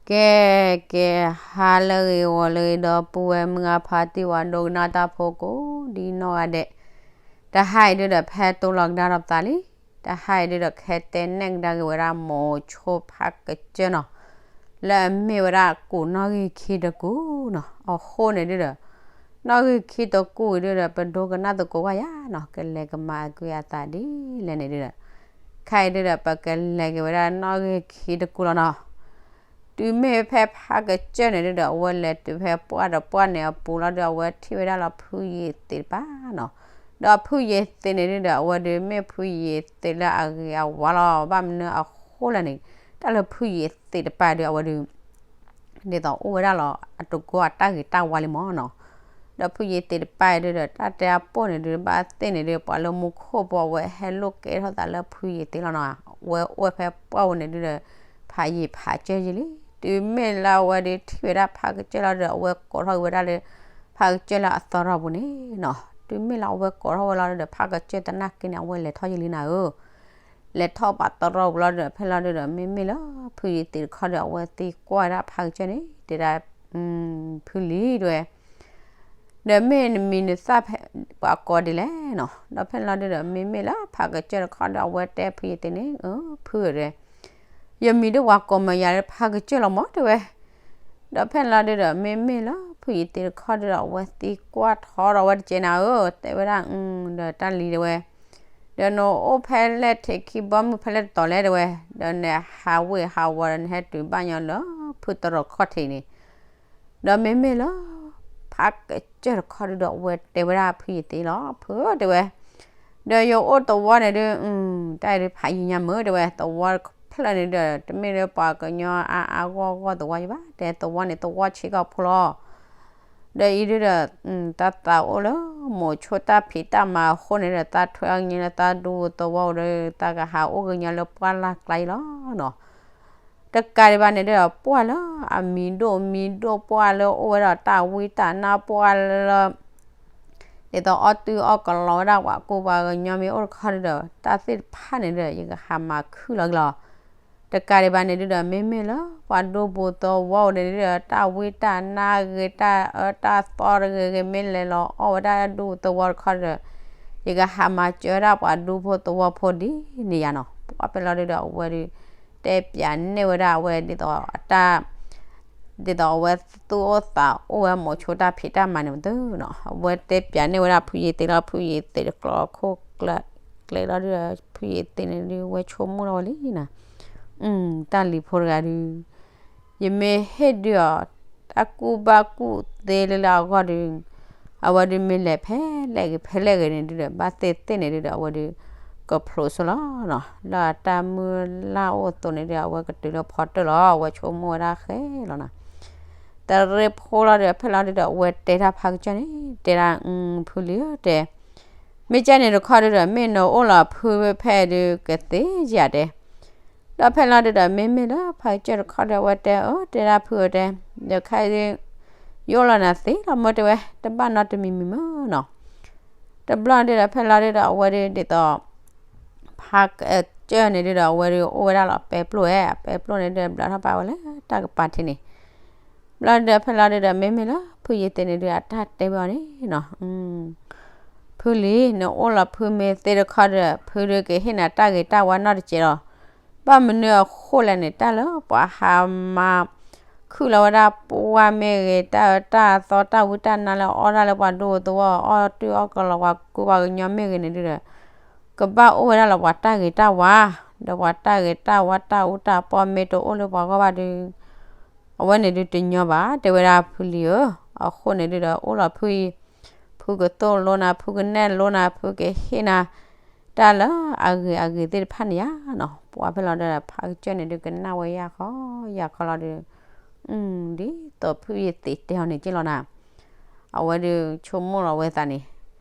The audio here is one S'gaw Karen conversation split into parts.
ကဲ ကဲ ဟါလၢအဂ့ၤ ဂီၤလၢအဂ့ၤ ဒီပုၢ်ဝဲၢ်မုၢ်ဂၤဖါတံၢ် ပှၤဒိကနၣ်တၢ်ဖိကိးဒ်နီၢ်ဂၤဒဲး, တဟါအံၤဒုဒီး ဖဲတိၢ်လီၤကဒါထီၣ်ပသးလံ. တဟါအံၤဒုဒီး ကဟဲတဲနဲၣ်ကဒါက့ၤဝဲဒၣ် မိၤဆိဖးကစၢၢ်နီၤ, လၢအမ့ၢ်ဝဲဒၣ် ကူးနီၣ်ဂံၢ်ခံတကူးနီၤ. အဃိန့ၣ်ဒုဒီး နီၣ်ဂံၢ်ခံတကူးအံၤဒုဒီး ပဒိကနၣ်သကိးကွၢ်ယၤနီၤ, ကလဲၤကမၤအကွံာ်အသးဒ်လဲၣ်န့ၣ်ဒုဒီး ခဲအံၤဒုဒီး ပကလဲၤက့ၤဝဲဒၣ် နီၣ်ဂံၢ်ခံတကူးလီၤနီၤ. တုၤမ့ၢ်ဖဲဖးကစၢၢ်န့ၣ်ဒုဒီး အဝဲလဲၤတုၤဖဲပှၢ်ဒီးပှၢ်န့ၣ်အပူၤလီၤဒု အဝဲထံၣ်ဝဲဒၣ်လီၤ ဖုယ့ၤသ့းတပၤနီၤ. ဒီးဖုယ့ၤသ့းန့ၣ်ဒုဒီး အဝဲဒုးမ့ၢ်ဖုယ့ၤသ့းလၢအဂ့ၤအဝါလီၤ. ဘၣ်မနုၤအဃိလဲၣ်န့ၣ် တၢ်လၢဖုယ့ၤသ့းတပၤဒု အဝဲဒုး ဒ်သိးအိၣ်ဝဲဒၣ်လီၤ အတကိးအတၢ်ဂ့ၤတၢ်ဝါလံမၢ်နီၤ. ဒီးဖုယ့ၤသ့းတပၤအံၤဒုဒီး တၢ်တဲအပိၢ်န့ၣ်ဒု ဘၣ်သ့ၣ်န့ၣ်ဒု ပှၤလၢမူခိၣ်ဖိ အဝဲဟဲလိာ်ကဲထီၣ်သးလၢဖုယ့ၤသ့းလီၤနီၤ. အဝဲအိၣ်ဖဲပှၢ်ဝဲန့ၣ်ဒုဒီး ဖးယံာ်ဖးစၢၢ်ယံာ်လံ. တုၤမ့ၢ်လၢအဝဲဒုးထံၣ်ဝဲဒၣ်ဖးကစၢၢ်လီၤဒီး အဝဲကိးထီၣ်က့ၤဝဲဒၣ်လၢ ဖးကစၢၢ်လၢအသီထီၣ်ပူၤန့ၣ်နီၤ. တုၤမ့ၢ်လၢအဝဲကိးထီၣ်ဝဲလီၤဒီး ဖးကစၢၢ်တနာ်က့န့ၣ် အဝဲလဲၤထီၣ်ယံာ်လံနၤဧၢ လဲၤထီၣ်ပာ်တရီပူၤလီၤဒီး ဖဲလီၤဒုဒီး မ့မ့ၢ်လၢဖုယ့ၤသ့းတခီဒီး အဝဲသံကွၢ်ဝဲဒၣ်ဖးကစၢၢ်န့ၣ် တဲဒၣ် ဖုလံတဲဝဲ ဒီးမ့ၢ်နမံၤနသၣ်ဖဲပှၤကိးဒ်လဲၣ်နီၤ. ဒီးဖဲလီၤဒုဒီး မ့မ့ၢ်လၢဖးကစၢၢ်တခီဒီး အဝဲတဲဖုယ့ၤသ့းန့ၣ် ဖုဧၢ ယမံၤဒ်ပှၤကိးမၢယၤလၢဖးကစၢၢ်လီၤမၢ်တဲဝဲ. ဒီးဖဲလီၤဒုဒီး မ့မ့ၢ်လၢဖုယ့ၤသ့းတခီဒုဒီး အဝဲသံကွၢ်ထီဒီး အဝဲတကဲနၤဧၢ တဲဝဲဒၣ် ဒီးတၢ်လံၤတဲဝဲ ဒီးနအိၣ်ဖဲလဲၣ်ထံးခံဘီမုၢ်ဖဲလဲၣ်တတီၤလဲၣ်တဲဝဲ, ဒီးနဟးဝ့ၢ်ဟးဝီၤဒီး နဟဲတုၤဘၣ်ညီလၢဖုတရီးခီၣ်ထံးန့ၣ်, ဒီးမ့မ့ၢ်လၢ ဖးကစၢၢ်တခီဒုဒီး အဝဲတဲဝဲဒၣ်ဖုယ့ၤသ့းလီၤ ဖုဧၢတဲဝဲ, ဒီးယအိၣ်သဝီန့ၣ်ဒု တၢ်အံၤဒုးဖးယံာ်ညါမၢတဲဝဲ, သဝီတဖျၢၣ်န့ၣ်ဒီး တမ့ၢ်လၢပှၤကညီအါအါဂီၢ်ဂီၢ်သဝီယဘၣ်, တဲသဝီန့ၣ်သဝီဆံးကီၢ်ဖိလီၤ. ဒီးအံၤဒုဒီး တၢ်သးအိၣ်လၢမိၤဆိတၢ်ဖံးတၢ်မၤအဃိန့ၣ်ဒီး တၢ်ထွဲအီၤကညီလၢတၢ်ဒူသဝီအိၣ်ဒီး တၢ်ကဟးအိၣ်ကညီလၢပှၢ်လၢ်ကျါအံၤလီၤနီၤ. တကးဒံးဘၣ်န့ၣ်ဒီး ပှၢ်လၢအမံၤဒိၣ်မံၤဒိၣ် ပှၢ်လၢအိၣ်ဝဲဒီးတၢ်ဝံတၢ်နါ ပှၢ်လၢ ဒ်သိးအီၣ်တုၤအီၣ်ကလီဝဲဒၣ်ပှၤကူပှၤကညီမ့ၢ်အိၣ်တခီဒုဒီး တၢ်သ့ၣ်တဖၣ်န့ၣ်ဒီး ယကဟးမၤခုၣ်လီၤက့ၤလီၤ. တကးဒံးဘၣ်န့ၣ်ဒုဒီး မ့မ့ၢ်လၢ ပှၤဒူပူၤသဝီအိၣ်န့ၣ်ဒုဒီး တၢ်ဝံတၢ်နါဂ့ၤ တၢ်အၢတၢ်သီတဂ့ၤဂ့ၤ မ့ၢ်လဲၤလီၤအီၣ်ဝဲဒၣ်ဒူသဝီတခီဒီး ယကဟးမၤစၢၤဝဲဒၣ်ပှၤဒူဖိသဝီဖိဒ်န့ၣ်ယါနီၤ. ပှၢ်ဖဲလီၤဒုဒီး အဝဲဒု တဲပၠးန့ၢ်ဝဲဒၣ်အဝဲဒ်သိးအတၢ် ဒ်သိးအဝဲသူၣ်အိၣ်သးအိၣ်ဝဲမိၤဆိတၢ်ဖံးတၢ်မၤန့ၣ်မသနီၤ. အဝဲတဲပၠးန့ၢ်ဝဲဒၣ်ဖုယ့ၤသ့းလီၤ, ဖုယ့ၤသ့းတကျိးခိၣ်ကျဲ ကျဲလီၤဒုဒီး ဖုယ့ၤသ့းန့ၣ်ဒု ဝဲဆိကမိၣ်လီၤဝဲလံနီၤ. တၢ်လံၤဖိတဂၤဒု ယမ့ၢ်ဟ့ၣ်ဒုးအီၤ တၢ်ကူၣ်ဘၣ်ကူၣ်သ့လၢလၢအဂီၢ်ဒု အဝဲဒုမ့ၢ်လဲၤဖဲလဲၣ်ဂ့ၤဖဲလဲၣ်ဂ့ၤန့ၣ်ဒုဒီး ဘၣ်သ့ၣ်သ့ၣ်န့ၣ်ဒုဒီး အဝဲဒု ကဖျိးဆိလီၤနီၤ. လၢအတၢ်မုၢ်လၢ်အိၣ်အသိးန့ၣ်ဒု အဝဲကတုၤလၢဖီတၢၣ်လီၤ. အဝဲဆိကမိၣ်ဝဲဒၣ်ဃဲလီၤနီၤ. တရ့ဖိလီၤဒီး ဖဲလီၤဒုဒီး အဝဲတဲတၢ်ဖးကစၢၢ်န့ၣ် တဲဒၣ် ဖုလံဧၢတဲ မ့ၢ်ကဲန့ၣ်တခီဒုဒီး မ့ၢ်နအိၣ်လီၤဖုဖဲဒု ကသ့ယၤတဲ. ဒီးဖဲလီၤဒုဒီး မ့မ့ၢ်လၢဖးကစၢၢ်တခီဒီး အဝဲတဲအၢ တဲဒၣ်ဖုဧၢတဲ, ဒီးခဲအံၤဒု ယအိၣ်လီၤနၤသ့လီၤမၢတဲဝဲ, တဘၣ်နီတမံၤမံၤမၢနီၤ. တဘျီဒုဒီး ဖဲလီၤဒုဒီး အဝဲဒု ဒ်သိး ဖးကစၢၢ်န့ၣ်ဒုဒီး အဝဲဒု အိၣ်ဝဲဒၣ်လီၤပဲပျိၢ်ဝဲ, အပဲပျိၢ်န့ၣ်ဒု ဘျးထီၣ်ပာ်ဝဲလၢတၢ်ကပၤထံးန့ၣ် ဘျီဒုဒီး ဖဲလီၤဒုဒီး မ့မ့ၢ်လၢဖုယ့ၤသ့းန့ၣ်ဒု အတၢ်တဲဝဲအီၤန့ၣ်နီၤ, ဖုလံ နအိၣ်လီၤဖုမ့ၢ်သ့တခီဒီး ဖုဒုကဟ့ၣ်နၤတၢ်ဂ့ၤတၢ်ဝါနီတစဲးလီၤ. ဘၣ်မနုၤအဃိလဲၣ်န့ၣ် တၢ်လၢပှၤဟးမၤ ခုၣ်လီၤဝဲဒၣ်ပှၢ်မ့ၢ်ဂ့ၤ တၢ်အၢတၢ်သီ တၢ်ဝံတၢ်နါလၢအီၣ်ဒၣ်လၢပှၤဒူသဝီ အီၣ်တုၤအီၣ်ကလီၤ ပှၤကူပှၤကညီမ့ၢ်ဂ့ၤန့ၣ်ဒုဒီး ကဘၣ်အိၣ်ဝဲဒၣ်လီၤပှၤတၢ်ဂ့ၤတၢ်ဝါ, ဒီးပှၤတၢ်ဂ့ၤတၢ်ဝါ တၢ်အူတၢ်ပီၢ်မ့ၢ်တအိၣ်လၢပှၤဂီၢ်ဘၣ်ဒု အဝဲန့ၣ်ဒုတညီဘၣ် တဲဝဲဒၣ်ဖုလံဧၢ. အဃိန့ၣ်ဒုဒီး အိၣ်လီၤဖုအံၤ ဖုကသိၣ်လိနၤ ဖုကနဲၣ်လိနၤ ဖုကဟ့ၣ်နၤ တၢ်လၢအဂ့ၤအဂ့ၤသ့ၣ်တဖၣ်န့ၣ်ယါနီၤ. ပှၤဖဲလီၤဒီး ဖးကစၢၢ်န့ၣ်ဒုကနၣ်ဝဲယၢ်ခီ ယၢ်ခီလီၤဒု ဒ်သိးဖုယသ့တဲအီၤန့ၣ်က့လီၤနၤ. အဝဲဒုးဆိကမိၣ်လီၤဝဲသးန့ၣ်,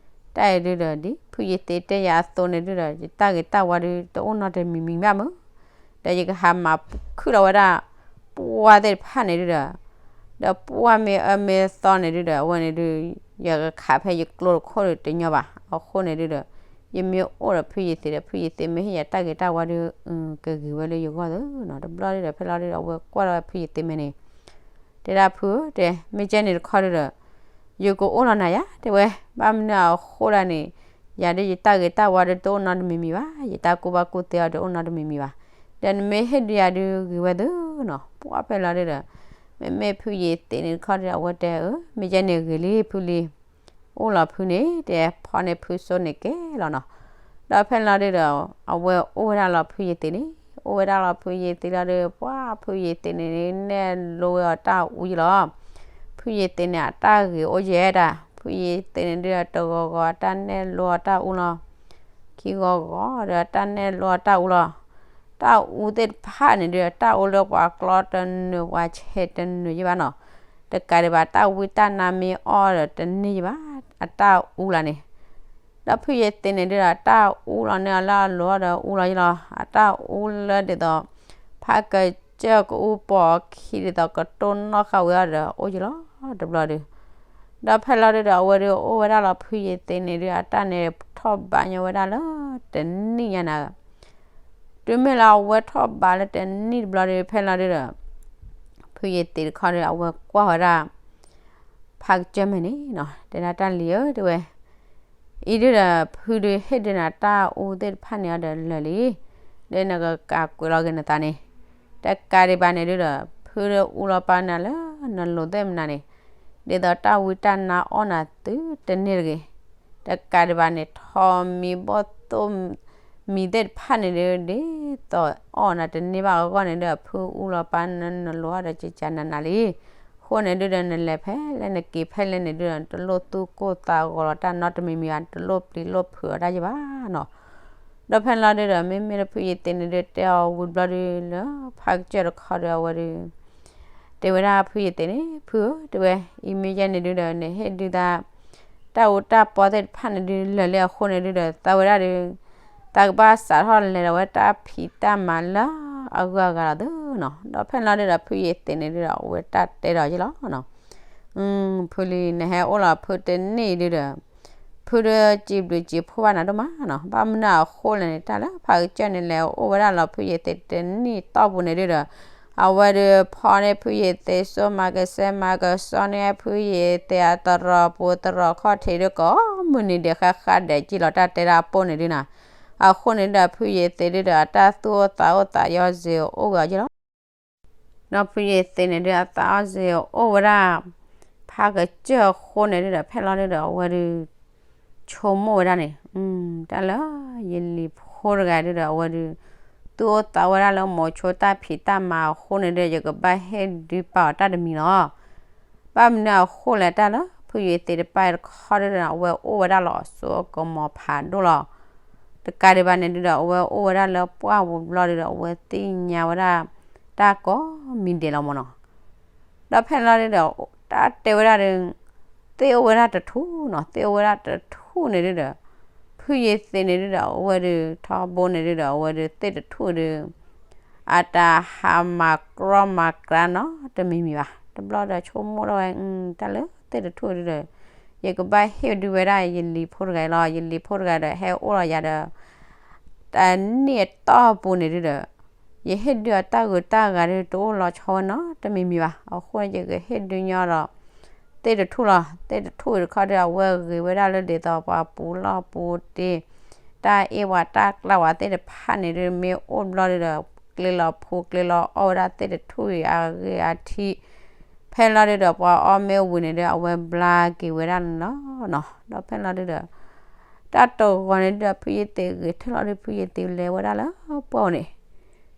တၢ်အံၤဒုဒီး ဒ်ဖုယသ့တဲယၤအသိးန့ၣ်ဒုဒီး ယတၢ်ဂ့ၤတၢ်ဝါဒု တအိၣ်နီတမံၤမံၤဘၣ်မုၢ်, ဒီးယကဟးမၤခုၣ်လီၤဝဲဒၣ် ပှၢ်သ့ၣ်တဖၣ်န့ၣ်ဒုဒီး, ဒီးပှၢ်မ့ၢ်အၢမ့ၢ်သီန့ၣ်ဒုဒီး အဝဲန့ၣ်ဒု ယကခးဖဲယကျိတခိၣ်ဒုတညီဘၣ်. အဃိန့ၣ်ဒုဒီး ယမ့ၢ်အိၣ်ဒီးဖုယ့ၤသ့းဒီး ဖုယ့ၤသ့းမ့ၢ်ဟ့ၣ်ယၤတၢ်ဂ့ၤတၢ်ဝါဒီး ကဂ့ၤဝဲလၢယဂီၢ်သၢနီၤ. တဘျီဒုဒီး ဖဲလီၤဒုဒီး အဝဲကွၢ်ထီၣ်ဝဲဖုယ့ၤသ့းမဲာ်န့ၣ် တဲဒၣ်ဖုဧၢ တဲ မ့ၢ်ကဲန့ၣ်တခီဒုဒီး ယကအိၣ်လီၤနၤယၤ တဲဝဲ, ဘၣ်မနုၤအဃိဒၣ်န့ၣ် ယၤဒုးယတၢ်ဂ့ၤတၢ်ဝါဒီးတအိၣ်နီတမံၤမံၤဘၣ်, ယတၢ်ကူၣ်ဘၣ်ကူၣ်သ့အီၤဒီးတအိၣ်နီတမံၤမံၤဘၣ်, ဒီးနမ့ၢ်ဟ့ၣ်ဒုးယၤဒုးဂ့ၤဝဲသၢနီၤ. ပှၢ်ဖဲလီၤဒုဒီး မ့မ့ၢ်ဖုယ့ၤသ့းန့ၣ်တခီဒုဒီး အဝဲတဲအၢ မ့ၢ်ကဲန့ၣ်ဂ့ၤလံဖုလံ အိၣ်လီၤဖုန့ၣ် တဲဖီန့ၢ်ဖုစိန့ၣ်ကဲလီၤနီၤ. ဒီးဖဲလီၤဒုဒီး အဝဲအိၣ်ဝဲဒၣ်လီၤဖုယ့ၤသ့းန့ၣ် အိၣ်ဝဲဒၣ်လီၤဖုယ့ၤသ့းလီၤဒုး ပှၢ်ဖုယ့ၤသ့းန့ၣ်န့ၣ် နဲၣ်လိဝဲအီၤတၢ်အူယလီၤ. ဖုယ့ၤသ့းန့ၣ် အတၢ်ဂ့ၤအိၣ်ယဲဒၣ် ဖုယ့ၤသ့းန့ၣ်ဒုဒီး တဂီၤဂီၤအတၢ်နဲၣ်လိအီၤတၢ်အူလီၤ. ခံဂီၤဂီၤဒီးအတၢ်နဲၣ်လိအီၤတၢ်အူလီၤ. တၢ်အူသ့ၣ်တဖၣ်န့ၣ်ဒုဒီး တၢ်အူလၢပှၤကျီတနုာ်ပှၤဆဲးတနုာ်ယဘၣ်နီၤ. တကးဒံးဘၣ် တၢ်ဝံတၢ်နါမ့ၢ်အီၣ်ဒီးတန့ၢ်ယဘၣ် အတၢ်အူလၢန့ၣ် ဒီးဖုယ့ၤသ့းန့ၣ်ဒုဒီး အတၢ်အူလီၤန့ၢ်အီၤလၢအလိၤဒီးအူလီၤယလီၤ. အတၢ်အူလၢဒ်သိး ဖးကစၢၢ်ကအူပိာ်အခံဒ်သိးကတိၢ်နီၣ်ဃာ်ဝဲအီၤဒီးအိၣ်ယလီၤ တဘျီဒု ဒီးဖဲလီၤဒုဒီး အဝဲဒုးအိၣ်ဝဲဒၣ်လီၤ ဖုယ့ၤသ့းန့ၣ်ဒုး အတၢ်န့ၣ်ထီၣ်ဘးညီဝဲဒၣ်လၢတနံၣ်ညါနၤ. တုၤမ့ၢ်လၢအဝဲထီၣ်ဘးလၢတနံၣ်တဘျီဒုး ဖဲလီၤဒုဒီး ဖုယ့ၤသ့းတခီဒီး အဝဲကွၢ်ဝဲဒၣ် ဖးကစၢၢ်မဲာ်န့ၣ်နီၤ တဲဒၣ်တၢ်လံၤဧၢ တဲဝဲ အံၤဒုဒီး ဖုဒုးဟ့ၣ်ဒုးနၤတၢ်အူသ့ၣ်တဖၣ်န့ၣ်အီၤဒီးလၢာ်လံ, ဒီးနကကးကွဲးလီၤက့ၤနသးန့ၣ်, တကးဒံးဘၣ်န့ၣ်ဒုဒီး ဖုဒုးအူလီၤပာ်နၤလၢနလိၤသ့ၣ်မနုၤန့ၣ်, ဒ်သိးတၢ်ဝံတၢ်နါအီၣ်နၤသုတန့ၢ်တဂ့ၤ, တကးဒံးဘၣ်န့ၣ် ထိးမံၤဘီၣ်သိၣ်မံၤသ့ၣ်တဖၣ်န့ၣ်ဒုး ဒ်သိးအီၣ်နၤတန့ၢ်ဘၣ်အဂီၢ်န့ၣ်ဒုး ဖုအူလီၤပာ်နၤနလိၤအီၤဒီးကကနးနးလံ အဃိန့ၣ်ဒုဒီးနလဲၤဖဲလဲၣ်နက့ၤဖဲလဲၣ်န့ၣ်ဒုဒီး နတလိၣ်သူၣ်ကိၢ်သးဂီၤလီၤတၢ်နီတမံၤမံၤဘၣ်, နတလိၣ်ပျံၤလိၣ်ဖုးအီၤတၢ်ယဘၣ်နီၤ. ဒီးဖဲလီၤဒုဒီး မ့မ့ၢ်လၢဖုယ့ၤသ့းန့ၣ်ဒု တဲအီၤဝံၤဘျီဒုလၢ ဖးကစၢၢ်တခီဒီးအဝဲဒု တဲဝဲဒၣ်ဖုယ့ၤသ့းန့ၣ် ဖုဧၢ တဲဝဲ အံၤမ့ၢ်ယဲန့ၣ်ဒုဒီး နဟ့ၣ်ဒုသး တၢ်အူတၢ်ပီသ့ၣ်တဖၣ်န့ၣ်ဒု လၢာ်လံအဃိန့ၣ်ဒုဒီး သးဝဲဒၣ်ဒု သးကဘၣ်စးထီၣ်လဲၤဒီးဝဲတၢ်ဖံးတၢ်မၤလၢအဂုၤအဂၤလီၤသုနီၤ. ဒီးဖဲလီၤဒုဒီး ဖုယ့ၤသ့းန့ၣ်ဒုဒီး အဝဲတၢ်တဲဒီးယ့ၣ်လီၤနီၤ. ဖုလံ နဟဲအိၣ်လီၤဖုတနံၣ်အံၤဒုဒီး ဖုဒုးစံးဘျုးစံးဖှိၣ်ဘၣ်နၤဒိၣ်မးနီၤ. ဘၣ်မနုၤအဃိလဲၣ်န့ၣ် တၢ်လၢဖးကစၢၢ်န့ၣ် လဲၤအိၣ်ဝဲဒၣ်လီၤဖုယ့ၤသ့းတနံၣ်တီၢ်ပူၤန့ၣ်ဒုဒီး အဝဲဒုးဖီန့ၢ်ဖုယ့ၤသ့းစိ မၤကဆှဲမၤကဆှီန့ၢ်ဖုယ့ၤသ့းအသရိာ်ပူၤသရိာ်ခီၣ်ထံးဒု ကိးမုၢ်နံၤဒဲးဃါဃါဒဲးကံၣ်လီၤတၢ်တဲဒၣ်ပိၢ်န့ၣ်ဒုနီၤ. အဃိန့ၣ်ဒုဒီး ဖုယ့ၤသ့းဒုဒီး အတၢ်သူၣ်အိၣ်သးအိၣ်သးယီၤစ့ၤအိၣ်ဝဲအီၤယ့ၣ်လီၤ. ဒီးဖုယ့ၤသ့းန့ၣ်ဒု အသးအိၣ်စ့ၤအိၣ်ဝဲဒၣ် ဖးကစၢၢ်အဃိန့ၣ်ဒုဒီး ဖဲလီၤဒုဒီး အဝဲဒု ဆိကမိၣ်ဝဲဒၣ်န့ၣ် တၢ်လၢယလံၤဖိတဂၤဒုဒီး အဝဲဒု သူၣ်အိၣ်သးအိၣ်ဝဲဒၣ်လၢမိၤဆိတၢ်ဖံးတၢ်မၤအဃိန့ၣ်ဒု ယကဘၣ်ဟ့ၣ်ဒုးပာ်အီၤတၢ်တမံၤလီၤ. ဘၣ်မနုၤအဃိလဲၣ် တၢ်လၢဖုယ့ၤသ့းတပၢ်တခီဒုဒီး အဝဲအိၣ်ဝဲဒၣ်လီၤအစိအကမီၤဖးဒိၣ်လီၤ. တကးဒံးဘၣ်န့ၣ်ဒုဒီး အဝဲအိၣ်ဝဲဒၣ်လၢပှၢ်ပူၤဘျီဒုဒီး အဝဲသ့ၣ်ညါဝဲဒၣ် တၢ်ကိးမံၤဒဲးလီၤမၢ်နီၤ. ဒီးဖဲလီၤဒုဒီး တၢ်တဲဝဲဒၣ်ဒု သ့ၣ်အိၣ်ဝဲဒၣ်တထူၣ်နီၤ, သ့ၣ်အိၣ်ဝဲဒၣ်တထူၣ်န့ၣ်ဒုဒီး ဖုယ့ၤသ့းန့ၣ်ဒုဒီး အဝဲဒု ထီဘိန့ၣ်ဒုဒီး အဝဲဒု သ့ၣ်တထူၣ်ဒု အတၢ်ဟးမၤကြီမၤကျါနီတမံၤမံၤဘၣ်. တဘျီဒီးဆိကမိၣ်ထီၣ်ဝဲ တၢ်လၢသ့ၣ်တထူၣ်ဒုဒီး ယကဘၣ်ဟ့ၣ်ဒုးဝဲဒၣ်ယလံၤဖိတဂၤအံၤလီၤ. ယလံၤဖိတဂၤဒီး ဟဲအိၣ်လီၤယၤဒီး တနံၣ်အတီၢ်ပူၤန့ၣ်ဒုဒီး ယဟ့ၣ်ဒုးအတၢ်ဂုၤတၢ်ဂၤဒု တအိၣ်လီၤဆီဝဲနီတမံၤမံၤဘၣ်. အဃိန့ၣ် ယကဟ့ၣ်ဒုးညီဒီး သ့ၣ်တထူၣ်လီၤ. သ့ၣ်တထူၣ်အံၤတခီဒီး အဝဲဂ့ၤဝဲဒၣ်လၢဒ်သိးပှၤပူၤလီၢ်ပူၤတ့ၢ် တၢ်အ့ၣ်ဝဲတၢ်ကျါဝဲသ့ၣ်တဖၣ်န့ၣ်ဒု မ့ၢ်အိၣ်ဘျီဒုဒီး ကျ့လီၤဖူကျ့လီၤအီၣ်ဝဲဒၣ်သ့ၣ်တထူၣ်အံၤအဂ့ၢ်အထံး ဖဲလီၤဒုဒီး ပှၤအီၣ်မ့ၢ်ဝံၤန့ၣ်ဒု အဝဲဘျါက့ၤဝဲဒၣ်န့ၣ်လီၤနီၤ. ဒီးဖဲလီၤဒုဒီး တၢ်တဂီၤန့ၣ်ဒုဒီး ဖုယ့ၤသ့းဂဲၤထၢၣ်လီၤဒု ဖုယ့ၤသ့းလဲၤဝဲဒၣ်လၢပှၢ်ပူၤန့ၣ်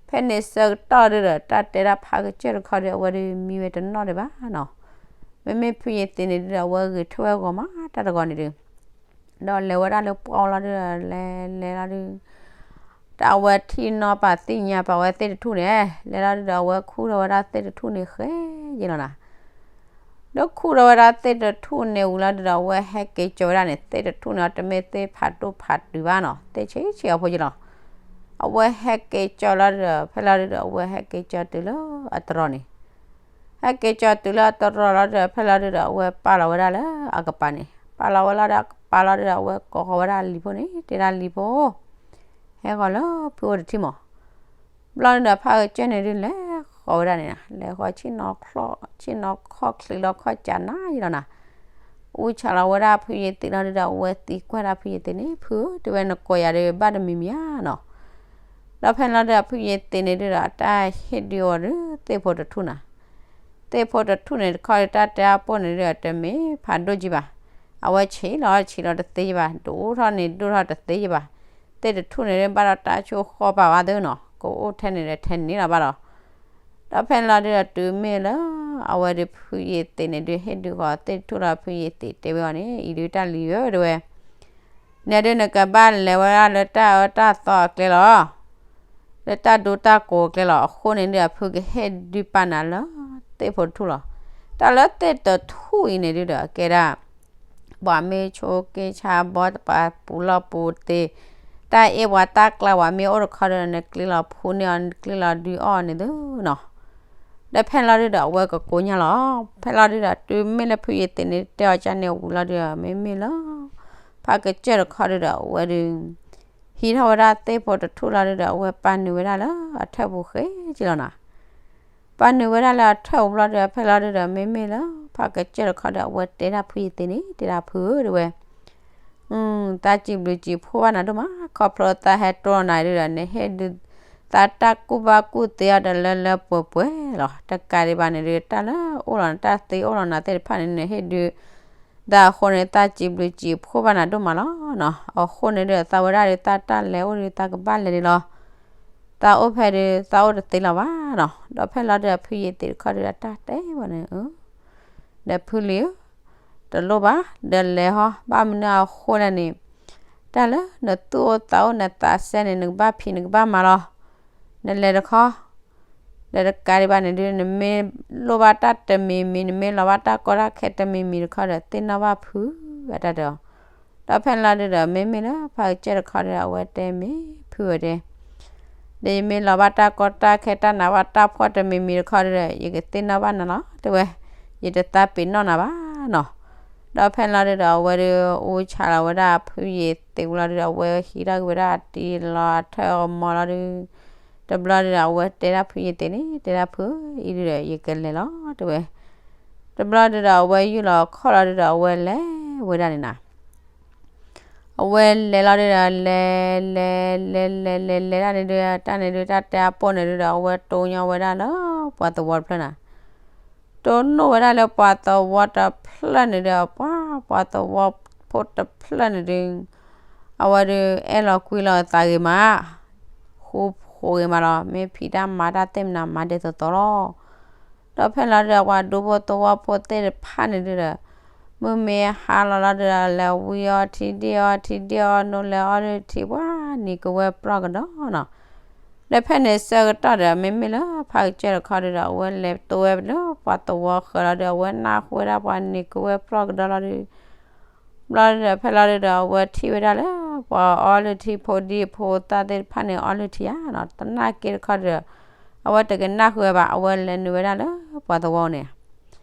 ဖဲန့ၣ်ဆၢကတီၢ်ဒုဒီး တၢ်တဲဒၣ်ဖးကစၢၢ်တခီဒီး အဝဲဒုမံဝဲတနီၣ်ဒံးဘၣ်နီၤ. မ့မ့ၢ်ဖုယ့ၤသ့းန့ၣ်ဒုဒီး အဝဲဂဲၤထၢၣ်ဝဲဂီၤမးတၢ်တဂီၤန့ၣ်ဒု ဒီးလဲၤဝဲဒၣ်လၢပှၢ်လီၤဒုဒီး လဲၤလဲၤလီၤဒု တၢ်အဝဲထံၣ်နီၣ်ပာ်သ့ၣ်ညါပာ်ဝဲသ့ၣ်တထူၣ်န့ၣ် လဲၤလီၤဒုဒီး အဝဲခူၣ်ထီၣ်ဝဲဒၣ်သ့ၣ်တထူၣ်န့ၣ်ဃဲယ့ၢ်လီၤနၤ. ဒီးခူၣ်ထီၣ်ဝဲဒၣ်သ့ၣ်တထူၣ်န့ၣ်ဝံၤလီၤဒုဒီး အဝဲဟဲက့ၤကၠီၤဝဲဒၣ်န့ၣ် သ့ၣ်တထူၣ်န့ၣ် အတမ့ၢ်သ့ၣ်ဖးဒိၣ်ဖးတုၤဘၣ်နီၤ သ့ၣ်ဆံးဆံးအဖိယ့ၢ်လီၤ. အဝဲဟဲက့ၤကၠီၤလီၤဒုဒီး ဖဲလီၤဒုဒီး အဝဲဟဲက့ၤကၠီၤတုၤလၢအတရီန့ၣ် ဟဲက့ၤကၠီၤတုၤလၢအတရီလီၤဒုဒီး ဖဲလီၤဒုဒီး အဝဲပာ်လီၤဝဲဒၣ်လၢအကပၤန့ၣ် ပာ်လီၤဝဲလီၤဒီး ပာ်လီၤဒုဒီး အဝဲကိးဃီၤဝဲဒၣ်လံၤဖိန့ၣ် တဲဒၣ်လံၤဖိ ဟဲဃီၤလၢဖုအိၣ်တထံၣ်မး. ဘျီဒုဒီး ဖးကစၢၢ်န့ၣ်ဒုး လဲၤဃီၤဝဲဒၣ်န့ၣ်နီၤ, လဲၤဃီၤဆ့ၣ်နီၤခီၣ်ချံးလီၤခီၣ်ကးနၤယံၤလီၤနၤ. အူဆးလီၤဝဲဒၣ်ဖုယ့ၤသ့းလီၤဒုဒီး အဝဲသံကွၢ်ဒၣ်ဖုယ့ၤသ့းန့ၣ် ဖုဧၢ တဲဝဲ နကိးယၤဒီးဘၣ်တမံၤမံၤဧါနီၤ. ဒီးဖဲန့ၣ်လီၤဒုဒီး ဖုယ့ၤသ့းန့ၣ်ဒုဒီး အတၢ်ဟ့ၣ်ဒုအီၤဒုး သ့ၣ်ဖိတထူၣ်နၤ. သ့ၣ်ဖိတထူၣ်န့ၣ်တခီဒုး တၢ်တဲအပိၢ်န့ၣ်ဒုဒီး တမ့ၢ်ဖးဒိၣ်ကံဘၣ်. အဝဲဆံးလီၤဆံးလီၤတသ့ယဘၣ်, ဒိၣ်ထီၣ်န့ၣ်ဒိၣ်ထီၣ်တသ့ယဘၣ်. သ့ၣ်တထူၣ်န့ၣ်ဒုး ဘၣ်ဒီးတၢ်ဆိၣ်ဃီပာ်ဝဲသ့နီၤ, ကအိၣ်ထဲန့ၣ်ဒီးထဲန့ၣ်လီၤဘၣ်ဒီး ဒီးဖဲန့ၣ်လီၤဒုဒီး တုၤမ့ၢ်လၢ အဝဲဒုးဖုယ့ၤသ့းန့ၣ်ဒုး ဟ့ၣ်ဒုဃီၤသ့ၣ်တထူၣ်လီၤ ဖုယ့ၤသ့းတဲဝဲအီၤန့ၣ် အံၤဒုးတၢ်လံၤဧၢ တဲဝဲ န့ၣ်ဒုး နကဘၣ်လဲၤဝဲဒၣ်လၢတၢ်အၢတၢ်သီအကျဲလီၤ. လၢတၢ်ဒိတၢ်ကိးအကျဲလီၤ. အဃိန့ၣ်ဒုး အဖုကဟ့ၣ်ဒုးပာ်နၤလၢ သ့ၣ်ဖိတထူၣ်လီၤ. တၢ်လၢသ့ၣ်တထူၣ်အံၤန့ၣ်ဒုဒီး အကဲဒၣ် ပှၤမ့ၢ်ဆိးက့ဆါဘီ ပှၤပူၤလီၢ်ပူၤတ့, တၢ်အ့ၣ်ပှၤတၢ်ကျါပှၤမ့ၢ်အိၣ်တခီဒီး နကျ့လီၤဖူန့ၢ်အီၤ နကျ့လီၤဒုးအီၣ်န့ၣ်သ့နီၤ. ဒီးဖဲန့ၣ်လီၤဒုဒီး အဝဲကကိညၢ်လီၤ. ဖဲလီၤဒုဒီး တုၤမ့ၢ်လၢဖုယ့ၤသ့းန့ၣ် တဲအီၤကန့ၣ်ဝံၤလီၤဒုဒီး မ့မ့ၢ်လၢ ဖးကစၢၢ်တခီဒုဒီး အဝဲဒုး ဟံးထီၣ်ဝဲဒၣ်သ့ၣ်ဖိတထူၣ်လီၤဒုဒီး အဝဲပာ်နုာ်ဝဲဒၣ်လၢအထၢၣ်ပူၤဃ့ကလီၤနၤ. ပာ်နုာ်ဝဲဒၣ်လၢအထၢၣ်ပူၤဘျီဒုဒီး ဖဲလီၤဒုဒီး မ့မ့ၢ်လၢ ဖးကစၢၢ်တခီဒီး အဝဲတဲဒၣ်ဖုယ့ၤသ့းန့ၣ် တဲဒၣ်ဖုဧၢ တဲဝဲ သးစံးဘျုးစံးဖှိၣ်ဘၣ်နၤဒိၣ်မး, ခီဖျိသးဟဲတိၢ်နၤဒုဒီး နဟ့ၣ်ဒုး သးတၢ်ကူၣ်ဘၣ်ကူၣ်သ့အီၤဒီးလၢလၢပှဲၤပှဲၤလီၤ. တကးဒံးဘၣ်န့ၣ်ဒုး တၢ်လၢအိၣ်လီၤနတၢ်သ့အိၣ်လီၤနၤသ့ၣ်တဖၣ်န့ၣ် နဟ့ၣ်ဒုး သးအဃိန့ၣ် သးစံးဘျုးစံးဖှိၣ်ဘၣ်နၤဒိၣ်မးလီၤနီၤ. အဃိန့ၣ်ဒုး သးဝဲဒၣ်ဒုး တၢ်တၢ်လဲၤအိၣ်ဒုး သးကဘၣ်လဲၤဒံးလီၤ. သးအိၣ်ဖဲဒုး သးအိၣ်တသ့လၢၤဘၣ်နီၤ. ဒီးဖဲလီၤဒုး ဖုယ့ၤသ့းတခီဒုး တၢ်တဲဝဲန့ၣ် ဒီးဖုလံၤဧၢ, တလိၣ်ဘၣ်, ဒီးလဲၤဟီ, ဘၣ်မနုၤအဃိလဲၣ်န့ၣ်, တၢ်လၢနသူၣ်အိၣ်သးအိၣ်နသးစဲန့ၣ် နကဘၣ်ဖံးနကဘၣ်မၤလီၤ. နလဲၤတခီ, ဒီးတကးဒံးဘၣ်န့ၣ်ဒုး နမ့ၢ်လိၣ်ဘၣ်တၢ်တမံၤမံၤ နမ့ၢ်လီၤဘၣ်တၢ်ကီတၢ်ခဲတမံၤမံၤတခီဒီး သ့ၣ်နီၣ်ဘၣ်ဖု အတၢ်တဲအီၤ. ဒီးဖဲန့ၣ်လီၤဒုးဒီး မ့မ့ၢ်လၢဖးကစၢၢ်တခီဒုး အဝဲတဲမ့ၢ်ဖုဝဲတဲ ဒီးယမ့ၢ်လီၤဘၣ်တၢ်ကီတၢ်ခဲ တၢ်နးဘၣ်တၢ်ဖှီၣ်တမံၤမံၤတခီဒုးဒီး ယကသ့ၣ်နီၣ်ဘၣ်နၤလီၤ တဲဝဲ, ယတသးပ့ၤနီၣ်နၤဘၣ်နီၤ. ဒီးဖဲန့ၣ်လီၤဒုးဒီး အဝဲဒုး အူဆါလီၤဝဲဒၣ်ဖုယ့ၤသ့းဝံၤလီၤဒုးဒီး အဝဲဟံးထီၣ်က့ၤဝဲဒၣ်အတံၤလီၤအထၢၣ်အမီၤလီၤဒုး, တဘျီဒုးဒီး အဝဲတဲဒၣ်ဖုယ့ၤသ့းန့ၣ် တဲဒၣ်ဖုဧၢ, အံၤဒုးဒီး ယကလဲၤလီၤ တဲဝဲ. တဘျီဒုးဒီး အဝဲယူၢ်လီၤခီၣ်လီၤဒုးဒီး အဝဲလဲၤဝဲဒၣ်န့ၣ်နၤ. အဝဲလဲၤလီၤဒုးဒီး လဲၤ လဲၤ လဲၤ လဲၤ လဲၤ လဲၤဒၣ်န့ၣ်ဒုး တၢ်န့ၣ်ဒုး တၢ်တဲအပိၢ်န့ၣ်ဒုးဒီး အဝဲတိၢ်ညီဝဲဒၣ်လၢပှၤသဝီတဖျၢၣ်နၤ. တိၢ်နီၣ်ဝဲဒၣ်လၢပှၤသဝီတဖျၢၣ်န့ၣ်ဒီး ပှၤ ပှၤသဝီဖိတဖျၢၣ်န့ၣ်ဒုး အဝဲဒုးအဲၣ်လီၤကွံလီၤအသးဂ့ၤမး, ဃူဃိးဂ့ၤမးလီၤ. မ့ၢ်ဖံးတၢ်မၤတၢ်သ့ၣ်မနၤမၤဒ်သိးသိးလီၤ. ဒီးဖဲန့ၣ်လီၤဒုးဒီး ပှၤဒူဖိသဝီဖိသ့ၣ်တဖၣ်န့ၣ်ဒုးဒီး မုၢ်မ့ၢ်ဟါလီၤလီၤဒုးဒီး လဲၤဝံအီထံဒံၣ်အီထံဒံၣ်အီ နိလဲၤအီဒုးထံ ပှၤနံၤကဝဲၢ်ပြီကဒီးနီၤ. ဒီးဖဲန့ၣ်ဆၢကတီၢ်ဒီး မ့မ့ၢ်လၢဖးကစၢၢ်တခီဒုးဒီး အဝဲလဲၤတိဝဲလၢပှၤသဝီဃၢၤလီၤဒုး အဝဲနၢ်ဟူဝဲဒၣ်ပှၤနံၤကဝဲၢ်ပြီကဒီးလီၤဒုး ဘျီဒုးဒီး ဖဲလီၤဒုးဒီး အဝဲထံၣ်ဝဲဒၣ်လၢ ပှၤအီလုၢ်ထံ ဖိဒံဖိသၣ်သ့ၣ်တဖၣ်န့ၣ် အီလုၢ်ထံဧါနီၤ, သနာ်က့တခီဒုးဒီး အဝဲတကနၣ်ဃုာ်ဝဲဘၣ်, အဝဲလဲၤနုာ်ဝဲဒၣ်လၢပှၤသဝီန့ၣ်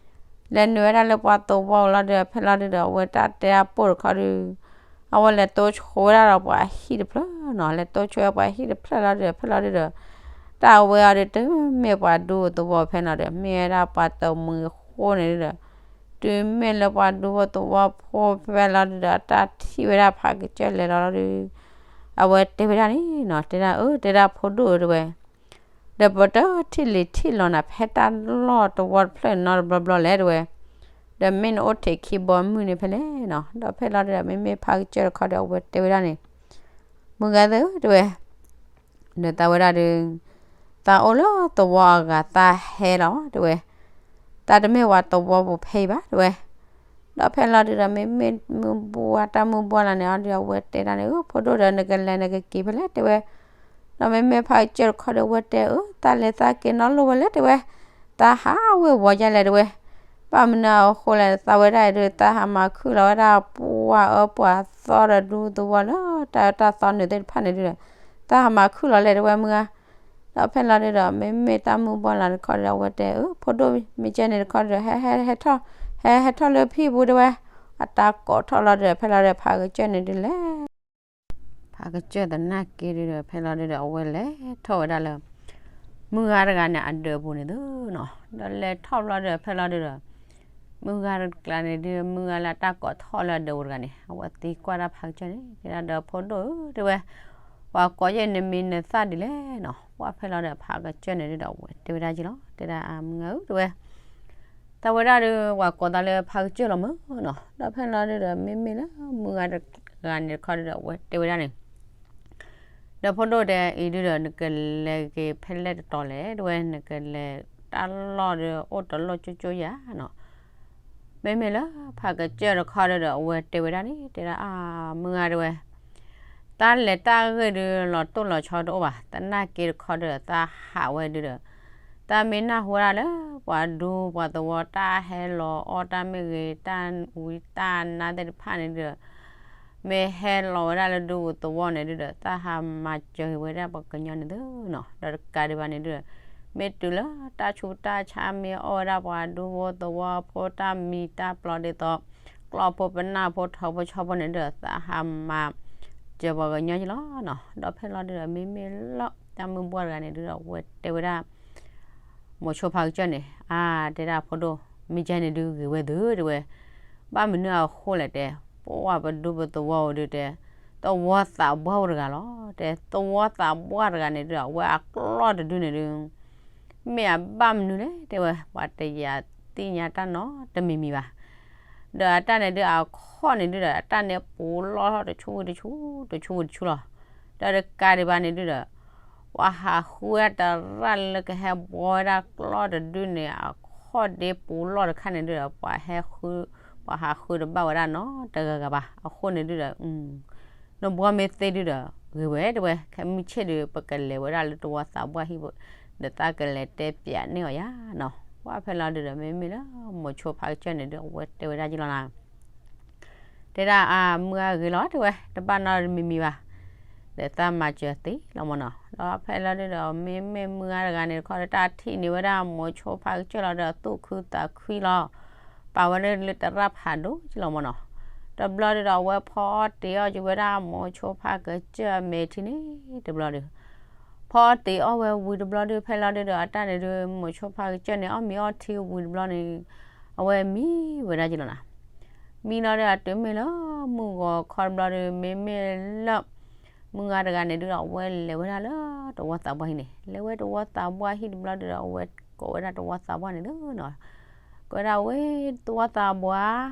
လဲၤနုာ်ဝဲဒၣ်လၢပှၤသဝီလီၤဒုးဒီး ဖဲလီၤဒုးဒီး အဝဲတၢ်တဲအပိၢ်တခီဒုး အဝဲလဲၤတိဆိဝဲဒၣ်ဒီးပှၤဟံၣ်တဖျၢၣ်နီၤ, လဲၤတိဆိဝဲပှၤဟံၣ်တဖျၢၣ်လီၤဒုးဒီး ဖဲလီၤဒုးဒီး တၢ်အဝဲအီၤဒုး တမ့ၢ်ပှၤဒူသဝီဖဲနီၤဒီး မ့ၢ်ဝဲဒၣ်ပှၤတမှံၤဃိန့ၣ်ဒုးဒီး တုၤမ့ၢ်လၢပှၤဒူဖိသဝီဖိဖဲလီၤဒုးဒီး အတၢ်ထံၣ်ဝဲဒၣ်ဖးကစၢၢ်လဲၤလီၤလီၤဒုး အဝဲတဲဝဲဒၣ်န့ၣ်နီၤ, တဲဒၣ်အၢ တဲဒၣ်ဖိဒိၣ်ဧၢ တဲဝဲ ဒီးပတထံၣ်လံၤထံၣ်လီၤနၤ ဖဲတၢ်လီၢ်သဝီတဖျၢၣ်နီတဘျီဘျီလဲၣ် တဲဝဲ, ဒီးမ့ၢ်နအိၣ်ထဲခံဘီမုၢ်န့ၣ်ဖဲလဲၣ်နီၤ, ဒီးဖဲလီၤဒုးဒီး မ့မ့ၢ်ဖးကစၢၢ်တခီဒီး အဝဲတဲဝဲဒၣ်န့ၣ် မုၢ်ဂၤသ့ၣ်ဧၢ တဲဝဲ ဒီးသးဝဲဒၣ်ဒီး သးအိၣ်လၢသဝီအဂၤ သးဟဲလီၤ တဲဝဲ, သးတမ့ၢ်ပှၤသဝီပူၤဖဲအံၤဘၣ် တဲဝဲ, ဒီးဖဲလီၤဒုးဒီး မ့မ့ၢ်မုၢ်ဘှါတၢ်မုၢ်ဘှါလီၤန့ၣ်အီၤဒီး အဝဲတဲဒၣ်န့ၣ် အၢ ဖိဒိၣ်ဒီး နကလဲၤနကက့ၤဖဲလဲၣ် တဲဝဲ, ဒီးမ့မ့ၢ်ဖးကစၢၢ်တခီဒီး အဝဲတဲအၢ သးလဲၤသးက့ၤနီတလိၣ်ဝဲလဲၣ် တဲဝဲ, သးဟးဝ့ၤဝီၤယါလဲၣ် တဲဝဲ, ဘၣ်မနုၤအဃိလဲၣ် သးဝဲဒၣ်အံၤဒီး သးဟးမၤခုၣ်လီၤဝဲဒၣ်ပှၤအၢပှၤသီဒီးဒူသဝီလၢတၢ်အၢတၢ်သီနုာ်သ့ၣ်တဖၣ်န့ၣ်ဒုးဒီး သးဟးမၤခုၣ်လီၤလဲၣ် တဲဝဲမုၢ်ဧါ, ဒီးဖဲလီၤဒုးဒီး မ့မ့ၢ်တၢ်မုၢ်ဘှါလီၤတခီဒီး အဝဲတဲအၢ ဖိဒိၣ်မ့ၢ်ကဲန့ၣ်တခီဒီး ဟဲ ဟဲ ဟဲထီၣ် ဟဲ ဟဲထီၣ်လၢဖံပူၤ တဲဝဲ, အတၢ်ကိးထီၣ်လီၤဒုဒီး ဖဲလီၤဒုဒီး ဖးကစၢၢ်န့ၣ်ဒုလဲၣ် ဖးကစၢၢ်သနာ်က့ဒုဒီး ဖဲလီၤဒုဒီး အဝဲလဲၤထီၣ်ဝဲဒၣ်လၢ မုၢ်ဂၤတဂၤန့ၣ် အဒၢးပူၤန့ၣ်သုနီၤ, ဒီးလဲၤထီၣ်ဘျီဒုဒီး ဖဲလီၤဒုဒီး မုၢ်ဂၤတဂၤန့ၣ်ဒု မုၢ်ဂၤလၢအတၢ်ကိးထီၣ်လၢအဒၢးပူၤတဂၤန့ၣ် အဝဲသံကွၢ်ဒၣ်ဖးကစၢၢ်န့ၣ် တဲဒၣ်ဒီး ဖိဒိၣ်ဧၢ တဲဝဲ, ပှၤကိးယဲၢ်နမံၤနသၣ်ဒ်လဲၣ်နီၤ, ပှၢ်ဖဲလီၤဒီး ဖးကစၢၢ်န့ၣ်ဒုဒီး အဝဲတဲဝဲဒၣ်က့လီၤ, တဲဒၣ်အမုၢ်ဂၤဧၢ တဲဝဲ တၢ်ဝဲဒၣ်ဒီး ပှၤကိးသးလၢဖးကစၢၢ်လီၤမၢ်နီၤ, ဒီးဖဲလီၤဒုဒီး မ့မ့ၢ်လၢမုၢ်ဂၤတဂၤန့ၣ်တခီဒုဒီး အဝဲတဲဝဲဒၣ်န့ၣ် ဒီးဖိဒိၣ်တဲအံၤဒုဒီး နကလဲၤက့ၤဖဲလဲၣ်တတီၤလဲၣ် တဲဝဲ, နကလဲၤတၢ်လီၢ်ဒီး အိၣ်တလီၢ်ကၠိကၠိယၤနီၤ, မ့မ့ၢ်လၢဖးကစၢၢ်တခီဒုဒီး အဝဲတဲဝဲဒၣ်န့ၣ် တဲဒၣ်အမုၢ်ဂၤတဲဝဲ တၢ်လဲၤတၢ်ဂ့ၢ်ဒု လီၤတိၢ်လီၤဆီတအိၣ်ဘၣ်, သနာ်က့တခီဒုဒီး သးဟးဝဲဒုဒီး တၢ်မ့ၢ်နၢ်ဟူဝဲဒၣ်လၢ ပှၤဒူပှၤသဝီ တၢ်ဟဲလီၤအီၣ်တၢ်မ့ၢ်ဂ့ၤ တၢ်ဝံတၢ်နါသ့ၣ်တဖၣ်န့ၣ်ဒုဒီး မ့ၢ်ဟဲလီၤဝဲဒၣ်လၢဒူပူၤသဝီန့ၣ်ဒုဒီး သးဟးမၤစၢၤက့ၤဝဲဒၣ်ပှၤကညီန့ၣ်သုနီၤ, ဒီးတကးဒံးဘၣ်န့ၣ်ဒုဒီး မ့ၢ်တုၤလၢတၢ်ဆူးတၢ်ဆါမ့ၢ်အီၣ်ဝဲဒၣ်ပှၤဒူဖိသဝီဖိတၢ်မံၤတၢ်ပျီဒ်သိး ကျီၢ်ဖိပနၢ်ဖိထီဖိဆီဖိန့ၣ်ဒုဒီး သးဟးမၤစၢၤပှၤကညီက့လီၤနီၤ, ဒီးဖဲလီၤဒုဒီး မ့မ့ၢ်လၢတၢ်မုၢ်ပှၢ်တဂၤန့ၣ်ဒုဒီး အဝဲတဲဝဲဒၣ် မိၤဆိဖးကစၢၢ်န့ၣ် အါ တဲဒၣ်ဖိဒိၣ် မ့ၢ်ကဲန့ၣ်ဒုဂ့ၤဝဲသု တဲဝဲ, ဘၣ်မနုၤအဃိလဲၣ်တဲ, ပဝဲပဒူပသဝီအိၣ်ဒုတဲ, သဝီသးပှၢ်အိၣ်တဂၤလီၤ, တဲသဝီသးပှၢ်တဂၤန့ၣ်ဒုဒီး အဝဲအကျီၢ်တဒုန့ၣ်ဒု မ့ၢ်အဘၣ်မနုၤလဲၣ် တဲဝဲ, ပှၤတယာ်သ့ၣ်ညါတၢ်နီတမံၤမံၤဘၣ် ဒီးအတၢ်န့ၣ်ဒုးအခီၣ်န့ၣ်ဒုးဒီး အတၢ်န့ၣ်ပူၤလီၢ်တဆူဝံၤတဆူ, တဆူဝံၤတဆူလီၤ. ဒီးတကးဒံးဘၣ်န့ၣ်ဒုးဒီး ပှၤဟးဃုဝဲဒၣ်တရၣ်လၢကဟဲဘှီဝဲဒၣ်ကျီၢ်တဒုန့ၣ် အခီၣ်ဒ့ပူၤလီၢ်တခါန့ၣ်ဒုးဒီး ပှၤဟဲဃု, ပှၤဟးဃုတဘၣ်ဝဲဒၣ်နီတဂၤဂၤဘၣ်. အဃိန့ၣ်ဒုးဒီး နဘှီမ့ၢ်သ့ဒုးဒီး ဂ့ၤဝဲတဲဝဲ, ခဲမုၢ်ဆ့ၣ်ဒုး ပကလဲၤဝဲဒၣ်လၢတဝီသးပှၢ်ဟံၣ်, ဒီးသးကလဲၤတဲပၠးန့ၢ်အီၤယၤနီၤ. ပှၢ်ဖဲလီၤဒုးဒီး မ့မ့ၢ်လၢမိၤဆိဖးကစၢၢ်န့ၣ်ဒုး အဝဲတဲဝဲဒၣ်က့ၤလီၤနၤ တဲဒၣ်အမုၢ်အဂ့ၤလီၤတဲဝဲ, တဘၣ်နီတမံၤမံၤဘၣ်. ဒီးသးမၤစၢၤသ့လီၤမၢ်နီၤ. ဒီးဖဲလီၤဒုးဒီး မ့မ့ၢ်မုၢ်အါတဂၤန့ၣ်တခီဒီး တၢ်ထံၣ်န့ၢ်ဝဲဒၣ်မိၤဆိဖးကစၢၢ်လီၤဒီး သူၣ်ခုသးခုလီၤ. ပာ်ဝဲလၢတရၣ်ဖးဒိၣ်က့ၤလီၤမၢ်နီၤ. တဘျီဒုးဒီး အဝဲဖီအီၣ်တ့ၤအီၣ်က့ၤဝဲဒၣ်မိၤဆိဖးကစၢၢ်အမဲာ်ထံန့ၣ် တဘျီဒုး ဖီအီၣ်တ့ၤအီၣ်ဝဲဝံၤတဘျီဒုး ဖဲလီၤဒုးဒီး အတၢ်န့ၣ်ဒုး မိၤဆိဖးကစၢၢ်န့ၣ် အီၣ်မ့ၤအီထံဝံၤတဘျီန့ၣ် အဝဲမံဝဲဒၣ်က့ၤလီၤနၤ. မံလီၤဒီး အတုၤမ့ၢ်လၢမုၢ်ဂီၤခီတဘျီဒုး မ့မ့ၢ်လၢ မုၢ်ဂၤတဂၤန့ၣ်ဒုးဒီး အဝဲလဲၤဝဲဒၣ်လၢတဝီသးပှၢ်ဟံၣ်န့ၣ်, လဲၤဝဲတဝီသးပှၢ်ဟံၣ်တဘျီဒုးဒီး အဝဲကိးဝဲဒၣ်တဝီသးပှၢ်န့ၣ်သုနီၤ. ကိးဝဲဒၣ်ဝဲတဝီသးပှၢ်,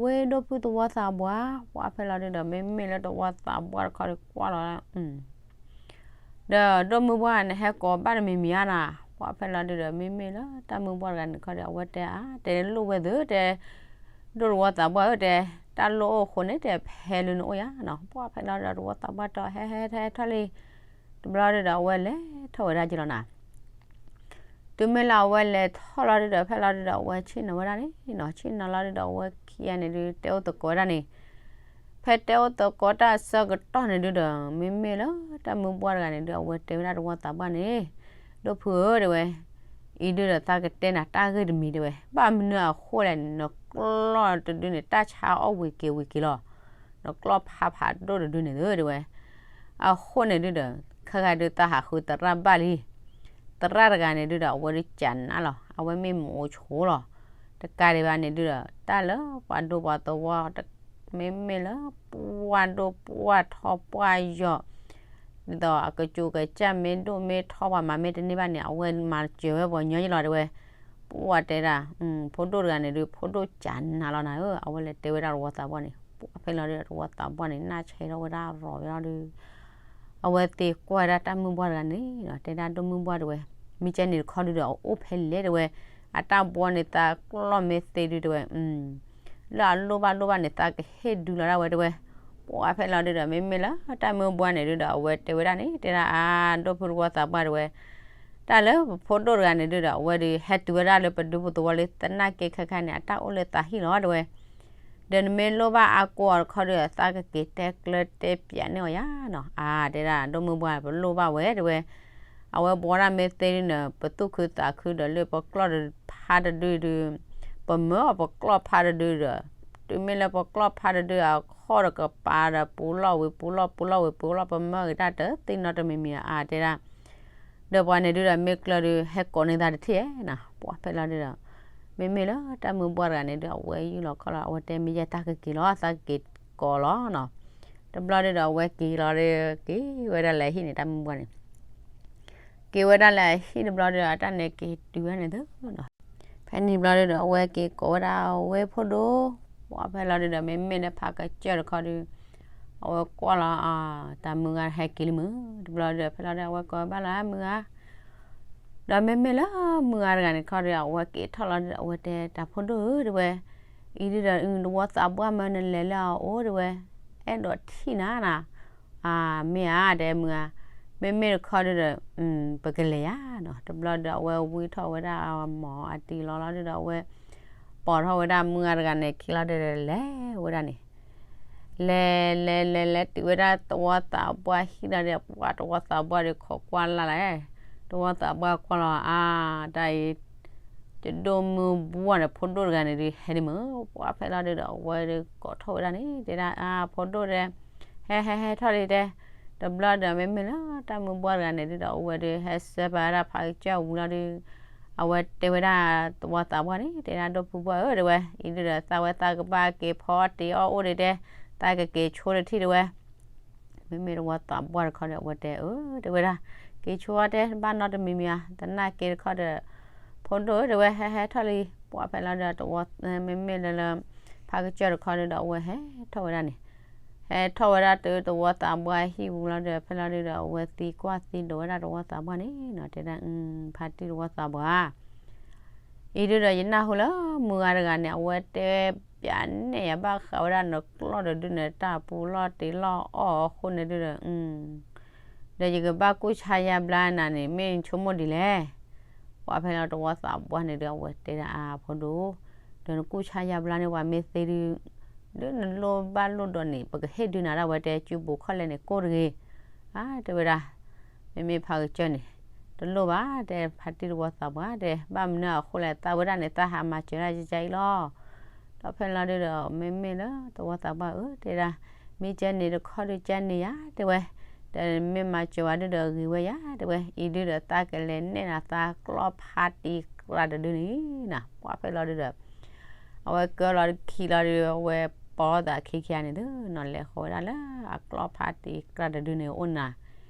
ဝဲဒိၣ်ဖုၣ်တဝီသးပှၢ်, ပှၢ်ဖဲလီၤဒုးဒီး မ့မ့ၢ်လၢတဝီသးပှၢ်တခီဒီးကွၢ်လီၤ ဒီးဒိၣ်မုၢ်ပှၢ်န့ၣ် ဟဲကိးဘၣ်တမံၤမံၤဧါနၤ. ပှၢ်ဖဲလီၤဒုးဒီး မ့မ့ၢ်လၢတၢ်မုၢ်ပှၢ်တဂၤန့ၣ်တခီဒီး အဝဲတဲအါ တဲလိၣ်ဝဲသုတဲ, ဒိၣ်တဝီသးပှၢ်ဧၢတဲ, တၢ်လိၣ်အိၣ်အဃိန့ၣ်တဲ ဖဲလၢနအိၣ်ယၤနီၤ. ပှၢ်ဖဲလီၤဒီး တဝီသးပှၢ်တီဟဲဟဲဟဲထီၣ်လံ တဘျီဒုးဒီး အဝဲလဲၤထီၣ်ဝဲဒၣ်က့ၤလီၤနၤ. တုၤမ့ၢ်လၢအဝဲလဲၤထီၣ်လီၤဒုးဒီး ဖဲလီၤဒုးဒီး အဝဲဆ့ၣ်နီၤဝဲဒၣ်န့ၣ်နီၤ. ဆ့ၣ်နီၤလီၤဒုးဒီး အဝဲခံဂၤန့ၣ်ဒုး တဲအိၣ်သကိးဝဲဒၣ်န့ၣ်, ဖဲတဲအိၣ်သကိးတၢ်အဆၢကတီၢ်န့ၣ်ဒုးဒီး မ့မ့ၢ်လၢတၢ်မုၢ်ပှၢ်တဂၤန့ၣ်ဒုး အဝဲတဲဝဲဒၣ်တဝီသးပှၢ်န့ၣ်, ဒိၣ်ဖုဧၢတဲဝဲ, အံၤဒုးဒီးသးကတဲနၤတၢ်ဂ့ၢ်တမံၤတဲဝဲ, ဘၣ်မနုၤအဃိလဲၣ် နကျီၢ်တဒုန့ၣ် တၢ်ဆါအီၣ်ဝံၤက့ၤဝံၤက့ၤလီၤ. နကျီၢ်ဖးဖးဒိၣ်တဒုန့ၣ်ဒုးတဲဝဲ အဃိန့ၣ်ဒုးဒီး ခဲဂၤဒုးသးဟးဃုသရၣ်ဘၣ်လံ. သရၣ်တဂၤန့ၣ်ဒုးဒီး အဝဲဒုးကးနါလီၤ. အဝဲမ့ၢ်မိၤဆိလီၤ. တကးဒံးဘၣ်န့ၣ်ဒုးဒီး တၢ်လၢပှၤဒိၣ်ပှၤသဝီ မ့မ့ၢ်လၢပှၢ်ဒိၣ်ပှၢ်ထီပှၢ်ယီၤ ဒ်သိးအကစူးကစၢ်မ့ၢ်ဒိၣ်မ့ၢ်ထီ ပှၤမၤမ့ၢ်တန့ၢ်ဘၣ်န့ၣ် အဝဲမၤစၢၤဝဲပှၤကညီက့ၤလီၤတဲဝဲ. ပှၢ်တဲဒၣ် ဖိဒိၣ်တဂၤန့ၣ်ဒုး ဖိဒိၣ်ကးနါလီၤနၤဧၢ, အဝဲလဲၤတဲဝဲဒၣ်တဝီသးပှၢ်န့ၣ် ပှၢ်ဖဲလီၤဒုးဒီး တဝီသးပှၢ်န့ၣ် နၢ်ဆဲးထီၣ်ဝဲဒၣ်ရီၤဝဲလီၤဒုး အဝဲသ့ၣ်ကွၢ်ဝဲဒၣ်တၢ်မုၢ်ပှၢ်တဂၤန့ၣ်ဒီး တဲဒၣ်ဒိၣ်မုၢ်ပှၢ်တဲဝဲ, မ့ၢ်ကဲန့ၣ်တခီဒုးဒီး အအိၣ်ဖဲလဲၣ်တဲဝဲ, အတၢ်ဘှီန့ၢ်သးကျီၢ်မ့ၢ်သ့ဒုးတဲဝဲ, လၢအလိၣ်ဘၣ်လိၣ်ဘၣ်န့ၣ် သးကဟ့ၣ်ဒုးလီၤဒၣ်ဝဲတဲဝဲ. ပှၢ်ဖဲလီၤဒုးဒီး မ့မ့ၢ်လၢတၢ်မုၢ်ပှၢ်န့ၣ်ဒုးဒီး အဝဲတဲဝဲဒၣ်န့ၣ် တဲဒၣ်အါ ဒိၣ်ဖုတဝီသးပှၢ်တဲဝဲ, တၢ်လၢပဖိဒိၣ်တဂၤန့ၣ်ဒုးဒီး အဝဲဒုးဟဲတုၤဝဲဒၣ်လၢပဒူပူၤသဝီလံ သနာ်က့ခဲခါန့ၣ် အတၢ်အိၣ်လၢသးဟံၣ်လီၤတဲဝဲ. ဒီးနမ့ၢ်လိၣ်ဘၣ်အါကိးအီၤတခီဒုးဒီး သးကက့ၤတဲကျၢၤတဲပၠးန့ၢ်အီၤယၤနီၤ. အါ တဲဒၣ်ဒိၣ်မုၢ်ပှၢ် ပလိၣ်ဘၣ်ဝဲတဲဝဲ, အဝဲဘှီဒၣ်မ့ၢ်သ့ဒုးန့ၣ် ပသူၣ်ခုသးခုဒီးလၢပကျီၢ်ဖါတဒုဒုး, ပမၢအီၤပကျီၢ်ဖါတဒုဒီး တုၤမ့ၢ်လၢပကျီၢ်ဖးတဒု အခီၣ်ဒီးကပၤဒီး ပူၤလီၢ်ဝံၤပူၤလီၢ် ပူၤလီၢ်ဝံၤပူၤလီၢ် ပမၢဂ့ၤတၢ်တသ့နီတမံၤမံၤဧါ အါ တဲဒၣ် ဒီးပှၤန့ၣ်ဒုဒီးမ့ၢ်ကျၢၤဒု ဟဲကိးန့ၢ်သးတထံၣ်ဧါနီၤ ပှၤဖဲလီၤဒုဒီး မ့မ့ၢ်လၢတၢ်မုၢ်ဘှီၣ်တဂၤန့ၣ်ဒု အဝဲယူၢ်လီၤခီၣ်လီၤ အဝဲတဲမ့ၢ်ယဲတၢ်ကက့ၤလီၤ သးကက့ၤကိးလီၤနီၤ တဘျီဒုဒီးအဝဲက့ၤလီၤဒု က့ၤဝဲဒၣ်လၢအဟံၣ်န့ၣ် တၢ်မုၢ်ဘှီၣ်န့ၣ် က့ၤဝဲဒၣ်လၢအဟံၣ်တဘျီဒုဒီး အတၢ်န့ၣ်က့ၤတုၤဝဲန့ၣ်သုနီၤ ဖဲန့ၣ်တဘျီဒုဒီး အဝဲက့ၤကိးဝဲဒၣ်ဝဲဖိဒိၣ် ပှၤဖဲလီၤဒုဒီး မ့မ့ၢ်လၢဖးကစၢၢ်တခီဒု အဝဲကွၢ်လီၤ တၢ်မုၢ်ဂၤဟဲက့ၤလံမုၢ် တဘျီဒုဒီး ဖဲလီၤဒုဒီး အဝဲကိးဘၣ်လီၤမုၢ်ဂၤ ဒီးမ့မ့ၢ်လၢမုၢ်ဂၤတဂၤန့ၣ်တခီဒီး အဝဲက့ၤထီၣ်လီၤဒုဒီး အဝဲတဲတၢ်ဖိဒိၣ်ဧၢ တဲဝဲ အံၤဒုဒီး တဝီသးပှၢ်မၢနလဲၤလၢအအိၣ် တဲဝဲ အဲၣ်ဒိးထံၣ်နၤနီၤ အ မ့ၢ်ဧါ တဲမုၢ်ဧါ မ့မ့ၢ်တခီဒုဒီး ပကလဲၤယၤနီၤ တဘျီဒီးအဝဲဝံထီၣ်ဝဲဒၣ်အမီၤအတံၤလီၤလီၤဒုဒီး အဝဲ ပိာ်ထီၣ်ဝဲဒၣ်မုၢ်ဂၤတဂၤန့ၣ်ခံလီၤဒုဒီး လဲၤဝဲဒၣ်န့ၣ် လဲၤလဲၤလဲၤတုၤဝဲဒၣ်တဝီသးပှၢ်ဟံၣ်လီၤဒီး ပှၤတဝီသးပှၢ်ဒီးခိးကွၢ်လၢ်လၢ တဝီသးပှၢ်ကွၢ်လီၤ အါ တၢ်အံၤ ယဒိၣ်မုၢ်ဘှီၣ်န့ၣ် ဖိဒိၣ်တဂၤန့ၣ်ဒုး ဟဲဒံးမုၢ် ပှၤဖဲလီၤဒုဒီး အဝဲဒုးကိးထီၣ်ဝဲဒၣ်န့ၣ် တဲဒၣ်အါ ဖိဒိၣ်တဲ ဟဲဟဲဟဲထီၣ်လံတဲ တဘျီဒီး မ့မ့ၢ်လၢတၢ်မုၢ်ဘှီၣ်တဂၤန့ၣ်ဒုဒီး အဝဲဒုးဟဲစၢပာ်ဝဲဒၣ်ဖးကစၢၢ်ဝံၤလီၤဒုး အဝဲတဲဝဲဒၣ်တဝီသးပှၢ်န့ၣ် တဲဒၣ်ဒိၣ်ဖုဘှီၣ်ဧၢ တဲဝဲ အံၤဒုဒီး သးဝဲသးကဘၣ်က့ၤဖီအီၣ်တ့ၤအီၣ်အိၣ်ဒံးတဲ သးကက့ၤဆိတထံၣ်တဲဝဲ မ့မ့ၢ်တဝီသးပှၢ်တခီဒီး အဝဲတဲအၢ တဲဝဲဒၣ် က့ၤဆိအီၣ်တဲ ဘၣ်နီတမံၤမံၤဧါ သနာ်က့တခီဒီး ဖိဒိၣ်ဧၢ တဲဝဲ ဟဲဟဲထီၣ်လံ ပှၤဖဲလီၤဒီးတဝီ မ့မ့ၢ်လၢလၢ ဖးကစၢၢ်တခီဒုဒီး အဝဲဟဲထီၣ်ဝဲဒၣ်န့ၣ် ဟဲထီၣ်ဝဲဒၣ်တုၤတဝီသးပှၢ်ဟံၣ်ပူၤလီၤဒီး ဖဲလီၤဒုဒီး အဝဲသံကွၢ်သံဒိးဝဲဒၣ်တဝီသးပှၢ်န့ၣ်နီၤ တဲဒၣ် ဖါတံၢ်တဝီသးပှၢ် အံၤဒုဒီး ယနၢ်ဟူလၢမုၢ်ဂၤတဂၤန့ၣ် အဝဲတဲပျးနဲၣ်ယၤဘၣ်ဃးဝဲဒၣ်နကျီၢ်တဒုန့ၣ် တၢ်ပူၤလီၢ်တ့ၤလီၢ်အီၣ်အဃိန့ၣ်ဒုဒီး ဒီးယကဘၣ်ကူၣ်ဆါယါဘျါနၤန့ၣ် မ့ၢ်ဆိကမိၣ်ဒ်လဲၣ်. ပှၤဖဲလီၤတဝီသးပှၢ်န့ၣ်ဒုး အဝဲတဲဒၣ်အါဖိဒိၣ်, ဒီးနကူၣ်ဆါယါဘျါန့ၣ် ပှၤမ့ၢ်သ့ဒုး, ဒုးနလိၣ်ဘၣ်လိၣ်ဒီးန့ၣ် ပကဟ့ၣ်ဒုးနၤဒၣ်ဝဲတဲ စုပူၤခီၣ်လဲၢ်န့ၣ် ကိၢ်တဂ့ၤ. အါ တဲဝဲဒၣ်, မ့မ့ၢ်ဖါကစၢၢ်န့ၣ် တလိၣ်ဘၣ် တဲဖါတံၢ်တဝီသးပှၢ်တဲ ဘၣ်မနုၤအဃိလဲၣ် သးဝဲဒၣ်န့ၣ် သးဟးမၤစၢၤဒၣ်ယကအံၤလီၤ. ဒီးဖဲလီၤဒုးဒီး မ့မ့ၢ်လၢတဝီသးပှၢ်ဧၢ တဲဒၣ်, မ့ၢ်ကဲန့ၣ်တခီဒုးကဲန့ၣ်ယါ တဲဝဲ, ဒီးမ့ၢ်မၤစၢၤဝဲဒုးဒီးဂ့ၤဝဲယါ တဲဝဲ, အံၤဒုးဒီးသးကလဲၤနဲၣ်နၤ သးကျီၢ်ဖါတံၢ်ကြၢးတဒုန့ၣ်နၤ ပှၤဖဲလီၤဒုးဒီး အဝဲကၢလီၤခံလီၤဒုး အဝဲပိာ်သးခံခံဂၤန့ၣ်သုနီၤ လဲၤဃီၤဝဲဒၣ်လၢအကျီၢ်ဖါတံၢ်ကြၢးတဒုန့ၣ်အိၣ်နၤ,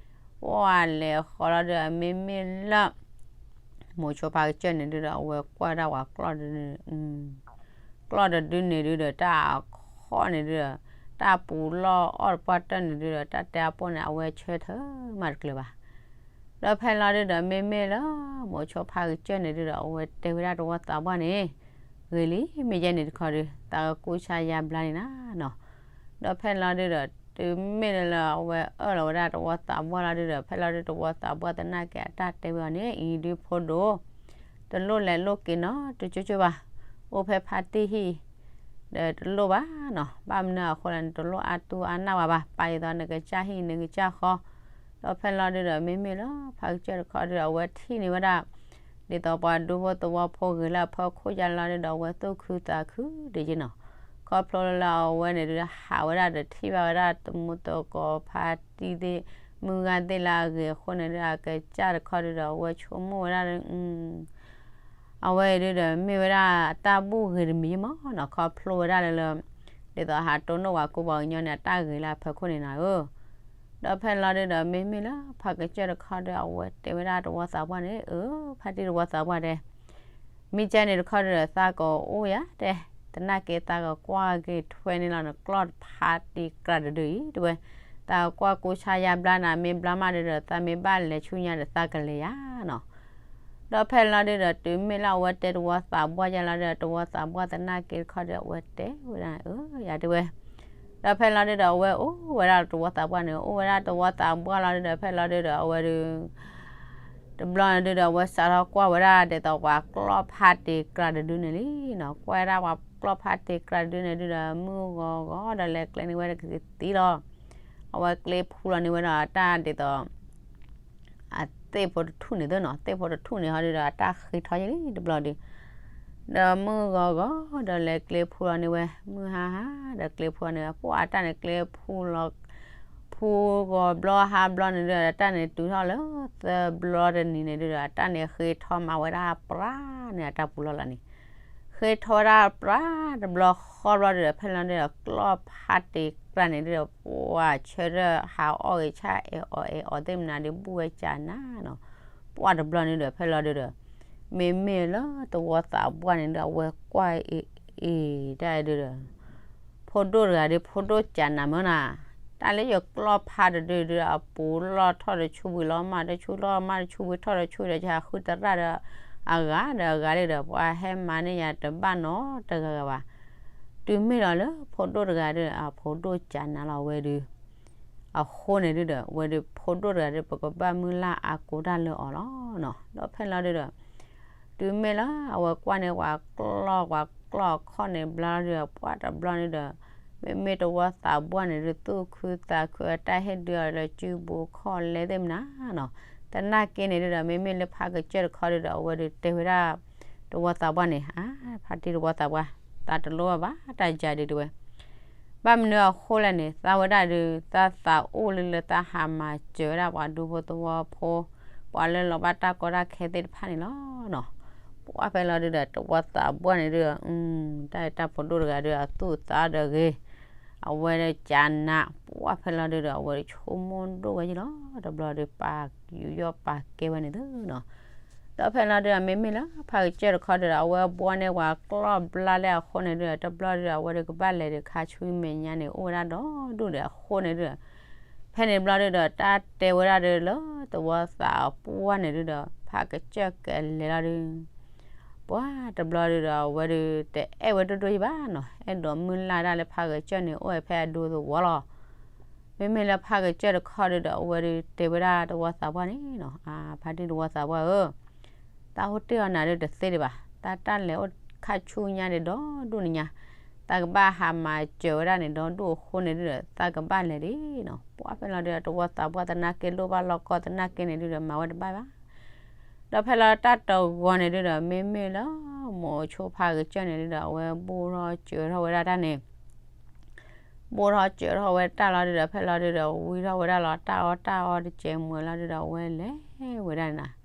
ပှၤလဲၤဃီၤလီၤဒုး မ့မ့ၢ်လၢ မိၤဆိဖါကစၢၢ်န့ၣ်ဒုးဒီး အဝဲကွၢ်ဒၣ်ဝဲကျီၢ်တဒုန့ၣ်, ကျီၢ်တဒုန့ၣ်ဒုးဒီး တၢ်အခီၣ်န့ၣ်ဒုးဒီး တၢ်ပူၤလီၢ်အီၣ်တပှၢ်တၢၢ်န့ၣ်ဒုးဒီး တၢ်တဲအပိၢ်န့ၣ် အဝဲဆၢထၢၣ်မးတကျၢၤဘၣ်. ဒီးဖဲလီၤဒုးဒီး မ့မ့ၢ်လၢ မိၤဆိဖါကစၢၢ်န့ၣ်ဒုးဒီး အဝဲတဲဝဲဒၣ်တဝီသးပှၢ်န့ၣ်, ဂ့ၤလံ မ့ၢ်ယဲန့ၣ်တခီဒုး သးကကူၣ်ဆါယါဘျါန့ၣ်နၤနီၤ. ဒီးဖဲလီၤဒုးဒီး တုၤမ့ၢ်လၢအဝဲအၢၣ်လီၤဝဲဒၣ်တဝီသးပှၢ်လီၤဒုးဒီး ဖဲလီၤဒုးတဝီသးပှၢ်သနာ်က့အတၢ်တဲဝဲအီၤန့ၣ် အံၤဒုးဖိဒိၣ်, တလိၣ်လဲၤလိၣ်က့ၤနီတကၠိကၠိဘၣ်, အိၣ်ဖဲဖါတံၢ်ဟံၣ် ဒီးတလိၣ်ဘၣ်နီၤ, ဘၣ်မနုၤအဃိလဲၣ် နတလိၣ်အါတူၢ်အါနၢ်ဝဲဘၣ်, ပာ်ဒ်သိးနကစၢ်ဟံၣ်နကစၢ်ဃီ, ဒီးဖဲလီၤဒုးဒီး မ့မ့ၢ်လၢဖါကစၢၢ်တခီဒုး အဝဲထံၣ်န့ၢ်ဝဲဒၣ် ဒ်သိးပှၤဒူဖိသဝီဖိဂ့ၤလၢအဖီခိၣ်ယါလီၤဒုးဒီး အဝဲသူၣ်ခုသးခုဒ်ယ့ၣ်နီၤ, ခီဖျိလၢအဝဲန့ၣ်ဒုး ဟးဝဲဒၣ်ဒီးထံၣ်ဘၣ်ဝဲဒၣ်တမူတကိးဖါတံၢ်သ့ၣ် မုၢ်ဂၤသ့ၣ်လၢအဂ့ၤအဃိန့ၣ်ဒုး အကစၢ်တခီဒုးဒီး အဝဲဆိကမိၣ်ဝဲဒၣ် အဝဲအံၤဒုးဒီး မ့ၢ်ဝဲဒၣ်တၢ်ဘူၣ်ဂ့ၤတမံၤမးနီၤ, ခီဖျိဝဲဒၣ်လၢလၢ ဒ်သိးဟးတိၢ်နီၣ်ဝဲကိးပှၤကညီန့ၣ် အတၢ်ဂ့ၤလၢအဖီခိၣ်န့ၣ်နၤဧၢ. ဒီးဖဲလီၤဒုးဒီး မ့မ့ၢ်လၢဖါကစၢၢ်တခီဒီး အဝဲတဲဝဲဒၣ်တဝီသးပှၢ်န့ၣ် အၢ ဖါတံၢ်တဝီသးပှၢ်တဲ မ့ၢ်ကဲန့ၣ်တခီဒီး သးကအိၣ်ယါတဲ, သနာ်က့သးကကွၢ်က့ၤထွဲန့ၢ်လီၤနကျီၢ်ဖါတံၢ်ကြၢးတဒုအံၤ တဲဝဲ, သးကကွၢ်ကူဆါယါဘျါနၤ မ့ၢ်ဘျါမးဒုးဒီး သးမ့ၢ်ဘၣ်လဲၤဆူညါဒီး သးကလဲၤယါနီၤ. ဒီးဖဲလီၤဒုးဒီး တုၤမ့ၢ်လၢအဝဲတဲတဝီသးပှၢ်ယါလီၤဒီး တဝီသးပှၢ်သနာ်က့တခီဒီး အဝဲတဲဝဲဒၣ် အၢ ယါတဲဝဲ ဒီးဖဲလီၤဒုးဒီး အဝဲအိၣ်ဝဲဒၣ်တဝီသးပှၢ်န့ၣ် အိၣ်ဝဲဒၣ်တဝီသးပှၢ်လီၤဒုးဒီး ဖဲလီၤဒုးဒီး အဝဲဒုး တဘျီန့ၣ်ဒုးဒီး အဝဲစးထီၣ်ကွၢ်ဝဲဒၣ်ဒ်သိးပှၤကျီၢ်ဖါတံၢ်ကြၢးတဒုန့ၣ်လံနီၤ, ကွၢ်ဝဲဒၣ်ပှၤကျီၢ်ဖါတံၢ်ကြၢးတဒုန့ၣ်ဒုးဒီး မုၢ်ဂီၤဂီၤဒီးလဲၤကျဲန့ၢ်ဝဲတကသံလီၤ. အဝဲကျ့ဖူလီၤန့ၢ်ဝဲဒီးတၢ်ဒ်သိး အသ့ၣ်ဖိတထူၣ်န့ၣ်သ့နီၤ, သ့ၣ်ဖိတထူၣ်န့ၣ်ဟီဒုးဒီး အတၢ်ဃ့ထီယလံတဘျီဒုး, ဒီးမုၢ်ဂီၤဂီၤဒီးလဲၤကျဲဖူလီၤန့ၢ်ဝဲ, မုၢ်ဟါဟါဒီးကျဲဖူလီၤန့ၢ်ဝဲ, ပှၢ်အတၢ်န့ၣ်ကျဲဖူလီၤ, ဖူဂီၤဘျီဟါဘျီန့ၣ်ဒုး အတၢ်န့ၣ်တုၤထီၣ်လၢသၢဘျီတနံၤန့ၣ်ဒုးဒီး အတၢ်န့ၣ်ဃ့ထီၣ်မၤဝဲဒၣ်ပြးန့ၣ် အတၢ်ပူၤလီၢ်လီၤန့ၣ်, ဃ့ထီၣ်ဝဲဒၣ်ပြးတဘျီဃီဘျီဒုးဒီး ဖဲလီၤဒုးဒီး ကျီၢ်ဖးတ့ၢ်ကြၢးန့ၣ်ဒုးဒီး ပှၢ်ဆၢထၢၣ်ဟးအီၣ်ဂ့ၤဆၣ်အဲၣ်အီၤအဲၣ်အီၤသ့ၣ်မနၤဒီး ဘူၣ်ဝဲကၢနးနီၤ, ပှၢ်တဘျီန့ၣ်ဒီး ဖဲလီၤဒုးဒီး မ့မ့ၢ်လၢသဝီသးပှၢ်န့ၣ်ဒုး အဝဲကွၢ်အ့ၣ်အ့ၣ်တၢ်ဒုးဒီး ဖိဒိၣ်တဂၤဒီး ဖိဒိၣ်ကၢနးမၢနီၤ, တၢ်လၢယကျီၢ်ဖးတဒုဒုးဒီး အပူၤလီၢ်ထီၣ်တဆူ ဝံၤလီၤမၢ်တဆူ လီၢ်မၢ်တဆူ ဝံၤထီၣ်တဆူဒီး ယဟးဃုသရၣ်ဒီး အဂၤဒီးအဂၤလံဒီး ပှၤဟဲမၤန့ၢ်ယၤတဘၣ်နီတဂၤဂၤဘၣ်. တုၤမ့ၢ်လီၤလၢဖိဒိၣ်တဂၤဒီး အဖိဒိၣ်ကၢနးလီၤဝဲဒုး အဃိန့ၣ်ဒုးဒီး ဝဲဒုးဖိဒိၣ်တဂၤဒီး ပကဘၣ်မုၢ်လၢ်အါကိးတၢ်လၢအီၤလီၤနီၤ. ဒီးဖဲလီၤဒုးဒီး တုၤမ့ၢ်လၢအဝဲကွၢ်န့ၢ်ပှၤကျီၢ် ပှၤကျီၢ်အခီၣ်န့ၣ်ဘျီဒုးဒီး ပှၢ်တဘျီန့ၣ်ဒီး မ့မ့ၢ်သဝီသးပှၢ်န့ၣ်ဒုး သူၣ်ခုသးခု အတၢ်ဟ့ၣ်ဒုးအီၤလၢစုဘိခီၣ်လဲသ့ၣ်မနၤနီၤ. သနာ်က့န့ၣ်ဒုးဒီး မ့မ့ၢ်လၢဖးကစၢၢ်တခီဒုးဒီး အဝဲဒုးတဲဝဲဒၣ်သဝီသးပှၢ်န့ၣ်, အါ ဖါတံၢ်သဝီသးပှၢ်, သးတလိၣ်ဘၣ် တၢ်ယၤဒုးတဲဝဲ ဘၣ်မနုၤအဃိလဲၣ်န့ၣ် သးဝဲဒၣ်ဒုး သးသးအိၣ်လၢလၢသးဟးမၤစၢၤဝဲဒၣ်ပှၤဒူဖိသဝီဖိ, ပှၤလၢလီၤဘၣ်တၢ်ကီတၢ်ခဲသ့ၣ်တဖၣ်န့ၣ်လီၤနီၤ. ပှၢ်ဖဲလီၤဒုးဒီး သဝီသးပှၢ်န့ၣ်ဒုးဒီး တၢ်အံၤတၢ်ဖိဒိၣ်တဂၤဒီး အသူၣ်အသးဒီးဂ့ၤ, အဝဲဒၣ်ကၢနး, ပှၢ်ဖဲလီၤဒုးဒီး အဝဲဒၣ်ဆိကမိၣ်ဒိၣ်ဝဲယလီၤ. တဘျီဒုး ပာ်ယူးယီၣ်ပာ်ကဲဝဲန့ၣ်သုနီၤ. ဒီးဖဲလီၤဒုးဒီး မ့မ့ၢ်လၢဖးကစၢၢ်တခီဒုးဒီး အဝဲဘှီန့ၢ်ပှၤကျီၢ်ဘျါလၢအဃိန့ၣ်ဒုးဒီး တဘျီဒုးဒီး အဝဲဒုးကဘၣ်လဲၤဒုးခါဆူမဲာ်ညါန့ၣ် အိၣ်ဝဲဒၣ်ဒီဒူၣ်ဒီးအဃိန့ၣ်ဒုးဒီး ဖဲန့ၣ်တဘျီဒုးဒီး တၢ်တဲဝဲဒၣ်ဒုးလၢသဝီသးပှၢ်န့ၣ်ဒုးဒီး ဖးကစၢၢ်ကလဲၤလီၤဒုး ပှၢ်တဘျီဒုးဒီး အဝဲဒုးတအဲၣ်ဝဲဒိၣ်ဒိၣ်ယဘၣ်နီၤ, အဲၣ်ဒိးမုၢ်လၢ်ဒၣ်လၢဖးကစၢၢ်န့ၣ် အိၣ်ဝဲဖဲအဒူသဝီလီၤ. မ့မ့ၢ်လၢဖးကစၢၢ်တခီဒုးဒီး အဝဲဒုးတဲဝဲဒၣ်သဝီသးပှၢ်န့ၣ်နီၤ, အါ ဖါတံၢ်သဝီသးပှၢ်ဧၢ, သးဟိတ့ၢ်အီၤနၤဒုးတသ့ဒံးဘၣ်, တၢ်တၢ်လဲၤအိၣ်ခါဆူညါဒုးဒီဒူၣ်နံၤညါ, သးကဘၣ်ဟးမၤစၢၤဝဲဒၣ်န့ၣ်ဒီဒူၣ်အဃိန့ၣ်ဒုးဒီး သးကဘၣ်လဲၤဒၣ်နီၤ. ပှၢ်ဖဲလီၤဒုးဒီး သဝီသးပှၢ်သနာ်က့လိၣ်ဘၣ်လီၢ်ကီသနာ်က့န့ၣ်ဒုးဒီး မၤဝဲတဘၣ်ဘၣ် ဒီးဖဲလီၤတၢ်တဂီၤန့ၣ်ဒုးဒီး မ့မ့ၢ်လၢ မိၤဆိဖးကစၢၢ်န့ၣ်ဒုးဒီး အဝဲဘိၣ်ထီၣ်စၢၤထီၣ်ဝဲဒၣ်တၢ်န့ၣ် ဘိၣ်ထီၣ်စၢၤထီၣ်ဝဲတၢ်လီၤဒုးဒီး ဖဲလီၤဒုးဒီး ဝံထီၣ်ဝဲဒၣ်လီၤ တၢ်အီၣ်တၢ်အီတစဲးမုာ်လီၤဒုးဒီး အဝဲလဲၤဝဲဒၣ်န့ၣ်နီၤ.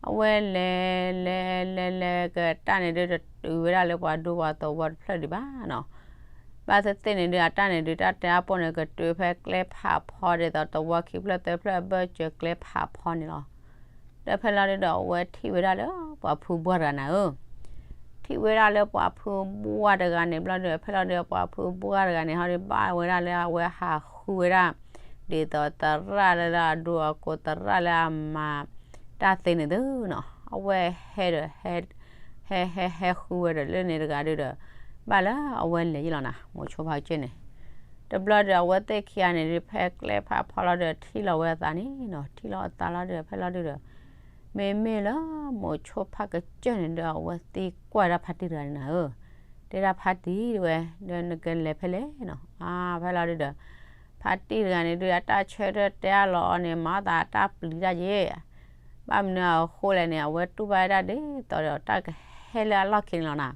အဝဲလဲၤလဲၤလဲၤလဲၤကတၢ်န့ၣ်ဒုး တတုၤဝဲဒၣ်လၢပှၤဒူပှၤသဝီတဖျၢၣ်ဒံးဘၣ်နီၤ. ဘၣ်သ့ၣ်သ့ၣ်န့ၣ်ဒုး အတၢ်န့ၣ်ဒုး တၢ်တဲအါပီၢ်န့ၣ် ကတုၤဖဲကျဲဖးဖီဒ်သိး သဝီခံဖျၢၣ်သၢဖျၢၣ်အဘၢၣ်စၢၤကျဲဖးဖီန့ၣ်လီၤ. ဒီးဖဲလီၤဒုးဒီး အဝဲထံၣ်ဝဲဒၣ်လၢပှၤဖုဘှီၣ်တဂၤနၤဧၢ, ထံၣ်ဝဲဒၣ်လၢပှၤဖုဘှီၣ်တဂၤန့ၣ်ဘျီဒုး ဖဲလီၤဒုး ပှၤဖုဘှီၣ်တဂၤန့ၣ် ဟီဒုးဘၣ်ဝဲဒၣ်လၢအဝဲဟးဃုဝဲဒၣ် ဒ်သိးသရၣ်လၢအဒိအကိးသရၣ်လၢအမၤတၢ်သ့န့ၣ်သုနီၤ. အဝဲဟဲဒီး ဟဲ ဟဲ ဟဲ ဟဲဃုဝဲဒီးလၢန့ၣ်တဂၤဒုးဒီး ဘၣ်လၢအဝဲလဲၤယ့ၢ်လီၤနၤ မိၤဆိဖးကစၢၢ်န့ၣ် တဘျီဒီး အဝဲသ့ၣ်ခံဂၤန့ၣ်ဒုး ဖဲကျဲဖးဖီလီၤဒီး ထံၣ်လီၤဝဲအသးန့ၣ်နီၤ, ထံၣ်လီၤအသးလီၤဒီး ဖဲလီၤဒုးဒီး မ့မ့ၢ်လၢမိၤဆိဖးကစၢၢ်န့ၣ်ဒီး အဝဲသံကွၢ်ဒၣ်ဖါတံၢ်တဂၤန့ၣ်နၤဧၢ, တဲဒၣ်ဖါတံၢ်တဲဝဲ ဒီးနကလဲၤဖဲလဲၣ်နီၤ. အါ ဖဲလီၤဒုးဒီး ဖါတံၢ်တဂၤန့ၣ်ဒုး အတၢ်ဆၢထၢၣ်တဲအါလီၤအီၤန့ၣ် မၤအီၣ်သးအတၢ်ပျံၤတၢ်ယ့ၣ် ဘၣ်မနုၤအဃိလဲၣ်န့ၣ် အဝဲတူၢ်ဘၣ်ဝဲဒၣ်ဒ်သိးဒီးတၢ်ကဟဲလၢအလီၢ်ခံန့ၣ်လီၤနၤ.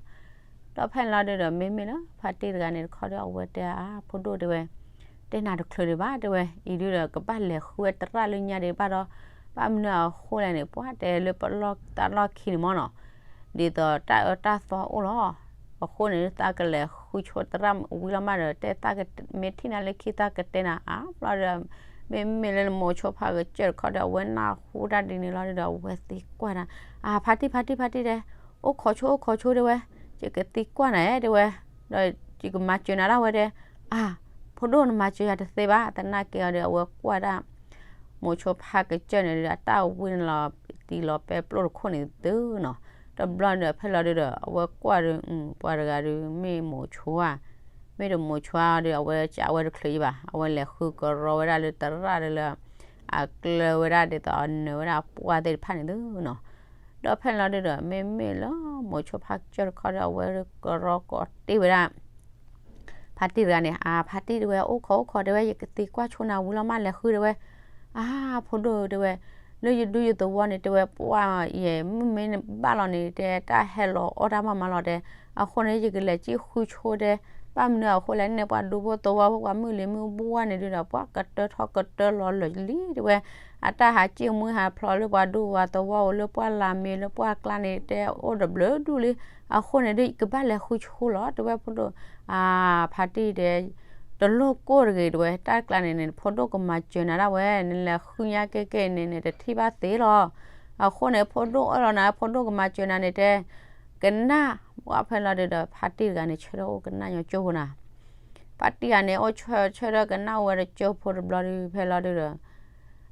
ဒီးဖဲန့ၣ်လီၤဒုးဒီး မ့မ့ၢ်လၢဖါတံၢ်တဂၤန့ၣ်တခီဒီး အဝဲတဲအါ ဖိဒိၣ်တဲဝဲ တဲနၤတချုးဒံးဘၣ်တဲဝဲ အံၤဒုးဒီးကဘၣ်လဲၤဃုဝဲသရၣ်လၢညါဒံးဘၣ်ဒီး ဘၣ်မနုၤအဃိလဲၣ်န့ၣ် ပှၤတဲလၢပလီၢ်တၢ်လီၢ်ခံန့ၣ်မ့ၢ်နီၤ ဒ်သိးတၢ်အၢတၢ်သီအိၣ်လီၤ. အဃိန့ၣ် သးကလဲၤဃုဆိသရၣ်ဝံၤလီၤမးဒီး တဲသးကမ့ၢ်ထံၣ်နၤလၢခံသးကတဲနၤအါဘျီဒီး မ့မ့ၢ်လၢမိၤဆိဖးကစၢၢ်တခီဒီး အဝဲနၢ်ဟူတၢ်ဒ်န့ၣ်လီၤဒုးဒီး အဝဲသံကွၢ်နၤ အါ ဖါတံၢ် ဖါတံၢ် ဖါတံၢ်တဲ အိၣ်ခိးဆိ အိၣ်ခိးဆိတဲဝဲ ယကသံကွၢ်နၤတဲဝဲ ဒီးယကမၤစၢၤနၤဒၣ်ဝဲတဲ အါ ဖိဒိၣ်နမၤစၢၤယၤတသ့ဘၣ် သနာ်က့အီၤဒီး အဝဲကွၢ်ဒၣ် မိၤဆိဖးကစၢၢ်န့ၣ်ဒီး အတၢ်ဝံန့ၣ်လီၤ တံၢ်လီၤပဲပျိၢ်တခိၣ်န့ၣ်သုနီၤ. တဘျီန့ၣ်ဒီးဖဲလီၤဒုးဒီး အဝဲကွၢ်ဒီး ပှၤတဂၤဒီး မ့ၢ်မိၤဆိဧါ မ့ၢ်တမိၤဆိဧါဒီး အဝဲကးဝဲတချုးယံၤဘၣ် အဝဲလဲၤဃုကရီဝဲဒၣ်လၢသရၣ်ဒီးလၢ အကျၢၤဝဲဒၣ်ဒ်သိးအနၢၤဝဲဒၣ်ပှၢ်သ့ၣ်တဖၣ်န့ၣ်သုနီၤ. ဒီးဖဲန့ၣ်လီၤဒုးဒီး မ့မ့ၢ်လၢမိၤဆိဖးကစၢၢ်တခီဒီး အဝဲကရီကီးတ့ၢ်ဝဲဒၣ် ဖါတံၢ်တဂၤန့ၣ် အါ ဖါတံၢ်တဲဝဲ အိၣ်ခိးအိၣ်ခိးတဲဝဲ ယကသံကွၢ်ဆိနၤဝံၤလီၤမးလဲၤဃုတဲဝဲ အါ ဖိဒိၣ်တဲဝဲ လၢယဒူယသဝီန့ၣ် တဲဝဲ ပှၢ်ယဲ မုၢ်မ့ၢ်ဘၣ်လီၤန့ၣ် တဲတၢ်ဟဲလီၤအီၣ်တၢ်မးမးလီၤတဲ, အဃိန့ၣ် ယကလဲၤစံၣ်ဃုဆိတဲ, ဘၣ်မနုၤအဃိလဲၣ်န့ၣ် ပှၤဒူဖိသဝီဖိ ပှၤမုၢ်လံၤမုၢ်ဘှၢ်န့ၣ်ဒုဒီး ပှၤကတၢထီၣ်ကတၢလီၤလၢာ်လံ တဲဝဲ, အတၢ်ဟးစံၣ်မှံဟးဖျိးလၢပှၤဒူပှၤသဝီဧိၤ လၢပှၢ်လၢ်မ့ၢ်လၢပှၢ်ကျါန့ၣ် တဲအိၣ်တဘျုးဒူၣ်လံ, အဃိန့ၣ်ဒု ယကဘၣ်လဲၤဃုဆိလီၤ တဲဝဲ ဖိဒိၣ်, ဖါတံၢ်တဲ တလိၣ်ကိၢ်တဂ့ၤ တဲဝဲ, တၢ်ကျါန့ၣ်န့ၣ် ဖိဒိၣ်ကမၤစၢၤနၤဒၣ်ဝဲ, နလဲၤဃုညါကဲကဲန့ၣ်န့ၣ် တထံၣ်ဘၣ်သ့လီၤ. အဃိန့ၣ် ဖိဒိၣ်အၢၣ်လီၤနၤ ဖိဒိၣ်ကမၤစၢၤနၤန့ၣ်တဲ, ကနၣ်, ပှၢ်ဖဲလီၤဒုဒီး ဖါတံၢ်တဂၤန့ၣ် ဆၢထၢၣ်အိၣ်ကနၣ်ညီကၠိဖိနၤ, ဖါတံၢ်တဂၤန့ၣ် အိၣ်ဆၢထၢၣ်ကနၣ်ဝဲတကၠိဖိတဘျီဒု ဖဲလီၤဒုဒီး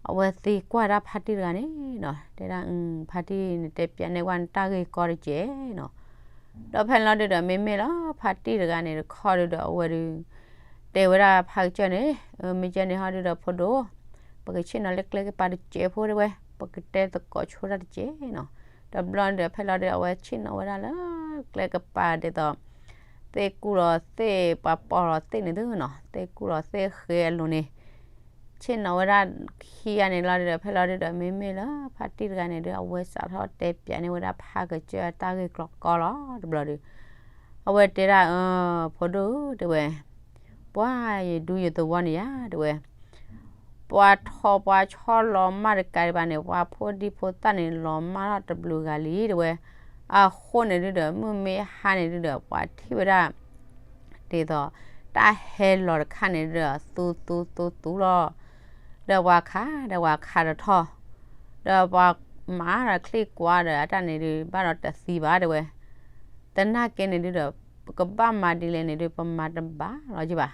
အဝဲသံကွၢ်ဒၣ်ဖါတံၢ်တဂၤန့ၣ်နီၤ, တဲဒၣ် ဖါတံၢ်န့ၣ် တဲပၠးန့ၢ်ဝဲနတၢ်ဂ့ၢ်ကီတကဲးနီၤ, ဒီးဖဲလီၤဒုဒီး မ့မ့ၢ်လၢဖါတံၢ်တဂၤန့ၣ်တခီဒုဒီး အဝဲဒု တဲဝဲဒၣ်ဖါကစၢၢ်န့ၣ်, မ့ၢ်ကဲန့ၣ်ဟီဒုဒီး ဖိဒိၣ်, ပကဆ့ၣ်နီၤလၢကျဲကပၤတစဲးဖိတဲဝဲ, ပကတဲသကိးဆိတၢ်တစဲးနီၤ, ဒီးဘျီဒုဒီး ဖဲလီၤဒုဒီး အဝဲဆ့ၣ်နီၤဝဲဒၣ်လၢကျဲကပၤဒ်သိး သ့ၣ်ကူၣ်လီၤသ့ၣ် ပှၤပီၢ်လီၤသ့ၣ်န့ၣ်သုနီၤ, သ့ၣ်ကူၣ်လီၤသ့ၣ်ဃဲအလိၤန့ၣ် ဆ့ၣ်နီၤဝဲဒၣ်ခံဂၤန့ၣ်လီၤဒုဒီး ဖဲလီၤဒုဒီး မ့မ့ၢ်လၢဖါတံၢ်တဂၤန့ၣ်ဒု အဝဲစးထီၣ်တဲပၠးန့ၢ်ဝဲဒၣ်ဖါကစၢၢ်တၢ်ဂ့ၢ်ကျိၤကီလီၤတဘျီဒု, အဝဲတဲဒၣ် အၢ ဖိဒိၣ်ဧၢ တဲဝဲ, ပှၤယဒူယသဝီန့ၣ်ယါ တဲဝဲ ပှၤထီပှၤဆီလီၤမၢ်တကးဒံးဘၣ်န့ၣ် ပှၤဖိဒံဖိသၣ်န့ၣ် လီၤမၢ်ထီၣ်တဘျုးဂၤလံ တဲဝဲ, အဃိန့ၣ်ဒုဒီး မုၢ်မ့ၢ်ဟါန့ၣ်ဒုဒီး ပှၤထံၣ်ဝဲဒၣ် ဒ်သိး တၢ်ဟဲလီၤတခါန့ၣ်ဒုဒီး သူသူသူသူလီၤ, ဒီးပှၤခး ဒီးပှၤခးတထီၣ်, ဒီးပှၤမၤဒီးချံၣ်ကွၢ်ဒီး အတၢ်န့ၣ်ဒု ဘၣ်ဒီးတသံဘၣ် တဲဝဲ, သနာ်က့န့ၣ်ဒုဒီး ပကဘၣ်မၤဒ်လဲၣ်န့ၣ်ဒု ပမၤတဘၣ်လီၤယဘၣ်,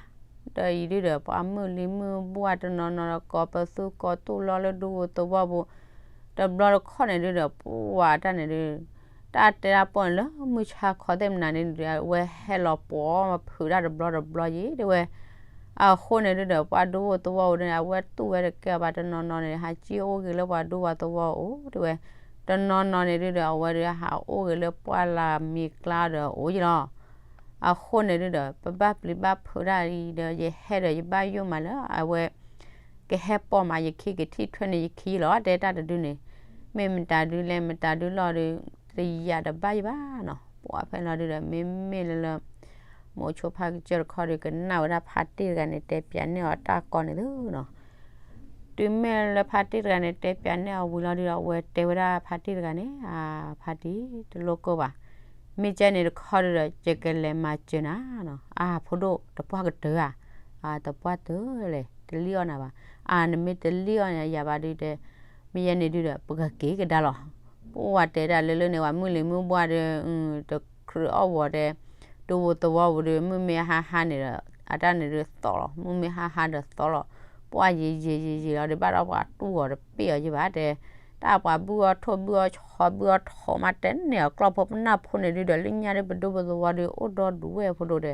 ဒီးအံၤဒုဒီး ပှၤမုၢ်လံၤမုၢ်ဘှၢ်တနီၤနီၤဒီး ကိးပသူကိးသူၣ်လီၤလၢဒူဖိသဝီပူၤ, တဘျီတခီၣ်န့ၣ်ဒုဒီး ပှၤတၢ်န့ၣ်ဒု တၢ်တဲတၢ်ပိၢ်န့ၣ်လၢမုၢ်ဆါခီသ့ၣ်မနၤန့ၣ်ဒု အဝဲဟဲလီၤပှီၤဖုးတၢ်တဘျီတဘျီယံၤ တဲဝဲ, အဃိန့ၣ်ဒုဒီး ပှၤဒူဖိသဝီပူၤန့ၣ် အဝဲတူၢ်ဝဲတကဲအီၤဘၣ် တနီၤနီၤန့ၣ် ဟးစံၣ်အိၣ်ဂ့ၤလၢပှၤဒူပှၤသဝီအိၣ် တဲဝဲ, တနီၤနီၤန့ၣ်ဒုဒီး အဝဲဒုးဟးအိၣ်ဂ့ၤလၢပှၢ်လၢ်မ့ၤကျါဒီးအိၣ်ယံၤလီၤ. အဃိန့ၣ်ဒုဒီး ပဘၣ်ပျံၤဘၣ်ဖုးတၢ်အံၤဒီး ယဟဲဒီးယဘၣ်ယိၣ်မးလၢအဝဲ ကဟဲပိာ်မးယခံကထံၣ်ထွဲန့ၣ်ယခံလီၤ တဲတၢ်တဒုန့ၣ်, မ့ၢ်မတၤဒုလဲၣ် မတၤဒုလီၤဒု တယာ်တဘၣ်ယဘၣ်နီၤ, ပှၤဖဲလီၤဒုဒီး မ့မ့ၢ်လၢလၢ မိၤဆိဖါကစၢၢ်တခီဒီး ကနၣ်ဝဲဒၣ်ဖါတံၢ်တဂၤန့ၣ် တဲပၠးန့ၢ်အီၤတၢ်ကီန့ၣ်သုနီၤ တုၤမ့ၢ်လၢဖါတံၢ်တဂၤန့ၣ် တဲပၠးန့ၢ်အီၤဝံၤလီၤဒုဒီး အဝဲတဲဝဲဒၣ်ဖါတံၢ်တဂၤန့ၣ်, အါ ဖါတံၢ် တလိၣ်ကိၢ်ဘၣ်, မ့ၢ်ကဲန့ၣ်တခီဒုဒီး ယကလဲၤမၤစၢၤနၤနီၤ, အါ ဖိဒိၣ် တပှၢ်ကတၢၢ်ဧါ, အါ တပှၢ်တၢၢ်လဲၣ် တလံၣ်အီၣ်နၤဘၣ်, အါ နမ့ၢ်တလံၣ်အီၣ်နၤယၤဘၣ်ဒုတဲ, မ့ၢ်ယဲန့ၣ်ဒုဒီး ပကက့ၤကဒါလီၤ, ပှၤတဲတၢ်လၢလၢန့ၣ် ပှၤမုၢ်လံၤမုၢ်ဘှၢ်ဒီး တကြၢးအီၣ်ဝီၤတဲ ဒူဖိသဝီပူၤဒီး မုၢ်မ့ၢ်ဟါဟါန့ၣ်ဒီး အတၢ်န့ၣ်ဒုးသီလီၤ, မုၢ်မ့ၢ်ဟါဟါဒီးသီလီၤ, ပှၤယံာ်ယံာ်ယံာ်ယံာ်လီၤဒီး ဘၣ်ဒီးပှၤတူၢ်အီၤတပ့ၢ်အီၤယဘၣ်တဲ, တၢ်ပှၤဘုၣ်အီၣ်ထိၣ်ဘုၣ်အီၣ်ဆီဘုၣ်အီၣ်ထိၣ်မး တဲန့ၢ်အီၤကျီၢ်ဖိပနၢ်ဖိန့ၣ်ဒုဒီး လၢညါဒီး ပဒူဖိသဝီဒီး အိၣ်ဒီဒူၣ်ဝဲဖိဒိၣ်တဲ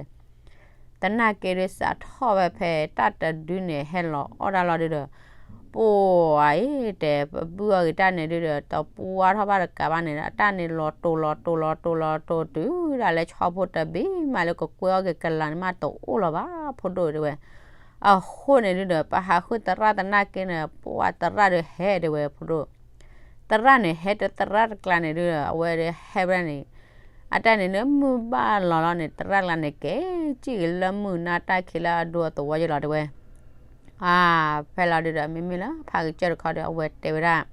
သနာ်က့ဒုး စးထီၣ်ဝဲဖဲတၢ်တဒုန့ၣ် ဟဲလီၤအီၣ်တၢ်လီၤဒုဒီး ပှၤအံၤတဲ ပဘုၣ်အီၣ်ဂ့ၤတၢ်န့ၣ်ဒုဒီး တပှၢ်ထီၣ်ဘၣ်တကးဘၣ်န့ၣ် အတၢ်န့ၣ်လီၤတိၤလီၤတိၤလီၤတိၤလီၤတိၤတုၤဒၣ်လဲာ် ဆီဖိတဘ့ၣ်မးလၢကကွဲအီၣ်က့ၤကလၤန့ၣ်မးတအိၣ်လီၤဘၣ် ဖိဒိၣ်တဲဝဲ. အဃိန့ၣ်ဒုဒီး ပဟးဃုသရၣ်သနာ်က့န့ၣ် ပှၤသရၣ်ဒုးဟဲတဲဝဲဖိဒိၣ် သရၣ်န့ၣ် ဟဲတသရၣ်တကျါန့ၣ်ဒုဒီး အဝဲဒုးဟဲဝဲဒၣ်န့ၣ် အတၢ်န့ၣ် နမုၢ်ဘၣ်လီၤလီၤန့ၣ် သရၣ်ကျါန့ၣ် ကဲစံၣ်ဂ့ၤလၢမုၢ်နၤတၢ်ခံးလၢအဒိအသဝီယလီၤတဲဝဲ. အါ ဖဲလီၤဒုဒီး မ့မ့ၢ်လၢဖးကစၢၢ်တခီဒီး အဝဲတဲဝဲဒၣ်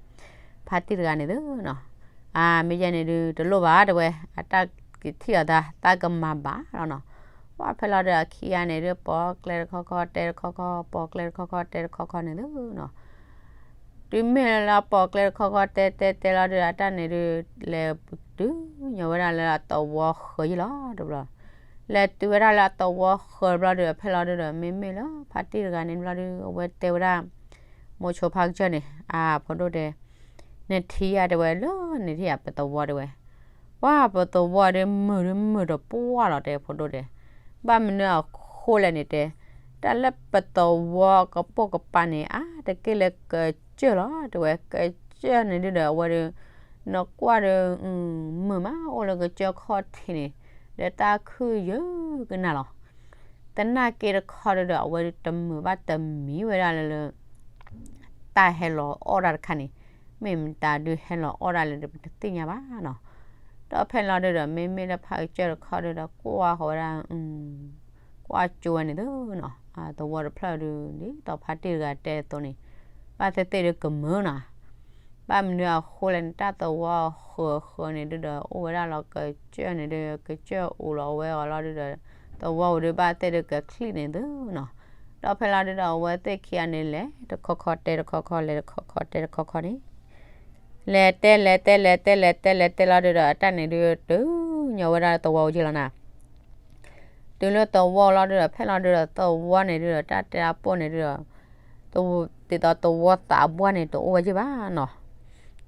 ဖါတံၢ်တဂၤန့ၣ်သုနီၤ, အါ မ့ၢ်ယဲန့ၣ်ဒု တလိၣ်ဘၣ်တဲဝဲ အတၢ်ကထံၣ်အီၤသး သးကမၤဘၣ်လီၤနီၤ. ပှၢ်ဖဲလီၤဒုး အခံဂၤန့ၣ်ဒုး ပိာ်ကျဲတခီခီ တဲတခီခီ ပိာ်ကျဲတခီခီ တဲတခီခီန့ၣ်သုနီၤ. တုၤမ့ၢ်လၢပိာ်ကျဲတခီခီ တဲတဲတဲလီၤဒုး အတၢ်န့ၣ်ဒုး လဲၤတုၤညီဝဲဒၣ်လၢအသဝီဃၢၤယံၤလီၤတဘျီ. လဲၤတုၤဝဲဒၣ်လၢအသဝီဃၢၤတဘျီဒုး ဖဲလီၤဒုဒီး မ့မ့ၢ်လၢဖါတံၢ်တဂၤန့ၣ်တဘျီဒုး အဝဲတဲဝဲဒၣ် မိၤဆိဖါကစၢၢ်န့ၣ် အါဖိဒိၣ်တဲ နထံၣ်ဧါတဲဝဲ လၢနထံၣ်ဧါ ပသဝီတဲဝဲ. ပှၢ်ပသဝီဒုး မုာ်ဒုးမုာ်တပှၢ်လီၤတဲဖိဒိၣ်တဲ. ဘၣ်မနုၤအဃိလဲၣ်န့ၣ်တဲ တၢ်လၢပသဝီကပိာ်ကပၤန့ၣ် အါတက့ၢ်လၢကစၢၢ်လီၤတဲဝဲ ကစၢၢ်န့ၣ်ဒုဒီး အဝဲဒုး နကွၢ်ဒုး မုာ်မး အိၣ်လၢကစၢၢ်ခီၣ်ထံးန့ၣ် ဒီးတၢ်ခုၣ်ယၢကနၣ်လီၤ. သနာ်က့တခီဒုဒီး အဝဲဒုးတမုာ်ဘၣ်တမံၤဝဲဒၣ်လၢ တၢ်ဟဲလီၤအီၣ်တၢ်တခါန့ၣ် မ့ၢ်မတၤဒုးဟဲလီၤအီၣ်ဒၣ်လဲၣ်ဒီး ပတသ့ၣ်ညါဘၣ်နီၤ. ဒီးဖဲလီၤဒုဒီး မ့မ့ၢ်လၢဖါကစၢၢ်တခီဒုဒီး ကွၢ်ဃီၤဝဲဒၣ် ကွၢ်ကၠိဝဲန့ၣ်သုနီၤ, သဝီတဖျၢၣ်ဒု ဒ်သိးဖါတံၢ်တဂၤတဲအသိးန့ၣ် ဘၣ်သ့ၣ်သ့ၣ်ဒုကမၢနီၤ. ဘၣ်မနုၤအဃိလဲၣ်န့ၣ် တၢ်သဝီဃၢၤဃၢၤန့ၣ်ဒုဒီး အိၣ်ဝဲဒၣ်လီၤကစၢၢ်န့ၣ်ဒု ကစၢၢ်အိၣ်လီၤဝဲအီၤလီၤဒုဒီး သဝီဝဲဒုဘၣ်သ့ၣ်ဒုကချံၣ်န့ၣ်သုနီၤ. ဒီးဖဲလီၤဒုဒီး အဝဲသ့ၣ်ခံဂၤန့ၣ် လဲၤတခီခီတဲတခီခီ လဲၤတခီခီတဲတခီခီန့ၣ် လဲၤတဲလဲၤတဲလဲၤတဲလဲၤတဲလဲၤတဲလီၤဒုဒီး အတၢ်န့ၣ်ဒု တုၤညီဝဲဒၣ်လၢသဝီအိၣ်က့ၤလီၤနၤ. တုၤလၢသဝီလီၤဒုဒီး ဖဲလီၤဒုဒီး သဝီန့ၣ်ဒုဒီး တၢ်တဲတၢ်ပိၢ်န့ၣ်ဒုဒီး ဒ်သိးသဝီသးပှၢ်န့ၣ် တအိၣ်ဝဲက့ၤဘၣ်နီၤ.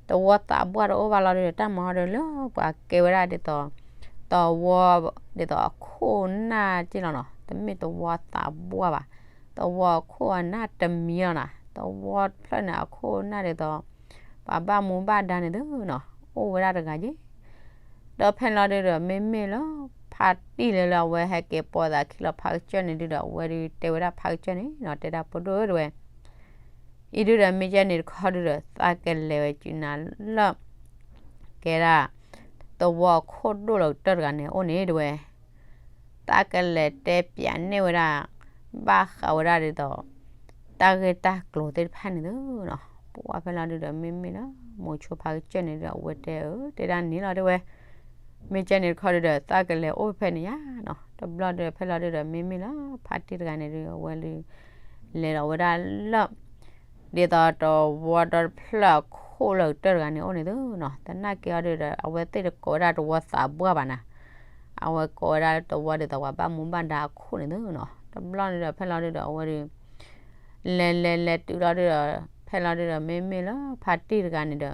သဝီသးပှၢ်တအိၣ်ဘၣ်လီၤဒုဒီး တၢ်မၤဟီဒုလၢပှၤကဲဝဲဒၣ်ဒ်သိး သဝီ ဒ်သိးအခိၣ်အနၢ်က့ၤလီၤနီၤ, တမ့ၢ်သဝီသးပှၢ်ဘၣ်, သဝီအခိၣ်အနၢ်တမံၤလီၤနၤ, သဝီတဖျၢၣ်န့ၣ် အခိၣ်အနၢ်ဒ်သိး ပှၤဘၣ်မူဘၣ်ဒါန့ၣ်သုနီၤ, အိၣ်ဝဲဒၣ်တဂၤက့ၤ ဒီးဖဲလီၤဒုဒီး မ့မ့ၢ်လၢ ဖါတံၢ်လၢလၢအဝဲဟဲက့ၤပိာ်သးခံလီၤဖါကစၢၢ်န့ၣ်ဒုဒီး အဝဲဒုတဲဝဲဒၣ်ဖါကစၢၢ်န့ၣ်နီၤ, တဲဒၣ်ဖိဒိၣ်ဧၢ တဲဝဲ, အံၤဒုဒီး မ့ၢ်ကဲန့ၣ်တခီဒုဒီး သးကလဲၤဝဲကနၤလၢ ကဲဒၣ် သဝီအခိၣ်ဒိၣ်လၢကတၢၢ်တဂၤန့ၣ်အိၣ်န့ၣ်တဲဝဲ သးကလဲၤတဲပၠးန့ၢ်ဝဲဒၣ် ဘၣ်ဃးဝဲဒၣ်ဒ်သိး တၢ်ဂ့ၢ်တၢ်ကျိၤသ့ၣ်တဖၣ်န့ၣ်သုနီၤ, ပှၢ်ဖဲလီၤဒုဒီး မ့မ့ၢ်လၢ မိၤဆိဖါကစၢၢ်န့ၣ်ဒုဒီး အဝဲတဲအၢ တဲဒၣ်န့ၣ်လီၤတဲဝဲ, မ့ၢ်ကဲန့ၣ်တခီဒုဒီး သးကလဲၤအိၣ်ဖဲန့ၣ်ယါနီၤ, တဘျီဒုဒီး ဖဲလီၤဒုဒီး မ့မ့ၢ်လၢ ဖါတံၢ်တဂၤန့ၣ်ဒု အဝဲဒု လဲၤဒီးဝဲဒၣ်လၢ ဒ်သိးတဝီဒီတဖျၢၣ်အခိၣ်လၢကတၢၢ်တဂၤန့ၣ်အိၣ်န့ၣ်သုနီၤ, သနာ်က့အီၤဒုဒီး အဝဲသ့ၣ်တကိးဝဲဒၣ်တဝီသးပှၢ်ဘၣ်နၤ, အဝဲကိးဝဲဒၣ်တဝီဒ်သိးပှၤဘၣ်မူဘၣ်ဒါအခိၣ်န့ၣ်သုနီၤ, တဘျီန့ၣ်ဒီး ဖဲလီၤဒုဒီး အဝဲဒု လဲၤလဲၤလဲၤတုၤလီၤဒုဒီး ဖဲလီၤဒုဒီး မ့မ့ၢ်လၢ ဖါတံၢ်တဂၤန့ၣ်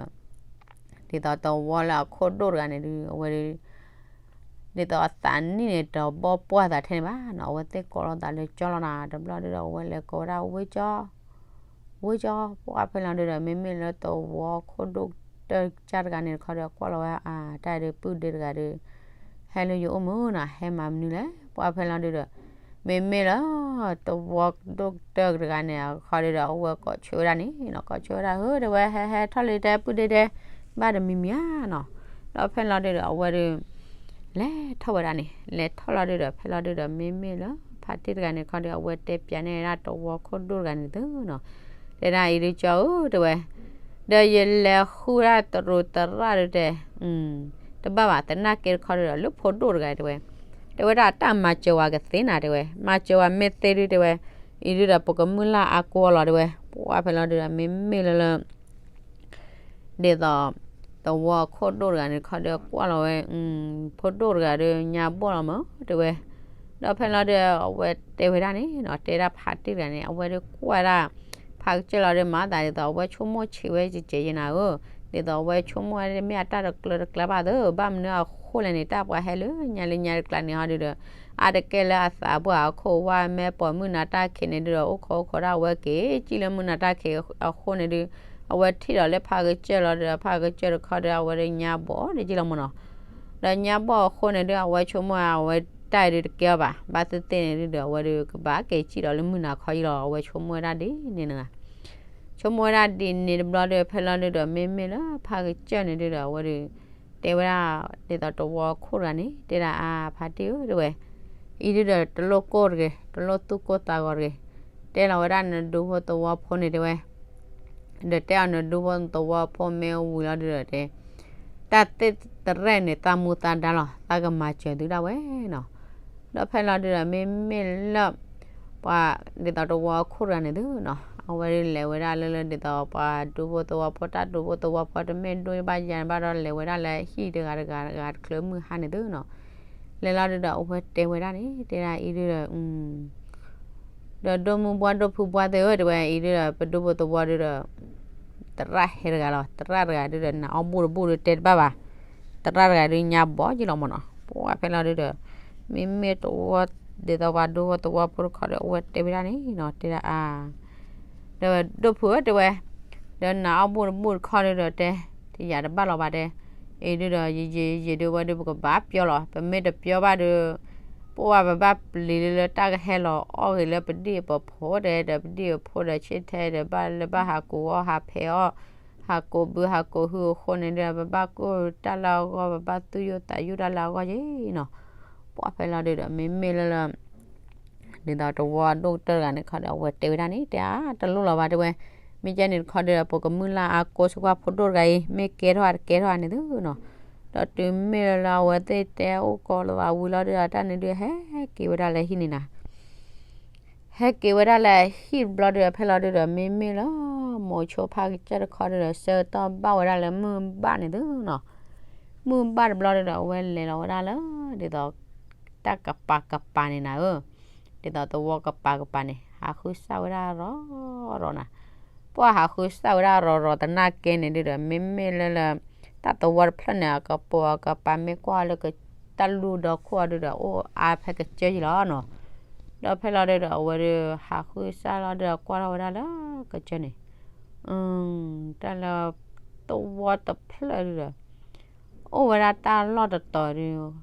ဒီး ဒ်သိးတဝီလၢအခိၣ်ဒိၣ်တဂၤန့ၣ်ဒု အဝဲဒု ဒ်သိးအသးနံၣ်န့ၣ် တဘီပှၢ်သးထဲန့ၣ်ဘၣ်နီၤ, အဝဲသ့ၣ်ကိးလိာ်သးလၢကၠီလီၤနၤ, တဘျီဒုဒီး အဝဲလဲၤကိးဝဲဒၣ်ဝ့ၢ်ကၠီ ဝ့ၢ်ကၠီ ပှၢ်ဖဲလီၤဒုဒီး မ့မ့ၢ်လၢတဝီခိၣ်ဒိၣ်ကတၢၢ်ကစၢ်တဂၤန့ၣ်တခီဒီး ကွၢ်လီၤဝဲအါ တၢ်ဒုပုၢ်ဒ့တဂၤဒု ဟဲလၢယအိၣ်မုၢ်နၤ ဟဲမၤမနုၤလဲၣ်, ပှၢ်ဖဲလီၤဒုဒီး မ့မ့ၢ်လၢ တဝီဒိၣ်ကတၢၢ်တဂၤန့ၣ် အခီဒုဒီး အဝဲကိးဆၢဝဲဒၣ်န့ၣ်နီၤ, ကိးဆၢဝဲဒၣ်ဧၢ တဲဝဲ ဟဲဟဲထီၣ်လံတဲ ပုၢ်ဒ့တဲ ဘၣ်တမံၤမံၤဧါနီၤ, ဒီးဖဲလီၤဒုဒီး အဝဲဒု လဲၤထီၣ်ဝဲဒၣ်န့ၣ် လဲၤထီၣ်လီၤဒုဒီး ဖဲလီၤဒုဒီး မ့မ့ၢ်လၢ ဖါတံၢ်တဂၤန့ၣ်ခီဒီး အဝဲတဲပၠးန့ၢ်ဝဲဒၣ်တဝီခိၣ်ဒိၣ်တဂၤန့ၣ်သုနီၤ, တဲဒၣ်အံၤဒုကၠီဧၢ တဲဝဲ, ဒီးယလဲၤဃုဒၣ်တရူးသရၣ်ဒုတဲ တဘၣ်ဘၣ် သနာ်က့တခီဒုဒီး လၢဖိဒိၣ်တဂၤတဲဝဲ, တဲဝဲဒၣ်တၢ်မၤစၢၤဝဲကသ့နၤတဲဝဲ, မၤစၢၤဝဲမ့ၢ်သ့ဒုတဲဝဲ, အံၤဒုဒီး ပကမုၢ်လၢ်အါကိးလီၤတဲဝဲ, ပှၢ်ဖဲလီၤဒုဒီး မ့မ့ၢ်လၢလၢ ဒ်သိး သဝီခိၣ်ဒိၣ်တဂၤန့ၣ်တခီဒီး ကွၢ်လီၤဝဲ ဖိဒိၣ်တဂၤဒီး ညါဘီၣ်လီၤမး တဲဝဲ, ဒီးဖဲလီၤဒုဒီး အဝဲတဲဝဲဒၣ်န့ၣ်နီၤ, တဲဒၣ်ဖါတံၢ်တဂၤန့ၣ် အဝဲဒုးကွၢ်ဒၣ် ဖါကစၢၢ်လီၤဒုး မၤသးဒ်သိး အဝဲဆိကမိၣ်ဆံးဝဲကကဲးယဲနၤဧၢ, ဒ်သိးအဝဲဆိကမိၣ်ဝဲမ့ၢ်အတၢ်တကျၢၤတကျါဘၣ်သၢ, ဘၣ်မနုၤအဃိလဲၣ်န့ၣ် တၢ်ပှၤဟဲလၢညါလၢညါတကျါန့ၣ်ဟီဒုဒီး အါတက့ၢ်လၢအသးပှၢ်အခိၣ်ဝါ မ့ၢ်ပိာ်မုၢ်နၤတၢ်ခံးန့ၣ်ဒုဒီး အိၣ်ခိးအိၣ်ခိးဒၣ်ဝဲက့ၤ ကံၣ်လၢမုၢ်နၤတၢ်ခံးအဃိန့ၣ်ဒု အဝဲထံၣ်ဒီးလၢဖါကစၢၢ်လီၤဒီး ဖါကစၢၢ်တခီဒီး အဝဲဒုးညါဘီၣ်ဒုးကံၣ်လီၤမးနီၤ, ဒီးညါဘီၣ်အဃိန့ၣ်ဒု အဝဲဆိကမိၣ်အဝဲတၢ်အံၤဒုတကဲအီၤဘၣ်, ဘၣ်သ့ၣ်သ့ၣ်န့ၣ်ဒုဒီး အဝဲဒုကဘၣ်က့ၤကံၣ်ဒီးလၢမုၢ်နၤခီအံၤလီၤ, အဝဲဆိကမိၣ်ဝဲဒၣ်ဒ်န့ၣ်နီၤ ဆိကမိၣ်ဝဲဒၣ်ဒ်န့ၣ်တဘျီဒီး ဖဲလီၤဒုဒီး မ့မ့ၢ်လၢဖါကစၢၢ်န့ၣ်ဒုဒီး အဝဲဒု တဲဝဲဒၣ် ဒ်သိးတဝီခိၣ်တဂၤန့ၣ် တဲဒၣ်အါ ဖါတံၢ်ဧၢ တဲဝဲ, အံၤဒုဒီး တလိၣ်ကိၢ်တဂ့ၤ တလိၣ်သူၣ်ကိၢ်သးဂီၤတဂ့ၤ, တဲလီၤဝဲဒၣ်နဒူဖိသဝီဖိန့ၣ်တဲဝဲ ဒီးတဲအီၤနဒူဖိသဝီဖိမ့ၢ်ဝံၤလီၤဒုဒီးတဲ တၢ်သ့ၣ်တရဲၣ်န့ၣ် သးမူသးဒါလီၤ သးကမၤစၢၤသုဒၣ်ဝဲနီၤ, ဒီးဖဲလီၤဒုဒီး မ့မ့ၢ်လၢ ပှၤ ဒ်သိးတဝီခိၣ်တဂၤန့ၣ်သုနီၤ, အဝဲဒုးလဲၤဝဲဒၣ်လၢလၢဒ်သိးပှၤဒူဖိသဝီဖိ တၢ်ဒူဖိသဝီဖိ တမ့ၢ်ဒိၣ်ဘၣ်ယၤဘၣ်ဒီး လဲၤဝဲဒၣ်လၢဟံၣ်တဂၤတဂၤတဂၤတချုးမုၢ်ဟါန့ၣ်သုနီၤ, လဲၤလီၤဒုဒီး အဝဲတဲဝဲဒၣ်န့ၣ် တဲဒၣ်အံၤဒုဒီး ဒီးဒိၣ်မုၢ်ဘှါဒိၣ်ဖုဘှါသ့ၣ်ဧၢ တဲဝဲ အံၤဒုဒီး ပဒူဖိသဝီဒုဒီး သရၣ်ဟဲတဂၤလီၤ, သရၣ်တဂၤဒုဒီး နၤအီၣ်ဘူၣ်တဘူၣ်ဒုတဲတဘၣ်ဘၣ်, သရၣ်တဂၤဒုညါဘီၣ်က့ၤလီၤမးနီၤ, ပှၢ်ဖဲလီၤဒုဒီး မ့မ့ၢ်တဝီ ဒ်သိးပှၤဒူဖိသဝီဖိတခီဒီး အဝဲတဲဝဲဒၣ်န့ၣ်နီၤ, တဲဒၣ်အါ ဒီးဒိၣ်ဖုဧၢ တဲဝဲ, ဒီးနၤအီၣ်ဘူၣ်တဘူၣ်တခီဒုဒီးတဲ တယာ်တဘၣ်လီၤဘၣ်တဲ, အံၤဒုဒီး ယယံာ်ယံာ်ဒုဝဲဒု ပကဘၣ်ပျီလီၤ, ပမ့ၢ်တပျီဘၣ်ဒု ပဝဲပဘၣ်ပျံၤလၢလၢတၢ်ကဟဲလီၤအီၣ်ဂ့ၤလၢပဒံၣ်ပဖိတဲ ဒီးပဒံၣ်ပဖိဒီးဆ့ထဲဒီး ဘၣ်လၢဘၣ်ဟးကူအီၣ်ဟးဖဲးအီၣ်, ဟးကိးဘုဟးကိးဟုအဃိန့ၣ်ဒုး ပဘၣ်ကိၢ်တၢ်လၢအဂီၢ် ပဘၣ်သူၣ်ယိၣ်သးယိၣ်တၢ်လၢအဂီၢ်ယ့ၣ်နီၤ. ပှၢ်ဖဲလီၤဒုးဒီး မ့မ့ၢ်လၢလၢ ဒ်သိးတဝီဒိၣ်ကတၢၢ်တဂၤန့ၣ်ခီဒီး အဝဲတဲဝဲဒၣ်န့ၣ် တဲအါတလိၣ်လီၤဘၣ်တဲဝဲ, မ့ၢ်ကဲန့ၣ်တခီဒီး ပကမုၢ်လၢ်အါကိးဆိကွၢ်ဖိဒိၣ်တဂၤအံၤ မ့ၢ်ကဲထီၣ်ဧါတကဲထီၣ်ဧါန့ၣ်သုနီၤ. ဒီးတုၤမ့ၢ်လၢလၢအဝဲသ့ၣ်တဲအိၣ်ကိးလီၤသးဝံၤလီၤဒုးဒီး တၢ်န့ၣ်ဒုးဟဲက့ၤဝဲဒၣ်လၢဟံၣ်န့ၣ်နၤ ဟဲက့ၤဝဲဒၣ်လၢဟံၣ်တဘျီဒုးဒီး ဖဲလီၤဒုးဒီး မ့မ့ၢ်လၢ မိၤဆိဖးကစၢၢ်တခီဒုးဒီး ဆၢကတီၢ်ဘၣ်ဝဲဒၣ်လၢမုၢ်ဘၣ်န့ၣ်သုနီၤ. မုၢ်ဘၣ်တဘျီဒုးဒီး အဝဲလဲၤလီၤဝဲဒၣ်လၢ ဒ်သိး တၢ်ကပၤကပၤန့ၣ်နၤဧၢ, ဒ်သိးသဝီကပၤကပၤန့ၣ် ဟးဃုစၢ်ဝဲဒၣ်ရီၤရီၤနၤ. ပှၢ်ဟးဃုစၢ်ဝဲဒၣ်ရီၤရီၤသနာ်က့န့ၣ်ဒုးဒီး မ့မ့ၢ်လၢလၢ တၢ်သဝီတဖျၢၣ်န့ၣ် အကပိာ်အကပၤမ့ၢ်ကွၢ်လၢ တၢ်လူၢ်ဒီခိၣ်အီၤဒုးဒီး အိၣ်အါဖဲကစၢၢ်ယံၤလီၤနီၤ. ဒီးဖဲလီၤဒုးဒီး အဝဲဒုး ဟးဃုစၢ်လီၤဒုးဒီး ကွၢ်ထီၣ်ဝဲဒၣ်လၢကစၢၢ်န့ၣ် တၢ်လၢ သဝီတဖျၢၣ်ဒုးဒီး အိၣ်ဝဲဒၣ်တၢ်လီၢ်တတီၤဒုး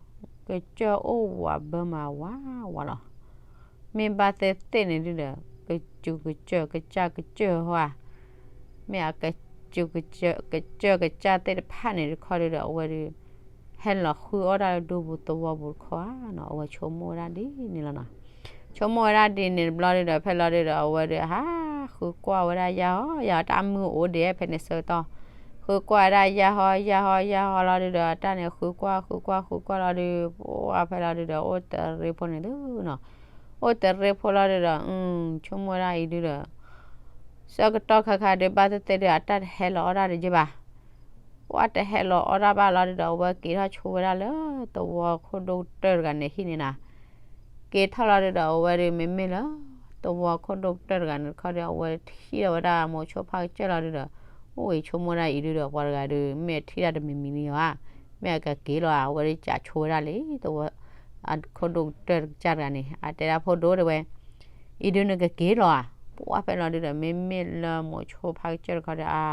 ကစၢၢ်အိၣ်ဝးဘၢမးဝးဝးလီၤ. မ့ၢ်ဘၣ်သ့ၣ်သ့ၣ်န့ၣ်ဒုးဒီး ကစူၤကစၢၢ်ကစၢ်ကစၢၢ်ဟါ, မ့ၢ်အကစူၤကစၢၢ်ကစၢ်သ့ၣ်တဖၣ်န့ၣ်တခီဒုးဒီး အဝဲဒုး ဟဲလီၤဃုအီၣ်တၢ်လၢဒူပူၤသဝီပူၤတခီဧါနီၤ. အဝဲဆိကမိၣ်ဝဲဒၣ်ဒ်န့ၣ်လီၤနီၤ. ဆိကမိၣ်ဝဲဒၣ်ဒ်န့ၣ်တဘျီဒုးဒီး ဖဲလီၤဒုးဒီး အဝဲဒုးဟးဃုကွၢ်ဝဲဒၣ်ယၢ်ဟီယၢ်ဟီ တၢ်မုၢ်အိၣ်ဒံးဖဲန့ၣ်ဆၢကတီၢ် ဃုကွၢ်ဝဲဒၣ်ယၢ်ဟီယၢ်ဟီယၢ်ဟီလီၤဒုးဒီး တၢ်န့ၣ်ဃုကွၢ်ဃုကွၢ်ဃုကွၢ်လီၤဒုး ပှၢ်ဖဲလီၤဒုးဒီး အိၣ်တရ့ဖိန့ၣ်သုနီၤ. အိၣ်တရ့ဖိလီၤဒုးဒီး ဆိကမိၣ်ဝဲဒၣ်အံၤဒုးဒီး ဆၢကတီၢ်ခါခါဒုး ဘၣ်သ့ၣ်သ့ၣ်ဒုး အတၢ်တဟဲလီၤအီၣ်တၢ်တယ့ၢ်ဘၣ်. ပှၢ်တဟဲလီၤအီၣ်တၢ်ဘၣ်လီၤဒုးဒီး အဝဲက့ၤထီၣ်ဆိဝဲဒၣ်လၢ သဝီခိၣ်ဒိၣ်ကတၢၢ်တဂၤန့ၣ်ဟံၣ်န့ၣ်နၤ. က့ၤထီၣ်လီၤဒုးဒီး အဝဲဒုးမ့မ့ၢ်လၢ သဝီခိၣ်ဒိၣ်ကတၢၢ်တဂၤန့ၣ်တခီဒီး အဝဲထံၣ်လီၤဝဲဒၣ်မိၤဆိဖးကစၢၢ်လီၤဒုးဒီး အိၣ်အံၤဆိကမိၣ်ဒၣ်အံၤဒုးဒီး ပှၤတဂၤဒုး မ့ၢ်ထံၣ်ဒၣ်တမံၤမံၤလံဧါ, မ့ၢ်အကက့ၤလီၤဧါ, အဝဲဒုးကးဆိဝဲဒၣ်လံ သဝီ ခိၣ်ဒိၣ်ကတၢၢ်တကစၢ်တဂၤန့ၣ် အတဲဒၣ်ဖိဒိၣ်တဲဝဲ အံၤဒုးနကက့ၤလီၤဧါ. ပှၢ်ဖဲလီၤဒုးဒီး မ့မ့ၢ်လၢမိၤဆိဖးကစၢၢ်တခီဒီး အါ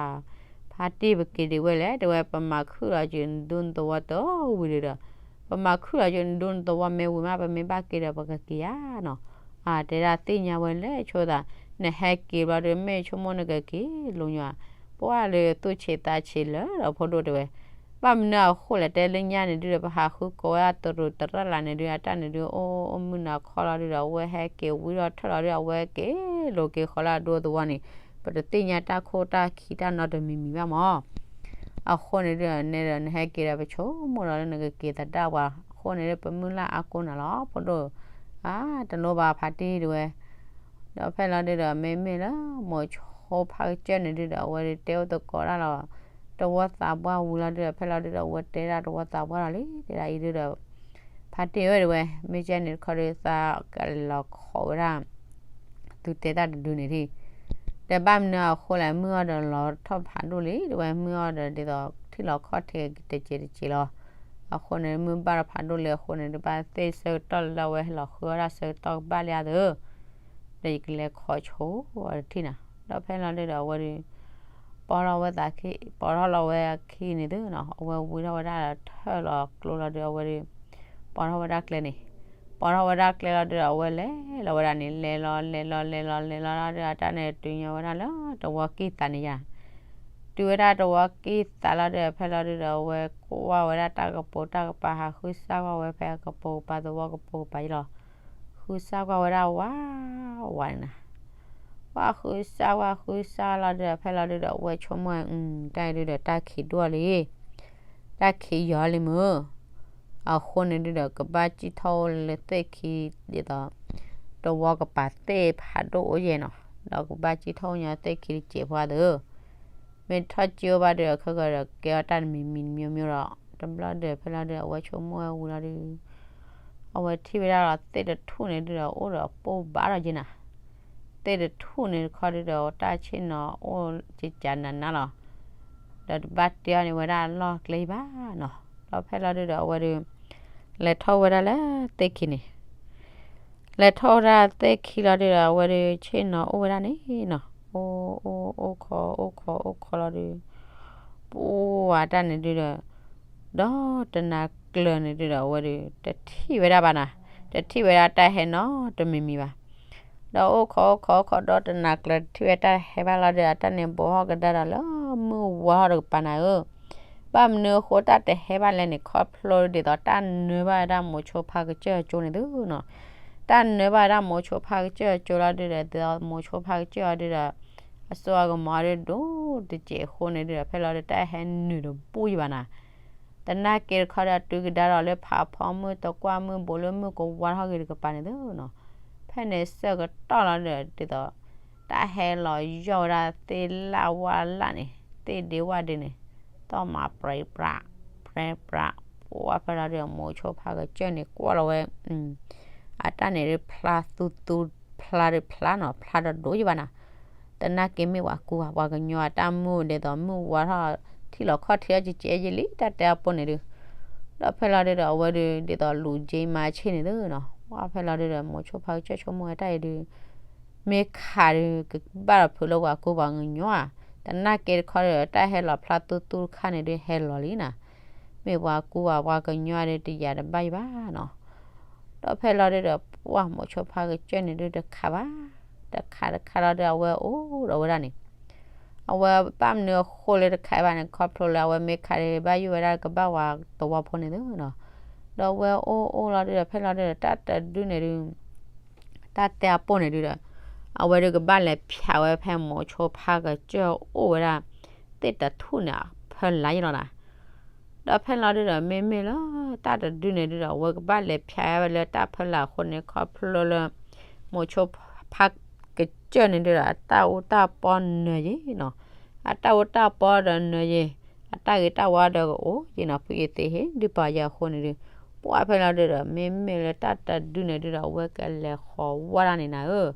ဖါတံၢ်ပက့ၤဒံးဝဲလဲၣ် တဲဝဲ ပမၤခုၣ်လီၤက့ၤနဒူနသဝီတဝံၤဒုးဒီး ပမၤခုၣ်လီၤက့ၤနဒူနသဝီမ့ၢ်ဝံၤမး ပမ့ၢ်ဘၣ်က့ၤဒီးပကက့ၤဧါနီၤ. အါ တဲဒၣ်သ့ၣ်ညါဝဲလဲၣ်ဆိသး နဟဲက့ၤဘျီဒုး မ့ၢ်ဆိကမိၣ်နကက့ၤလိာ်ညီဧါ, ပှၢ်လၢသူၣ်ဆံးသးဆံးလၢာ်ဒီးဖိဒိၣ်တဲဝဲ ဘၣ်မနုၤအဃိလဲၣ် တဲလၢညါန့ၣ်ဒုးဒီး ပဟးဃုကိးဝဲဒၣ်တရူးတရၢ်လၢ်န့ၣ်ဒုး အတၢ်န့ၣ်ဒုး အိၣ်မုၢ်နၤခီလီၤဒုးဒီး အဝဲဟဲက့ၤဝံထီၣ်ထၢၣ်လီၤဒုး အဝဲက့ၤလိာ်က့ၤဃီၤလၢအဒူသဝီန့ၣ် ပတသ့ၣ်ညါတၢ်ခိၣ်တၢ်ခံတၢ်နီတမံၤမံၤဘၣ်မး. အဃိန့ၣ်ဒုး နဲဒၣ်နဟဲက့ၤဒီး ပဆိကမိၣ်ဒီးလၢနကက့ၤသဒၣ်ပှၤ အဃိန့ၣ်ဒုး ပမုၢ်လၢ်အါကိးနၤလီၤ ဖိဒိၣ်, အါ တလိၣ်ဘၣ်ဖါတံၢ်တဲဝဲ ဒီးဖဲလီၤဒုးဒီး မ့မ့ၢ်လၢ မိၤဆိဖးကစၢၢ်န့ၣ်ဒုးဒီး အဝဲဒုးတဲအိၣ်သကိးဒၣ်လီၤ တဝီသးပှၢ်ဝံၤလီၤဒုးဒီး ဖဲလီၤဒုးဒီး အဝဲတဲဒၣ်တဝီသးပှၢ်လီၤလံ တဲဒၣ်အံၤဒုးဒီး ဖါတံၢ်ဧၢ တဲဝဲ မ့ၢ်ကဲန့ၣ်တခီဒုး သးကလဲၤလီၤခိးဝဲဒၣ် သုတဲတၢ်တဒုန့ၣ်ဒံး ဒီးဘၣ်မနုၤအဃိလဲၣ် မုၢ်အီၤဒီးလီၤထီၣ်ဖးဒိၣ်လံ တဲဝဲ မုၢ်အီၤဒီးဒ်သိးထံၣ်လီၤခီၣ်ထံးတစဲးတစဲးလီၤ. အဃိန့ၣ် မုၢ်ဘၣ်ဒီးဖးဒိၣ်လံအဃိန့ၣ် တဘၣ်သ့ၣ်ဆၢကတီၢ်လၢအဝဲဟဲလီၤဃုအီၣ်ဒၣ်ဆၢကတီၢ်ကဘၣ်လံဧါသၢ ဒီးယကလဲၤခိးဆိအီၤတထံၣ်နၤ ဒီးဖဲလီၤဒုးဒီးအဝဲဒုး ပီထီၣ်ဝဲသးခံ ပီထီၣ်လီၤဝဲခံန့ၣ်သုနီၤ အဝဲဝံထီၣ်ဝဲဒၣ်လၢထၢၣ်လီၤကျိလီၤဒုး အဝဲဒုး ပီထီၣ်ဝဲဒၣ်ကျဲန့ၣ် ပီထီၣ်ဝဲဒၣ်ကျဲလီၤဒုးဒီး အဝဲလဲၤလီၤဝဲဒၣ်န့ၣ် လဲၤလီၤလဲၤလီၤလဲၤလီၤလဲၤလီၤလီၤဒုး အတၢ်န့ၣ်တုၤညီဝဲဒၣ်လၢတဝီကံၢ်သးန့ၣ်ယါ တုၤဝဲဒၣ်တဝီကံၢ်သးလီၤဒုး ဖဲလီၤဒုးဒီး အဝဲကွၢ်ဝဲဒၣ်တၢ်ကပိာ်တၢ်ကပၤ ဟးဃုစၢ်ကွၢ်ဝဲဖဲအကပိာ်ကပၤသဝီကပိာ်ကပၤယါလီၤ. ဃုစၢ်ကွၢ်ဝဲဒၣ်ဝးဝးန့ၣ်နၤ ပှၢ်ဃုစၢ်ဝဲဃုစၢ်လီၤဒုးဒီး ဖဲလီၤဒုးဒီး အဝဲဆိကမိၣ်ဝဲ တၢ်အံၤဒုးဒီး တၢ်ခံးဒိၣ်လံ တၢ်ခံးယီၤလံမုၢ် အဃိန့ၣ်ဒုးဒီး ကဘၣ်စံၣ်ထီၣ်အိၣ်လၢသ့ၣ်ခံ ဒ်သိး တဝီကပၤသ့ၣ်ဖးဒိၣ်အိၣ်ယဲၢ်နီၤ ဒီးကဘၣ်စံၣ်ထီၣ်အိၣ်ညီသ့ၣ်ခံတစဲးဖိသၢ မ့ၢ်ထီၣ်စံၣ်အိၣ်ဘၣ်ဒုးဒီး ခဲကဒီးကဲအီၣ်တၢ်တမံၤမံၤမံၤမံၤဒီး တဘျီဒုးဖဲလီၤဒုး အဝဲဆိကမိၣ်ဝဲဝံၤလီၤဒုး အဝဲထံၣ်ဝဲဒၣ်လီၤသ့ၣ်တထူၣ်န့ၣ်ဒုးဒီး အိၣ်ဒီးအပိၢ်ဘၣ်ထီၣ်က့ၤနၤ သ့ၣ်တထူၣ်န့ၣ်တခီဒုးဒီး တၢ်ဆ့ၣ်နီၤအိၣ်ကကးနးနးလီၤ. ဒီးတဘၣ်တဲအီၤန့ၣ်ဝဲဒၣ်အလီၢ်ကျဲဘၣ်နီၤ ဒီးဖဲလီၤဒုးဒီးအဝဲဒုး လဲၤထီၣ်ဝဲဒၣ်လၢသ့ၣ်ခံန့ၣ် လဲၤထီၣ်ဝဲဒၣ်သ့ၣ်ခံလီၤဒုးဒီး အဝဲဒုးဆ့ၣ်နီၤအိၣ်ဝဲဒၣ်န့ၣ်နီၤ အိၣ်အိၣ်အိၣ်ခိးအိၣ်ခိးအိၣ်ခိးလီၤဒုး ပှၢ်တၢ်န့ၣ်ဒုးဒီး ဒီတနၤကျၢၤန့ၣ်ဒုးဒီး အဝဲဒုး တထံၣ်ဝဲဒၣ်ဘၣ်နၤ တထံၣ်ဝဲဒၣ်တၢ်ဟဲနီတမံၤမံၤဘၣ်. ဒီးအိၣ်ခိးအိၣ်ခိးအိၣ်ခိးဒီတနၤကျၢၤ တထံၣ်ဝဲတၢ်ဟဲဘၣ်လီၤဒုး အတၢ်န့ၣ်ဘိးဟီၣ်ကဒါဒီးလၢ မုၢ်ဝါထီၣ်တကပၤနၤဧၢ, ဘၣ်မနုၤအဃိတၢ်တဟဲဘၣ်လဲၣ်န့ၣ် ခီဖျိဒ်သိးတၢ်နၢဘၣ်ဝဲဒၣ်မိၤဆိဖါကစၢၢ်ကၠိန့ၣ်သုနီၤ, တၢ်နၢဘၣ်ဝဲဒၣ်မိၤဆိဖါကစၢၢ်ကၠိလီၤဒုဒီး ဒ်သိးမိၤဆိဖါကစၢၢ်အီၤဒုဒီး အစိအကမီၤဒုဒိၣ်တစဲးအဃိန့ၣ်ဒုဒီး ဖဲလီၤဒုတၢ်ဟဲနုာ်တဘူၣ်ယဘၣ်နၤ သနာ်က့တခီဒီးတုၤကဒါဒီးလၢဖးဖီမုၢ်တကွၢ်မုၢ်ဘိးလၢမုၢ်ကဝါထီၣ်ဂ့ၤတကပၤန့ၣ်သုနီၤ, ဖဲန့ၣ်ဆၢကတီၢ်လီၤဒီး ဒ်သိး တၢ်ဟဲလီၤယီၢ်ဝဲဒၣ်သ့ၣ်လၣ်ဝၣ်လၣ်န့ၣ် သ့ၣ်ဒ့ဝၣ်ဒ့န့ၣ် သီၣ်မးပြဲးပြး ပြဲးပြး ပှၢ်ဖဲလီၤဒုဒီး မိၤဆိဖါကစၢၢ်န့ၣ် ကွၢ်လီၤဝဲ အတၢ်န့ၣ်ဒု ဖျါသူသူ ဖျါဒုဖျါနီၤ ဖျါတဒိၣ်ယဘၣ်နၤ သနာ်က့မ့ၢ်ပှၤကူပှၤကညီအတၢ်မုၢ်ဒ်သိးမုၢ်ဝါထီၣ် ထံၣ်လီၤခီၣ်ထံးအီၤကကဲယဲလံ တၢ်တဲအပိၢ်န့ၣ်ဒု, ဒီးဖဲလီၤဒုဒီးအဝဲဒု ဒ်သိးလူၤက့မါဆ့ၣ်န့ၣ်သုနီၤ ပှၢ်ဖဲလီၤဒုဒီး မိၤဆိဖါကစၢၢ်ဆိကမိၣ်ဝဲတၢ်အံၤဒု မ့ၢ်ခးဒု ကဘၣ်ဒီးဖုးလၢပှၤကူပှၤကညီဧါ, သနာ်က့တခီဒီး တၢ်ဟဲလီၤဖျါသူသူတခါန့ၣ်ဒု ဟဲလီၤလံနၤ, မ့ၢ်ပှၤကူပှၤကညီဒု တယာ်တဘၣ်ယဘၣ်နီၤ ဒီးဖဲလီၤဒုဒီး ပှၢ်မိၤဆိဖါကစၢၢ်န့ၣ်ဒု တခးဘၣ်, တခးတခါလီၤဒု အဝဲအိၣ်ဒီးဝဲဒၣ်န့ၣ်, အဝဲဘၣ်မနုၤအဃိလၢတခးဘၣ်န့ၣ် ခီဖျိလၢအဝဲမ့ၢ်ခးဒု ဘၣ်ယိၣ်ဝဲဒၣ်ကဘၣ်ဝဲသဝီဖိန့ၣ်သုနီၤ, ဒီးအဝဲအိၣ်အိၣ်လီၤဒုဒီး ဖဲလီၤဒုဒီး တၢ်တဒုန့ၣ်ဒု တၢ်တဲအပိၢ်န့ၣ်ဒုဒီး အဝဲဒုကဘၣ်လဲၤဖၠးဝဲဖဲမိၤဆိဖါကစၢၢ်အိၣ်ဝဲဒၣ် သ့ၣ်တထူၣ်န့ၣ် ဖၢလၢ်ယလီၤနၤ ဒီးဖဲလီၤဒုဒီး မ့မ့ၢ်လၢတၢ်တဒုန့ၣ်ဒုဒီး အဝဲကဘၣ်လဲၤဖၠးဝဲလၢတၢ်ဖၢလၢ်အဃိန့ၣ် ခီဖျိလၢ မိၤဆိဖါကစၢၢ်န့ၣ်ဒုဒီး အတၢ်အူတၢ်ပီနၢၤယံၤနီၤ, အတၢ်အူတၢ်ပီဒီးနၢၤယံၤ, အတၢ်ဂ့ၤတၢ်ဝါဒီးကအိၣ်ယံၤနီၤ, ဖုအံၤသ့ဟ့ၣ်ဒုးပာ်ယၤအဃိန့ၣ်ဒု, ပှၢ်ဖဲလီၤဒုဒီး မ့မ့ၢ်လၢတၢ်တဒုန့ၣ်ဒုဒီး အဝဲကလဲၤဃီၤဝါဒၣ်န့ၣ်နၤဧၢ,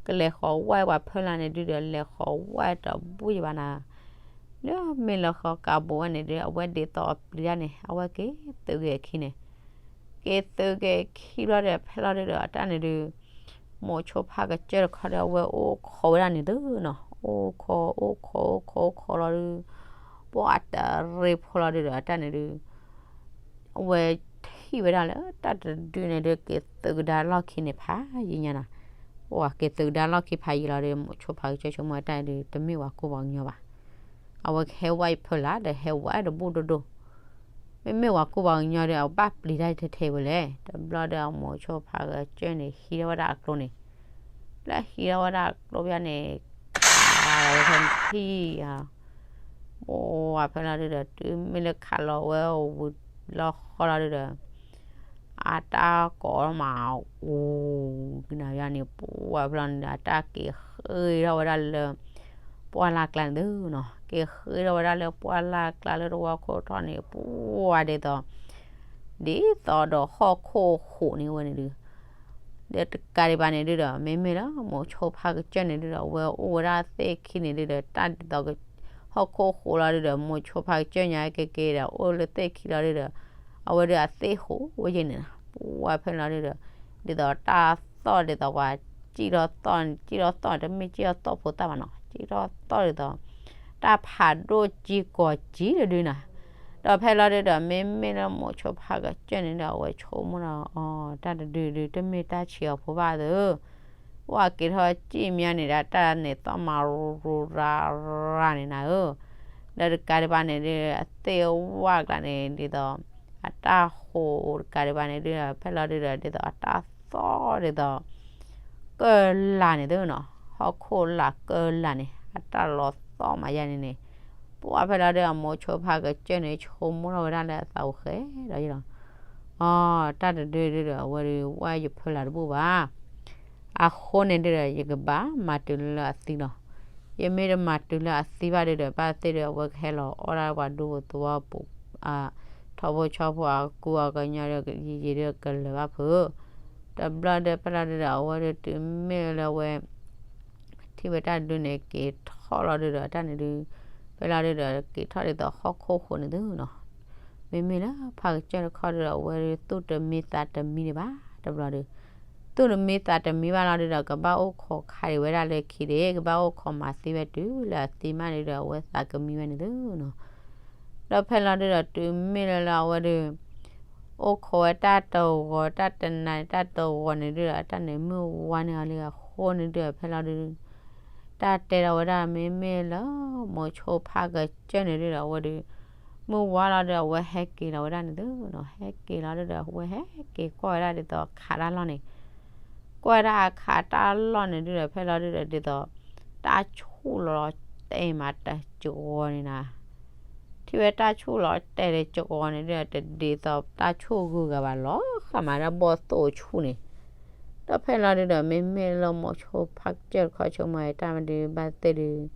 ကလဲၤဃီၤဝါပှၤဖၢလၢ်န့ၣ်ဒုဒီး လဲၤဃီၤဝါတဘူၣ်ယဘၣ်နၤ လၢမ့ၢ်လၢဃီၤကးဘိးဝဲန့ၣ်ဒု အဝဲဒ်သိးအပျံၤတၢ်န့ၣ် အဝဲက့ၤသုးက့ၤအခံန့ၣ်, က့ၤသုးက့ၤခံဘျီဒီး ဖဲလီၤဒုဒီး အတၢ်န့ၣ်ဒု, မိၤဆိဖါကစၢၢ်တခီဒီး အဝဲအိၣ်ခိးဝဲဒၣ်န့ၣ်သုနီၤ, အိၣ်ခိး အိၣ်ခိး အိၣ်ခိး အိၣ်ခိးလီၤဒု, ပှၢ်အတရ့ဖိလီၤဒုဒီး အတၢ်န့ၣ်ဒု အဝဲထံၣ်ဝဲဒၣ်လၢတၢ်တဒုန့ၣ်ဒု က့ၤသုးကဒါလီၢ်ခံန့ၣ်ဖးယံာ်ညါနီၤ, ပှၢ်က့ၤသုးကဒါလီၢ်ခံဖးယံာ်လီၤဒီး မိၤဆိဖါကစၢၢ်ဆိကမိၣ်ဝဲတၢ်အံၤဒု တမ့ၢ်ပှၤကူပှၤကညီဘၣ်, အဝဲကဟဲဝဲဖၢလၢ်ဒီးဟဲဝဲတဘူၣ်ဒိၣ်ဒိၣ်, မ့မ့ၢ်ပှၤကူပှၤကညီဒီး အဘၣ်ပျံၤတၢ်ထဲထဲဝဲလဲၣ်, တဘျီဒီးအမိၤဆိဖါကစၢၢ်န့ၣ် ဟံးထီၣ်ဝဲဒၣ်အကျိန့ၣ်, လၢဟံးထီၣ်ဝဲဒၣ်အကျိဖဲန့ၣ်, ခးလီၤဝဲဖဲန့ၣ်ထံၣ် ပှၢ်ဖဲလီၤဒုဒီး တုၤမ့ၢ်လၢခးလီၤဝဲ ဝံၤလီၤဃီလီၤဒုဒီး အတၢ်ကိးမး အူ, ကနၤယါန့ၣ် ပှၢ်ဖဲလီၤန့ၣ်ဒီး အတၢ်က့ၤဃ့ထီၣ်ဝဲဒၣ်လၢ ပှၢ်လၢ်ကျါန့ၣ်သုနီၤ, က့ၤဃ့ထီၣ်ဝဲဒၣ်လၢပှၢ်လၢ်ကျါလၢသဝီခိၣ်ထီၣ်န့ၣ် ပှၢ်ဒ်သိး ဒ်သိးဒီးဟီၣ်ခိၣ်ဃိးန့ၣ်ဝဲန့ၣ်ဒု, ဒီးတကးဒံးဘၣ်န့ၣ်ဒုဒီး မ့မ့ၢ်လၢမိၤဆိဖါကစၢၢ်န့ၣ်ဒုဒီး အဝဲအိၣ်ဝဲဒၣ်သ့ၣ်ခံန့ၣ်ဒုဒီး တၢ်ဒ်သိး ဟီၣ်ခိၣ်ဃိးလီၤဒုဒီး မိၤဆိဖါကစၢၢ်ညါက့ၤက့ၤဒီး အိၣ်လၢသ့ၣ်ခံလီၤဒုဒီး အဝဲဒုအသ့ၣ်ဃိးဝဲယဲၢ်န့ၣ်နီၤ, ပှၢ်ဖဲလီၤဒုဒီး ဒ်သိးတၢ်သီၣ်ဒ်သိးပှၤ စံၣ်ထီၣ်သီၣ် စံၣ်ထီၣ်သီၣ် တမ့ၢ်စံၣ်ထီၣ်သီၣ်ဖိသၣ်ဘၣ်နီၤ, စံၣ်ထီၣ်သီၣ်ဒ်သိး တၢ်ဖးဒိၣ်ကံကီၤကံလၢဒုနီၤ, ဒီးဖဲလီၤဒုဒီး မ့မ့ၢ်လၢမိၤဆိဖါကစၢၢ်န့ၣ်ဒီး အဝဲဆိကမိၣ်ဒီး အီ တၢ်တဒုဒု တမ့ၢ်တၢ်ဆံးအီၤဖိဘၣ်သၢ ပှၢ်က့ၤထီၣ်စံၣ်မးန့ၣ်ဒီး တၢ်န့ၣ်သီၣ်မးရူၤရူၤရၤရၤန့ၣ်နၤဧၢ, ဒီးတကးဒံးဘၣ်န့ၣ်ဒု အသ့ၣ်ဝၣ်ကျါန့ၣ် ဒ်သိး အတၢ်ဃိးတကးဒံးဘၣ်န့ၣ်ဒု ဖဲလီၤဒုဒီး ဒ်သိးအတၢ်သီၣ်ဒ်သိး ကၢၢ်လၢ်န့ၣ်သုနီၤ, ဟီၣ်ခိၣ်လာ်ကၢၢ်လၢ်န့ၣ် အတၢ်လီၤသီၣ်မးယဲၢ်န့ၣ်န့ၣ်, ပှၢ်ဖဲလီၤဒု အမိၤဆိဖါကစၢၢ်န့ၣ် ဆိကမိၣ်ထီၣ်ဝဲဒၣ်လၢအသးအိၣ်ဃဲဒီးယလီၤ, အီ တၢ်တဒုဒုဒီး အဝဲဒု ဝဲယဖၢလၢ်တဘူၣ်ဘၣ် အဃိန့ၣ်ဒုဒီး ယကဘၣ်မၤတုၤလၢအသံလီၤ. ယမ့ၢ်တမၤတုၤလၢအသံဘၣ်ဒုဒီး ဘၣ်သ့ၣ်ဒု အဝဲကဟဲလီၤအီၣ်ဒၣ်ပှၤဒူပူၤသဝီပူၤ ထီဘိဆီဖိအကူအကညီဒီး ယံာ်ယံာ်ဒုကလၢၤဘၣ်ဖုး, တဘျီဒုဖဲလီၤဒုဒီး အဝဲဒုတုၤမ့ၢ်လၢဝဲ ထံၣ်ဝဲတၢ်တဒုန့ၣ် က့ၤထီၣ်လီၤဒုဒီး တၢ်န့ၣ်ဒု ဖဲလီၤဒုဒီး က့ၤထီၣ်ဒ်သိးဟီၣ်ခိၣ်ဃိးန့ၣ်သုနီၤ, မ့မ့ၢ်လၢဖါကစၢၢ်တခီဒုဒီး အဝဲဒုသူၣ်တမံသးတမံဒံးဘၣ် တဘျီဒု သူၣ်တမံသးတမံဘၣ်လီၤဒုဒီး ကဘၣ်အိၣ်ခိးခးဒံးဝဲဒၣ်လၢခံဒံး ကဘၣ်အိၣ်ခိးမၤသံဝဲတုၤလၢအသံမးန့ၣ်ဒီး အဝဲသးကမံဝဲန့ၣ်သုနီၤ, ဒီးဖဲလီၤဒုဒီး တုၤမ့ၢ်လၢလၢအဝဲဒု အိၣ်ခိးဝဲတၢ်တဂီၤ တၢ်တနၤန့ၣ် တၢ်တဂီၤန့ၣ်ဒုဒီး တၢ်န့ၣ်မုၢ်ဝါန့ၢ်အီၤလံအဃိန့ၣ်ဒုဒီး ဖဲလီၤဒု တၢ်တဲဒီးဝဲဒၣ်မ့မ့ၢ်လၢ မိၤဆိဖးကစၢၢ်န့ၣ်ဒုဒီး အဝဲဒီး မုၢ်ဝါလီၤဒီး အဝဲဟဲက့ၤလီၤဝဲဒၣ်န့ၣ်သုနီၤ, ဟဲက့ၤလီၤဒုဒီး အဝဲဟဲက့ၤကွၢ်ဝဲဒၣ်ဒ်သိးခးတၢ်လီၢ်န့ၣ်, ကွၢ်ဝဲဒၣ်အခးတၢ်လီၢ်န့ၣ်ဒုဒီး ဖဲလီၤဒုဒီး ဒ်သိး တၢ်ဆူၣ်လီၤတဲာ်မးတစှီၤန့ၣ်နီၤ ထံၣ်ဝဲတၢ်ဆူၣ်လီၤတဲာ်တစှီၤန့ၣ်ဒုဒီး တဒ်သိးတၢ်ဆူၣ်ဂုၤဂၤဘၣ်လီၤ, ဃၣ်မးဒၣ်ဘီၣ်သိၣ်ဆူၣ်န့ၣ် ဒီးဖဲလီၤဒုဒီး မ့မ့ၢ်လၢမိၤဆိဖးကစၢၢ်တခီ ဆိကမိၣ်တၢ်မနုၤဘၣ်သ့ၣ်ဒုး,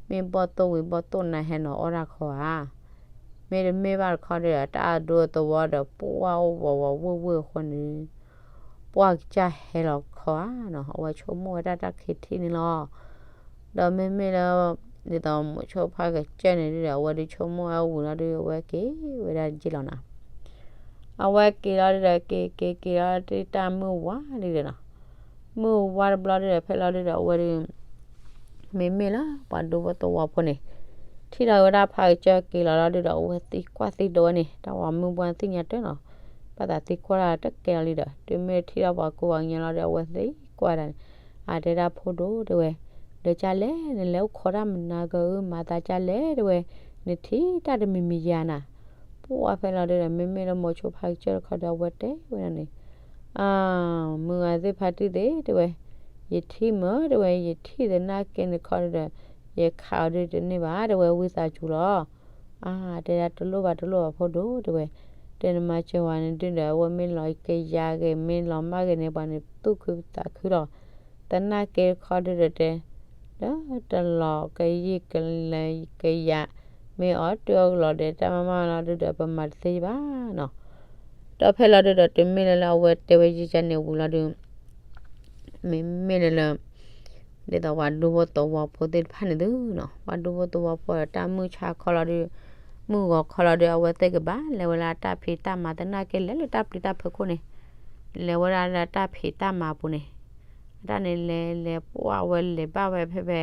မ့ၢ်ဘီၣ်သိၣ်ဝံၤဘီၣ်သိၣ်နၤဟဲနီၤအီၣ်တၢ်ခီဧါ, မ့တမ့ၢ်ဘၣ်တခီဒုဒီး တၢ်အဒိသဝီဒီး ပှၢ်အိၣ်ဝးဝးဝ့ၢ်ဝ့ၢ်အဃိန့ၣ် ပှၢ်ကစၢ်ဟဲလီၤခီဧါနီၤ, အဝဲဆိကမိၣ်ဝဲဒၣ်တၢ်ခံထံၣ်န့ၣ်လီၤ. ဒီးမ့မ့ၢ်လၢ ဒ်သိးမိၤဆိဖးကစၢၢ်န့ၣ်ဒုဒီး အဝဲဒုးဆိကမိၣ်ဝဲဝံၤလီၤဒု အဝဲက့ၤဝဲဒၣ်ယ့ၢ်လီၤနီၤ, အဝဲက့ၤလီၤဒုဒီး က့ၤက့ၤက့ၤလီၤဒုတၢ်မုၢ်ဝါဒုဒီးနီၤ, မုၢ်ဝါတဘျီဒုဒီး ဖဲလီၤဒုဒီး အဝဲဒုး မ့မ့ၢ်လၢပှၤဒူဖိသဝီဖိန့ၣ် ထံၣ်ဒီးဝဲဒၣ်ဖးကစၢၢ်က့ၤလီၤလီၤဒုဒီး အဝဲသံကွၢ်သံဒိးဝဲန့ၣ် တၢ်ဝၤမုၢ်ဘှၢ်သ့ၣ်ညါတၢ်နီၤ, ဘၣ်သးသံကွၢ်တၢ်တကဲလီၤလံဒီး တုၤမ့ၢ်ထံၣ်ဒီးပှၤကူပှၤကညီလီၤဒီး အဝဲသံကွၢ်ဒၣ်န့ၣ်, အတဲဒၣ်ဖိဒိၣ်တဲဝဲ, ဒီးကၢ်လဲၣ် နလဲၤအိၣ်ခိးတၢ်မနုၤကမၤသးကၢ်လဲၣ်တဲဝဲ, နထံၣ်တၢ်တမံၤမံၤယၤနၤ, ပှၢ်ဖဲလီၤဒုဒီး မ့မ့ၢ်လၢမိၤဆိဖးကစၢၢ်တခီဒီး အဝဲတဲဝဲဒၣ်န့ၣ် အၢ မုၢ်ဂၤသ့ၣ်ဖါတံၢ်သ့ၣ်တဲဝဲ, ယထံၣ်မ့ၢ်တဲဝဲ ယထံၣ်သနာ်က့န့ၣ်ခီဒုဒီး ယခးအီၤဒုတန့ၢ်ဘၣ်တဲဝဲ ဝံသးစူၤလီၤ. အၢ တဲဒၣ်တလိၣ်ဘၣ်တလိၣ်ဘၣ်ဖိဒိၣ်တဲဝဲ, တဲနမၤစၢၤဝဲန့ၣ်ဒုဒီး အဝဲမ့ၢ်လီၤကယၤဂ့ၤ မ့ၢ်လီၤမၢ်ဂ့ၤန့ၣ် ပှၤန့ၣ်သူၣ်ခုသးခုလီၤ. သနာ်က့တခီဒုဒီးတဲ လၢတလီၤကယံာ်ကလဲၤကယၤ မ့ၢ်အီၣ်တုၤအီၣ်ကလီၤဒီး တၢ်မၤမၤလီၤဒုဒီး ပမၤတသ့ဘၣ်နီၤ. ဒီးဖဲလီၤဒုဒီး တုၤမ့ၢ်လၢလၢအဝဲတဲဝဲယကန့ၣ်ဝံၤလီၤဒု မ့မ့ၢ်လၢလၢ ဒ်သိးပှၤဒူဖိသဝီဖိသ့ၣ်တဖၣ်န့ၣ်သုနီၤ ပှၤဒူဖိသဝီဖိဒီး တၢ်မုၢ်ဆါခီလီၤဒု မုၢ်ဂီၤခီလီၤဒု အဝဲသ့ၣ်ကဘၣ်လဲၤဝဲလၢတၢ်ဖံးတၢ်မၤသနာ်က့ လဲၤလၢတၢ်ပျံၤတၢ်ဖုးခိၣ်န့ၣ် လဲၤဝဲဒၣ်လၢတၢ်ဖံးတၢ်မၤပူၤန့ၣ် အတၢ်န့ၣ်လဲၤလဲၤပှၢ်ဝဲလဲၤဘၣ်ဝဲဖဲဖဲ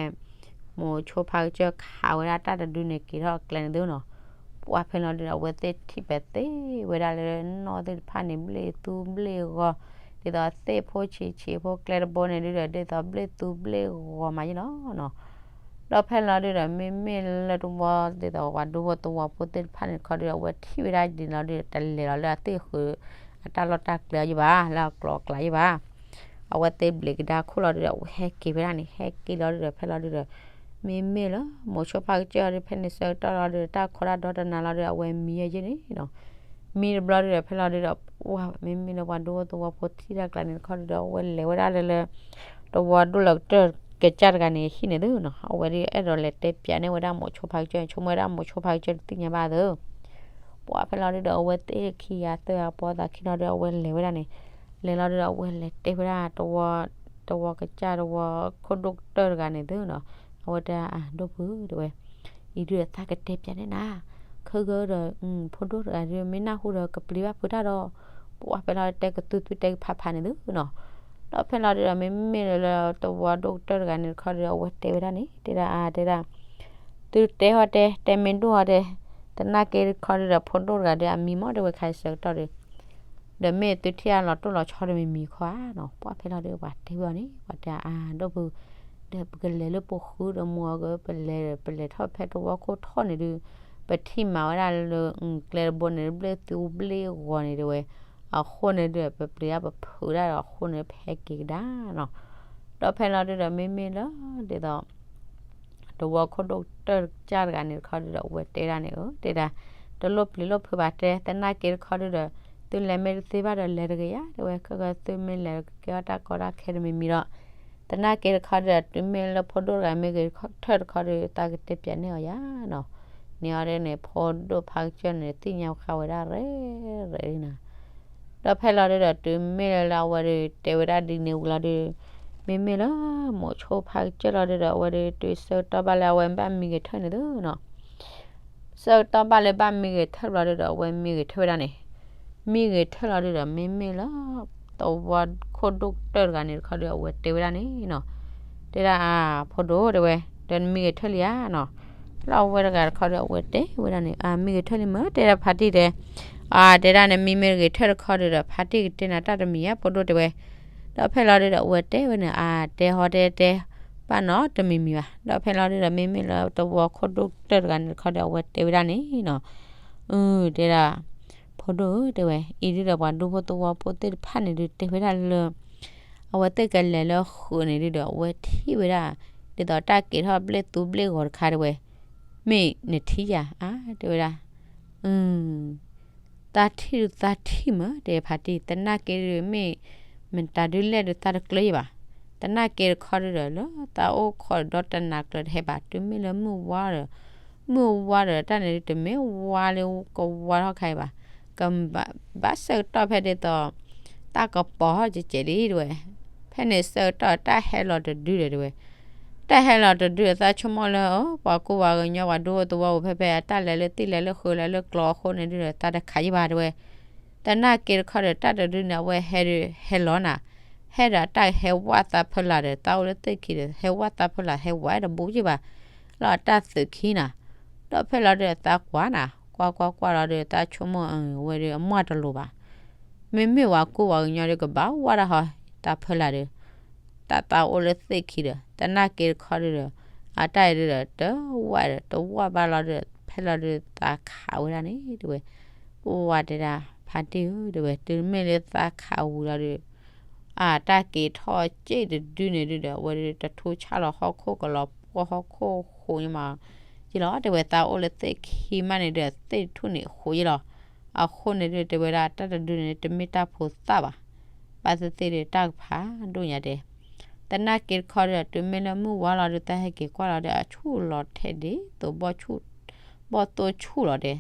မိၤဆိဖးကစၢၢ်ခးဝဲဒၣ်တၢ်တဒုန့ၣ် က့ၤထီၣ်အကျဲန့ၣ်သုနီၤ. ပှၢ်ဖဲလီၤဒုဒီး အဝဲသ့ၣ်ထံၣ်ပဲာ်သ့ဝဲဒၣ်လၢနီၢ်သ့ၣ်တဖၣ်န့ၣ် ဘျ့ၣ်သူဘျ့ၣ်ဂီၤ ဒ်သိးသ့ၣ်ဖိဆံးဆံးဖိကျဲတဘိန့ၣ်ဒုဒီး ဒ်သိးဘျ့ၣ်သူဘျ့ၣ်ဂီၤမးယ့ၢ်လီၤနီၤ. ဒီးဖဲလီၤဒုဒီး မ့မ့ၢ်လၢတဝီဒ်သိးပှၤဒူဖိသဝီဖိသ့ၣ်တဖၣ်န့ၣ်တခီဒုဒီး အဝဲထံၣ်ဝဲဒၣ်ဒ်န့ၣ်လီၤဒုဒီး တလဲၤလီၤလၢအသ့ၣ်ဃုာ် အတၢ်လီၢ်တၢ်ကျဲအီၤယ့ၢ်ဘၣ် လၢအကျိၤအကျဲယ့ၢ်ဘၣ် အဝဲသ့ၣ်ဘျံးကဒါခိၣ်လီၤဒုဒီး အဝဲဟဲက့ၤဝဲဒၣ်န့ၣ် ဟဲက့ၤလီၤဒုဒီး ဖဲလီၤဒုဒီး မ့မ့ၢ်လၢ မိၤဆိဖးကစၢၢ်အီၤဒု ဖဲန့ၣ်ဆၢကတီၢ်လီၤဒုဒီး တၢ်ခီတၢ်ဒီတနၤလီၤဒုဒီး အဝဲမံယဲၢ်ယ့ၢ်န့ၣ်နီၤ. မံတဘျီဒုဒီး ဖဲလီၤဒုဒီး ပှၢ် မ့မ့ၢ်လၢပှၤဒူဖိသဝီဖိထံၣ်တၢ်ကျါန့ၣ်တခီဒုဒီး အဝဲလဲၤဝဲဒၣ်လၢလၢ တဝီဒိၣ်လၢကတၢၢ်ကစၢ်တဂၤန့ၣ် ဟံၣ်န့ၣ်သုနီၤ. အဝဲဒုးအဲၣ်ဒိးလဲၤတဲပၠးန့ၢ်ဝဲဒၣ်မိၤဆိဖးကစၢၢ်န့ၣ် ဆိကမိၣ်ဝဲဒၣ်မိၤဆိဖးကစၢၢ်တသ့ၣ်ညါဘၣ်သု ပှၢ်ဖဲလီၤဒုဒီး အဝဲသ့ၣ်ခံဂၤသၢဂၤပိာ်သးခံလီၤဒုဒီး အဝဲလဲၤဝဲဒၣ်န့ၣ် လဲၤလီၤဒုဒီး အဝဲလဲၤတဲဝဲဒၣ် တဝီကစၢ်တဝီခိၣ်ဒိၣ်ကတၢၢ်တဂၤန့ၣ်သုနီၤ. အဝဲတဲ အၢ ဒိၣ်ဖုတဲဝဲ အံၤဒုဒီးသးကတဲပၠးန့ၢ်နၤ ခဲကဒီး ဖိဒိၣ်တဂၤဒု မ့ၢ်နၢ်ဟူဒီးကပျံၤဘၣ်ဖုးတၢ်ဒီး ပှၢ်ဖဲလီၤတဲကသူသူတဲကဖးဖးန့ၣ်သုနီၤ. ဒီးဖဲလီၤဒုဒီး မ့မ့ၢ်လၢလၢတဝီဒိၣ်ကတၢၢ်တဂၤန့ၣ်တခီဒုဒီး အဝဲတဲဝဲဒၣ်န့ၣ် တဲဒၣ်အါ တဲဒၣ် သုတဲဟီတဲ တဲမ့ၢ်ဒိၣ်ဟီတဲ သနာ်က့တခီဒုဒီး ဖိဒိၣ်တဂၤဒု အမံမ့ၢ်တဲဝဲခါဆၢကတီၢ်ဒု ဒီးမ့ၢ်သုထံၣ်အလီၤတိၢ်လီၤဆီဒီးမ့ၢ်မံၤခီဧါနီၤ. ပှၢ်ဖဲလီၤဒု ပှၤတဲဝဲအီၤန့ၣ် ပှၤတဲအါ ဒိၣ်ဖု ဒီးပကလဲၤလၢပဃုဒီးမူအီၤက ပလဲၤ ပလဲၤထီၣ်ဖဲတဝီခိၣ်ထီၣ်န့ၣ်ဒု ပထံၣ်မၤဝဲဒၣ်လၢ ကျဲတဘိန့ၣ် ဘျ့ၣ်သူဘျ့ၣ်ဂီၤန့ၣ်တဲဝဲ အဃိန့ၣ်ဒု ပပျံၤဒၣ်ပဖုးဒၣ်ဒီးအဃိန့ၣ် ပဟဲက့ၤကဒါနီၤ. ဒီးဖဲလီၤဒုဒီး မ့မ့ၢ်လၢ ဒ်သိး တဝီခိၣ်ဒိၣ်ကတၢၢ်ကစၢ်တဂၤန့ၣ်တခီဒုဒီး အဝဲတဲဒၣ်န့ၣ် အၢ တဲဒၣ် တလိၣ်ပျံၤလိၣ်ဖုးဘၣ်တဲ သနာ်က့တခီဒုဒီး သုလဲၤမ့ၢ်တသ့ဘၣ်ဒီးလဲၤတဂ့ၤယါ တဲဝဲ ခဲကသုမ့ၢ်လဲၤကကဲထီၣ်တၢ်ကီတၢ်ခဲတမံၤမံၤဒီး သနာ်က့တခီဒုဒီး တုၤမ့ၢ်လၢဖိဒိၣ်တဂၤမ့ၢ်ဂ့ၤထၢၣ်တခီဒု သးကတဲပၠးန့ၢ်အီၤယါနီၤ. န့ၣ်အီၤဒ်န့ၣ် ဖိဒိၣ်ဖးကစၢၢ်န့ၣ် သ့ၣ်ညါဃာ်ဝဲဒၣ်ရဲၣ်ရဲၣ်နီၤ. ဒီးဖဲလီၤဒုဒီး တုၤမ့ၢ်လၢလၢအဝဲဒု တဲဝဲဒၣ်ဒ်န့ၣ်ဝံၤလီၤဒု မ့မ့ၢ်လၢ မိၤဆိဖးကစၢၢ်လီၤဒုဒီး အဝဲဒု တုၤဆၢကတီၢ်ဘၣ်လၢအဝဲဘၣ်မံဂ့ၤထၢၣ်န့ၣ်သုနီၤ. ဆၢကတီၢ်ဘၣ်လၢဘၣ်မံဂ့ၤထၢၣ်ဘျီဒုဒီး အဝဲမံဂ့ၤထၢၣ်ဝဲဒၣ်န့ၣ် မံဂ့ၤထၢၣ်လီၤဒုဒီး မ့မ့ၢ်လၢ တဝီခိၣ်ဒိၣ်ကတၢၢ်တဂၤန့ၣ်တခီဒု အဝဲတဲဝဲဒၣ်န့ၣ်နီၤ. တဲဒၣ်အါ ဖိဒိၣ်တဲဝဲ ဒီးနမံဂ့ၤထၢၣ်လံဧါနီၤ. လၢအဝဲတဂၤတခီဒု အဝဲတဲဝဲဒၣ်န့ၣ် အါ မံဂ့ၤထၢၣ်လံမ့ၢ် တဲဒၣ်ဖါတံၢ်တဲ အါ တဲဒၣ်န့ၣ် မံမ့ၢ်ဂ့ၤထၢၣ်တခီဒုဒီး ဖါတံၢ်ကတဲနၤတၢ်တမံၤဧါ ဖိဒိၣ်တဲဝဲ. ဒီးဖဲလီၤဒုဒီး အဝဲတဲဝဲန့ၣ် အါ တဲဟီတဲတဲ ဘၣ်နီတမံၤမံၤဘၣ်. ဒီးဖဲလီၤဒုဒီး မ့မ့ၢ်လၢသဝီခိၣ်ဒိၣ်ကတၢၢ်တဂၤန့ၣ်တခီဒီး အဝဲတဲဝဲဒၣ်န့ၣ်နီၤ, အၢ တဲဒၣ်, ဖိဒိၣ်ဧၢ တဲဝဲ, အံၤဒုဒီး ပှၤဒူဖိသဝီဖိသ့ၣ်တဖၣ်န့ၣ်ဒု တဲဝဲဒၣ်လၢ အဝဲသ့ၣ်ကလဲၤလၢဃုာ်န့ၣ်ဒုဒီး အဝဲထံၣ်ဝဲဒၣ် ဒ်သိးတၢ်က့ၤထီၣ်ဘျ့ၣ်သူဘျ့ၣ်ဂီၤတခါ တဲဝဲ, မ့ၢ်နထံၣ်ဧါ အါ တဲဝဲဒၣ်, အၢ သးထံၣ်ဒုသးထံၣ်မး တဲဖါတံၢ်, သနာ်က့ဒုမ့ၢ် မတၤဒုလဲၣ်ဒုသးတကျၢၤယဘၣ်. သနာ်က့တခီဒုဒီး လၢသးအိၣ်ခိးဒီးတနၤကျၢၤတဟဲဘၣ်, တုၤမ့ၢ်လၢမုၢ်ဝါဒီး မုၢ်ဝါဒီးတၢ်န့ၣ်ဒု တမ့ၢ်ဝါလၢကဝါထီၣ်ခါအံၤဘၣ်. ကဘၣ်ဆၢကတီၢ်ဖဲဒ်သိး တၢ်ကပီၤထီၣ်ကဲးကဲးလံ တဲဝဲ. ဖဲန့ၣ်ဆၢကတီၢ်တၢ်ဟဲလီၤတဒုဒီး တဲဝဲ, တၢ်ဟဲလီၤတဒုဒီး သးဆိကမိၣ်လၢ အၢ ပှၤကူပှၤကညီ ပှၤဒူဖိသဝီဖိဖဲဖဲ တၢ်လဲၤလၢသ့ၣ်လဲၤလၢဃုာ်လဲၤလၢကျီအဃိန့ၣ်ဒုဒီး သးတခးယဘၣ် တဲဝဲ. သနာ်က့တခီဒီး တၢ်တဒုန့ၣ် အဝဲဟဲဒု ဟဲလီၤနၤ, ဟဲဒီးတၢ်ဟဲဝၣ်သးဖၢလာ်ဒီး သးအိၣ်လၢသ့ၣ်ခံဒီး ဟဲဝၣ်သးဖၢလာ် ဟဲဝၣ်တဘူးယဘၣ်, လီၤတၢ်သုးခံနၤ. ဒီးဖဲလီၤဒုဒီး သးကွၢ်နၤ, ကွၢ်ကွၢ်ကွၢ်လီၤဒုဒီး သးဆိကမိၣ် အၢ ဝဲဒုအမၢ်တလိၤဘၣ်. မ့မ့ၢ်ပှၤကူပှၤကညီဒု ကဘၣ်ဝၣ်တၢ်ဟီ သးဖၢလာ်ဒီး တၢ်သးအိၣ်လၢသ့ၣ်ခံဒီး သနာ်က့တခီဒုဒီး အတၢ်အံၤဒုဒီး တဝၣ်ဒီး တဝၣ်ဘၣ်လီၤဒုဒီး ဖဲလီၤဒုဒီး သးခးဝဲဒၣ်န့ၣ် တဲဝဲ. ပှၤတဲဒၣ် ဖါတံၢ်ဧၢ တဲဝဲ, တုၤမ့ၢ်လၢသးခးဝံၤလီၤဒုဒီး အတၢ်က့ၤထီၣ်စ့ၣ်တဒုန့ၣ်ဒုဒီး အဝဲဒုတထူၣ်ဆၣ်လီၤဟီၣ်ခိၣ် ကလီၤပှီၢ်ဟီၣ်ခိၣ်ဃိးယမး ယလီၤ တဲဝဲ. သးအိၣ်လၢသ့ၣ်ခံမးန့ၣ်ဒုဒီး သ့ၣ်ထူၣ်န့ၣ်ဃိးယလီၤ. အဃိန့ၣ်ဒု တဲဝဲဒၣ် တၢ်တဒုန့ၣ် တမ့ၢ်တၢ်ဖိသၣ်ဘၣ်. ဘၣ်သ့ၣ်သ့ၣ်ဒု တၢ်ကဖးဒိၣ်ညါတဲ. သနာ်က့တခီဒီး တုၤမ့ၢ်လၢမုၢ်ဝါလီၤဒု သးဟဲက့ၤကွၢ်လီၤဒီး အဆူၣ်လီၤထဲဒ်သိးဘီၣ်ဆူၣ် ဘီၣ်သိၣ်ဆူၣ်လီၤတဲ.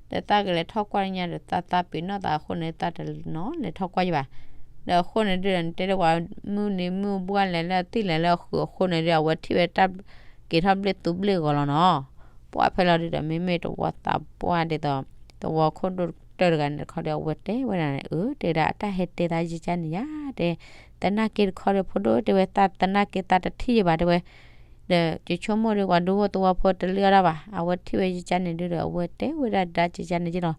ဒီးသးကလဲၤထီၣ်ကွၢ်တညါဒီး သးသးပ့ၤနီၣ်သးအဃိန့ၣ် သးတနီၤလဲၤထီၣ်ကွၢ်ယဘၣ်. ဒီးအဃိန့ၣ်ဒုဒီး နတဲဒၣ်ပှၤမုၢ်နံၤမုၢ်ဘှၢ်လဲၤလၢသ့ၣ်လဲၤလၢအဃုာ် အဃိန့ၣ်ဒု အဝဲထံၣ်ဝဲတၢ်က့ၤထီၣ်ဘျ့ၣ်သူဘျ့ၣ်ဂီၤလီၤနီၤ. ပှၤဖဲလီၤဒုဒီး မ့မ့ၢ်သဝီသးပှၢ်ဒ်သိး သဝီခိၣ်ဒိၣ်ကတၢၢ်တဂၤန့ၣ်တခီဒီး အဝဲတဲဝဲဒၣ်န့ၣ် အၢ တဲဒၣ် အတၢ်ဟဲတဲသးယကါန့ၣ်ယါတဲ. သနာ်က့တခီဒီး ဖိဒိၣ် တဲဝဲ, သးသနာ်က့သးတထံၣ်ယဘၣ် တဲဝဲ. ဒီးယဆိကမိၣ်ဒု ပှၤဒူဖိသဝီဖိတလၢအီၤတၢ်ဘၣ်, အဝဲထံၣ်ဝဲယကါန့ၣ်ဒုဒီး အဝဲတဲဝဲဒၣ်ဒါယကါန့ၣ်ယလီၤ.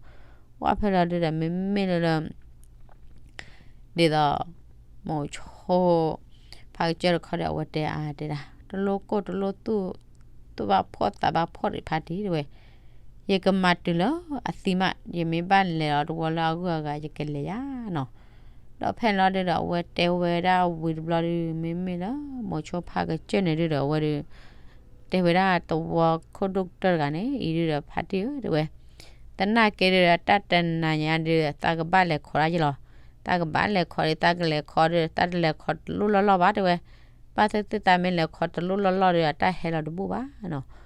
ပှၤဖဲလီၤဒုဒီး မ့မ့ၢ်လၢလၢ ဒ်သိး မိၤဆိ ဖးကစၢၢ်တခီဒီး အဝဲတဲအါတဲဒၣ် တလိၣ်ကိၢ်တလိၣ်သူၣ်, သူၣ်ဘၣ်ဖှီၣ်သးဘၣ်ဖှီၣ်ဒံး ဖါတံၢ် တဲဝဲ. ယကမၤတုၤလၢအသံမး, ယမ့ၢ်ဘၣ်လဲၤလီၤတဝီလၢအဂုၤအဂၤ ယကလဲၤယါနီၤ. ဒီးဖဲလီၤဒုဒီး အဝဲတဲဝဲဒၣ်ဝံၤတဘျီဒု မ့မ့ၢ်လၢ မိၤဆိဖးကစၢၢ်န့ၣ်ဒုဒီး အဝဲဒု တဲဝဲဒၣ်သဝီခိၣ်ဒိၣ်ကတၢၢ်တဂၤန့ၣ် အံၤဒုဒီး ဖါတံၢ်ဧၢ တဲဝဲ, သနာ်က့ဒုဒီး တၢ်တနၤညါဒုဒီး သးကဘၣ်လဲၤခိးဒၣ်ယလီၤ. သးကဘၣ်လဲၤခိးဒီး သးကလဲၤခိးဒီး သးတလဲၤခိးတလိၣ်လီၢ်လီၢ်ဘၣ် တဲဝဲ. ဘၣ်သ့ၣ်သ့ၣ်သးမ့ၢ်လဲၤခိးတလိၣ်လီၢ်လီၢ်ဒီး အတၢ်ဟဲလီၤတဘူၣ်ဘၣ်နီ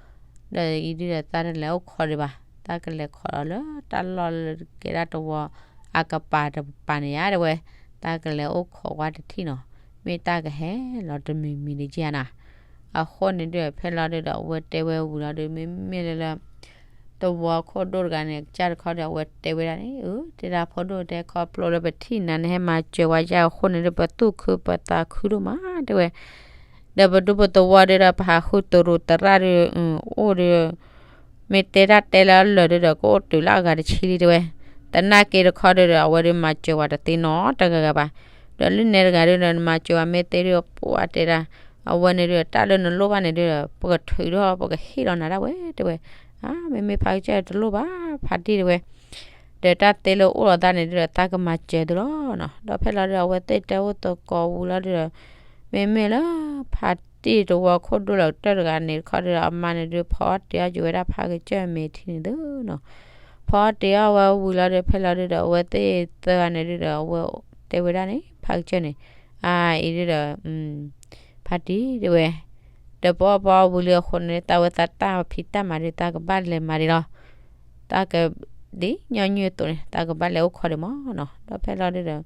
ၤ. ဒီးအံၤဒုဒီး သးတလဲၤအိၣ်ခိးဒံးဘၣ်, သးကလဲၤခိးဒီးလၢတၢ်လီၢ်လၢကဲဒၣ်သဝီအကပၤတပၤန့ၣ်ဧါ တဲဝဲ. သးကလဲၤအိၣ်ခိးကွၢ်တထံၣ်နီၤ, မ့ၢ်တၢ်ကဟဲလီၤတမံၤမံၤဒံးဧါနၤ. အဃိန့ၣ်ဒုဒီး ဖဲလီၤဒုဒီး အဝဲတဲဝဲဝံၤလီၤဒု မ့မ့ၢ်လၢလၢ သဝီခိၣ်ဒိၣ်တဂၤန့ၣ် ကစၢ်တခီဒီး အဝဲတဲဝဲဒၣ်န့ၣ် အၢ တဲဒၣ်ဖိဒိၣ်တဲ ခီဖျိလၢပထံၣ်နၤန့ၣ် ဟဲမၤစၢၤဝဲယါအဃိန့ၣ်ဒု ပသူၣ်ခုပသးခုဒိၣ်မး တဲဝဲ. ဒီးပဒူပသဝီဒုဒီး ပဟးဃုသရူးသရၣ်ဒု အိၣ်ဒု မ့ၢ်တဲတၢ်တဲလၢအလၢာ်ဒုဒီး ကအိၣ်တုၤလၢအဂၤတဆံလံ တဲဝဲ. သနာ်က့တခီဒုဒီး အဝဲဒုမၤစၢၤဝဲတသ့နီတဂၤဂၤဘၣ်. ဒီးလၢနဲတဂၤဒုဒီး နမၤစၢၤဝဲမ့ၢ်သ့ဒု ပှၤတဲဒၣ် အဝဲန့ၣ်ဒု တၢ်လၢနလိၣ်ဘၣ်န့ၣ်ဒုဒီး ပကထုးထီၣ် ပကဟ့ၣ်လီၤနၤဒၣ်ဝဲ တဲဝဲ. အါ မ့မ့ၢ်ဖးကစၢၢ်တလိၣ်ဘၣ် ဖါတံၢ် တဲဝဲ. ဒီးတၢ်သ့လၢအိၣ်လီၤသးန့ၣ်ဒုဒီး သးကမၤစၢၤသုလီၤနီၤ. ဒီးဖဲလီၤဒုဒီး အဝဲသ့ၣ်တဲအိၣ်သကိးဝံၤလီၤဒုဒီး မ့မ့ၢ်လၢ ဖါတံၢ်သဝီခိၣ်ဒိၣ်လၢကတၢၢ်တဂၤန့ၣ်တခီဒုဒီး အမါန့ၣ်ဒု ဖီအီၣ်တ့ၤအီၣ်က့ၤဝဲဒၣ်ဖးကစၢၢ်မဲာ်ထံန့ၣ်သုနီၤ. ဖီအီၣ်တ့ၤအီၣ်ဝဲဝံၤလီၤဒု ဖဲလီၤဒုဒီး အဝဲသ့ၣ်သၢဂၤန့ၣ်ဒုဒီး အဝဲတဲဝဲဒၣ်န့ၣ် ဖးကစၢၢ်န့ၣ် အအံၤဒုဒီး ဖါတံၢ် တဲဝဲ, ဒီးပအီၣ်ပအီဝံၤလံအဃိန့ၣ် သးဝဲသးတၢ်ဖံးတၢ်မၤဒုး သးကဘၣ်လဲၤမၤဒံးလီၤ. သးက ဒ်ညီနုၢ်အသိးန့ၣ် သးကဘၣ်လဲၤအိၣ်ခိးဒံးမးနီၤ. ဒီးဖဲလီၤဒုဒီး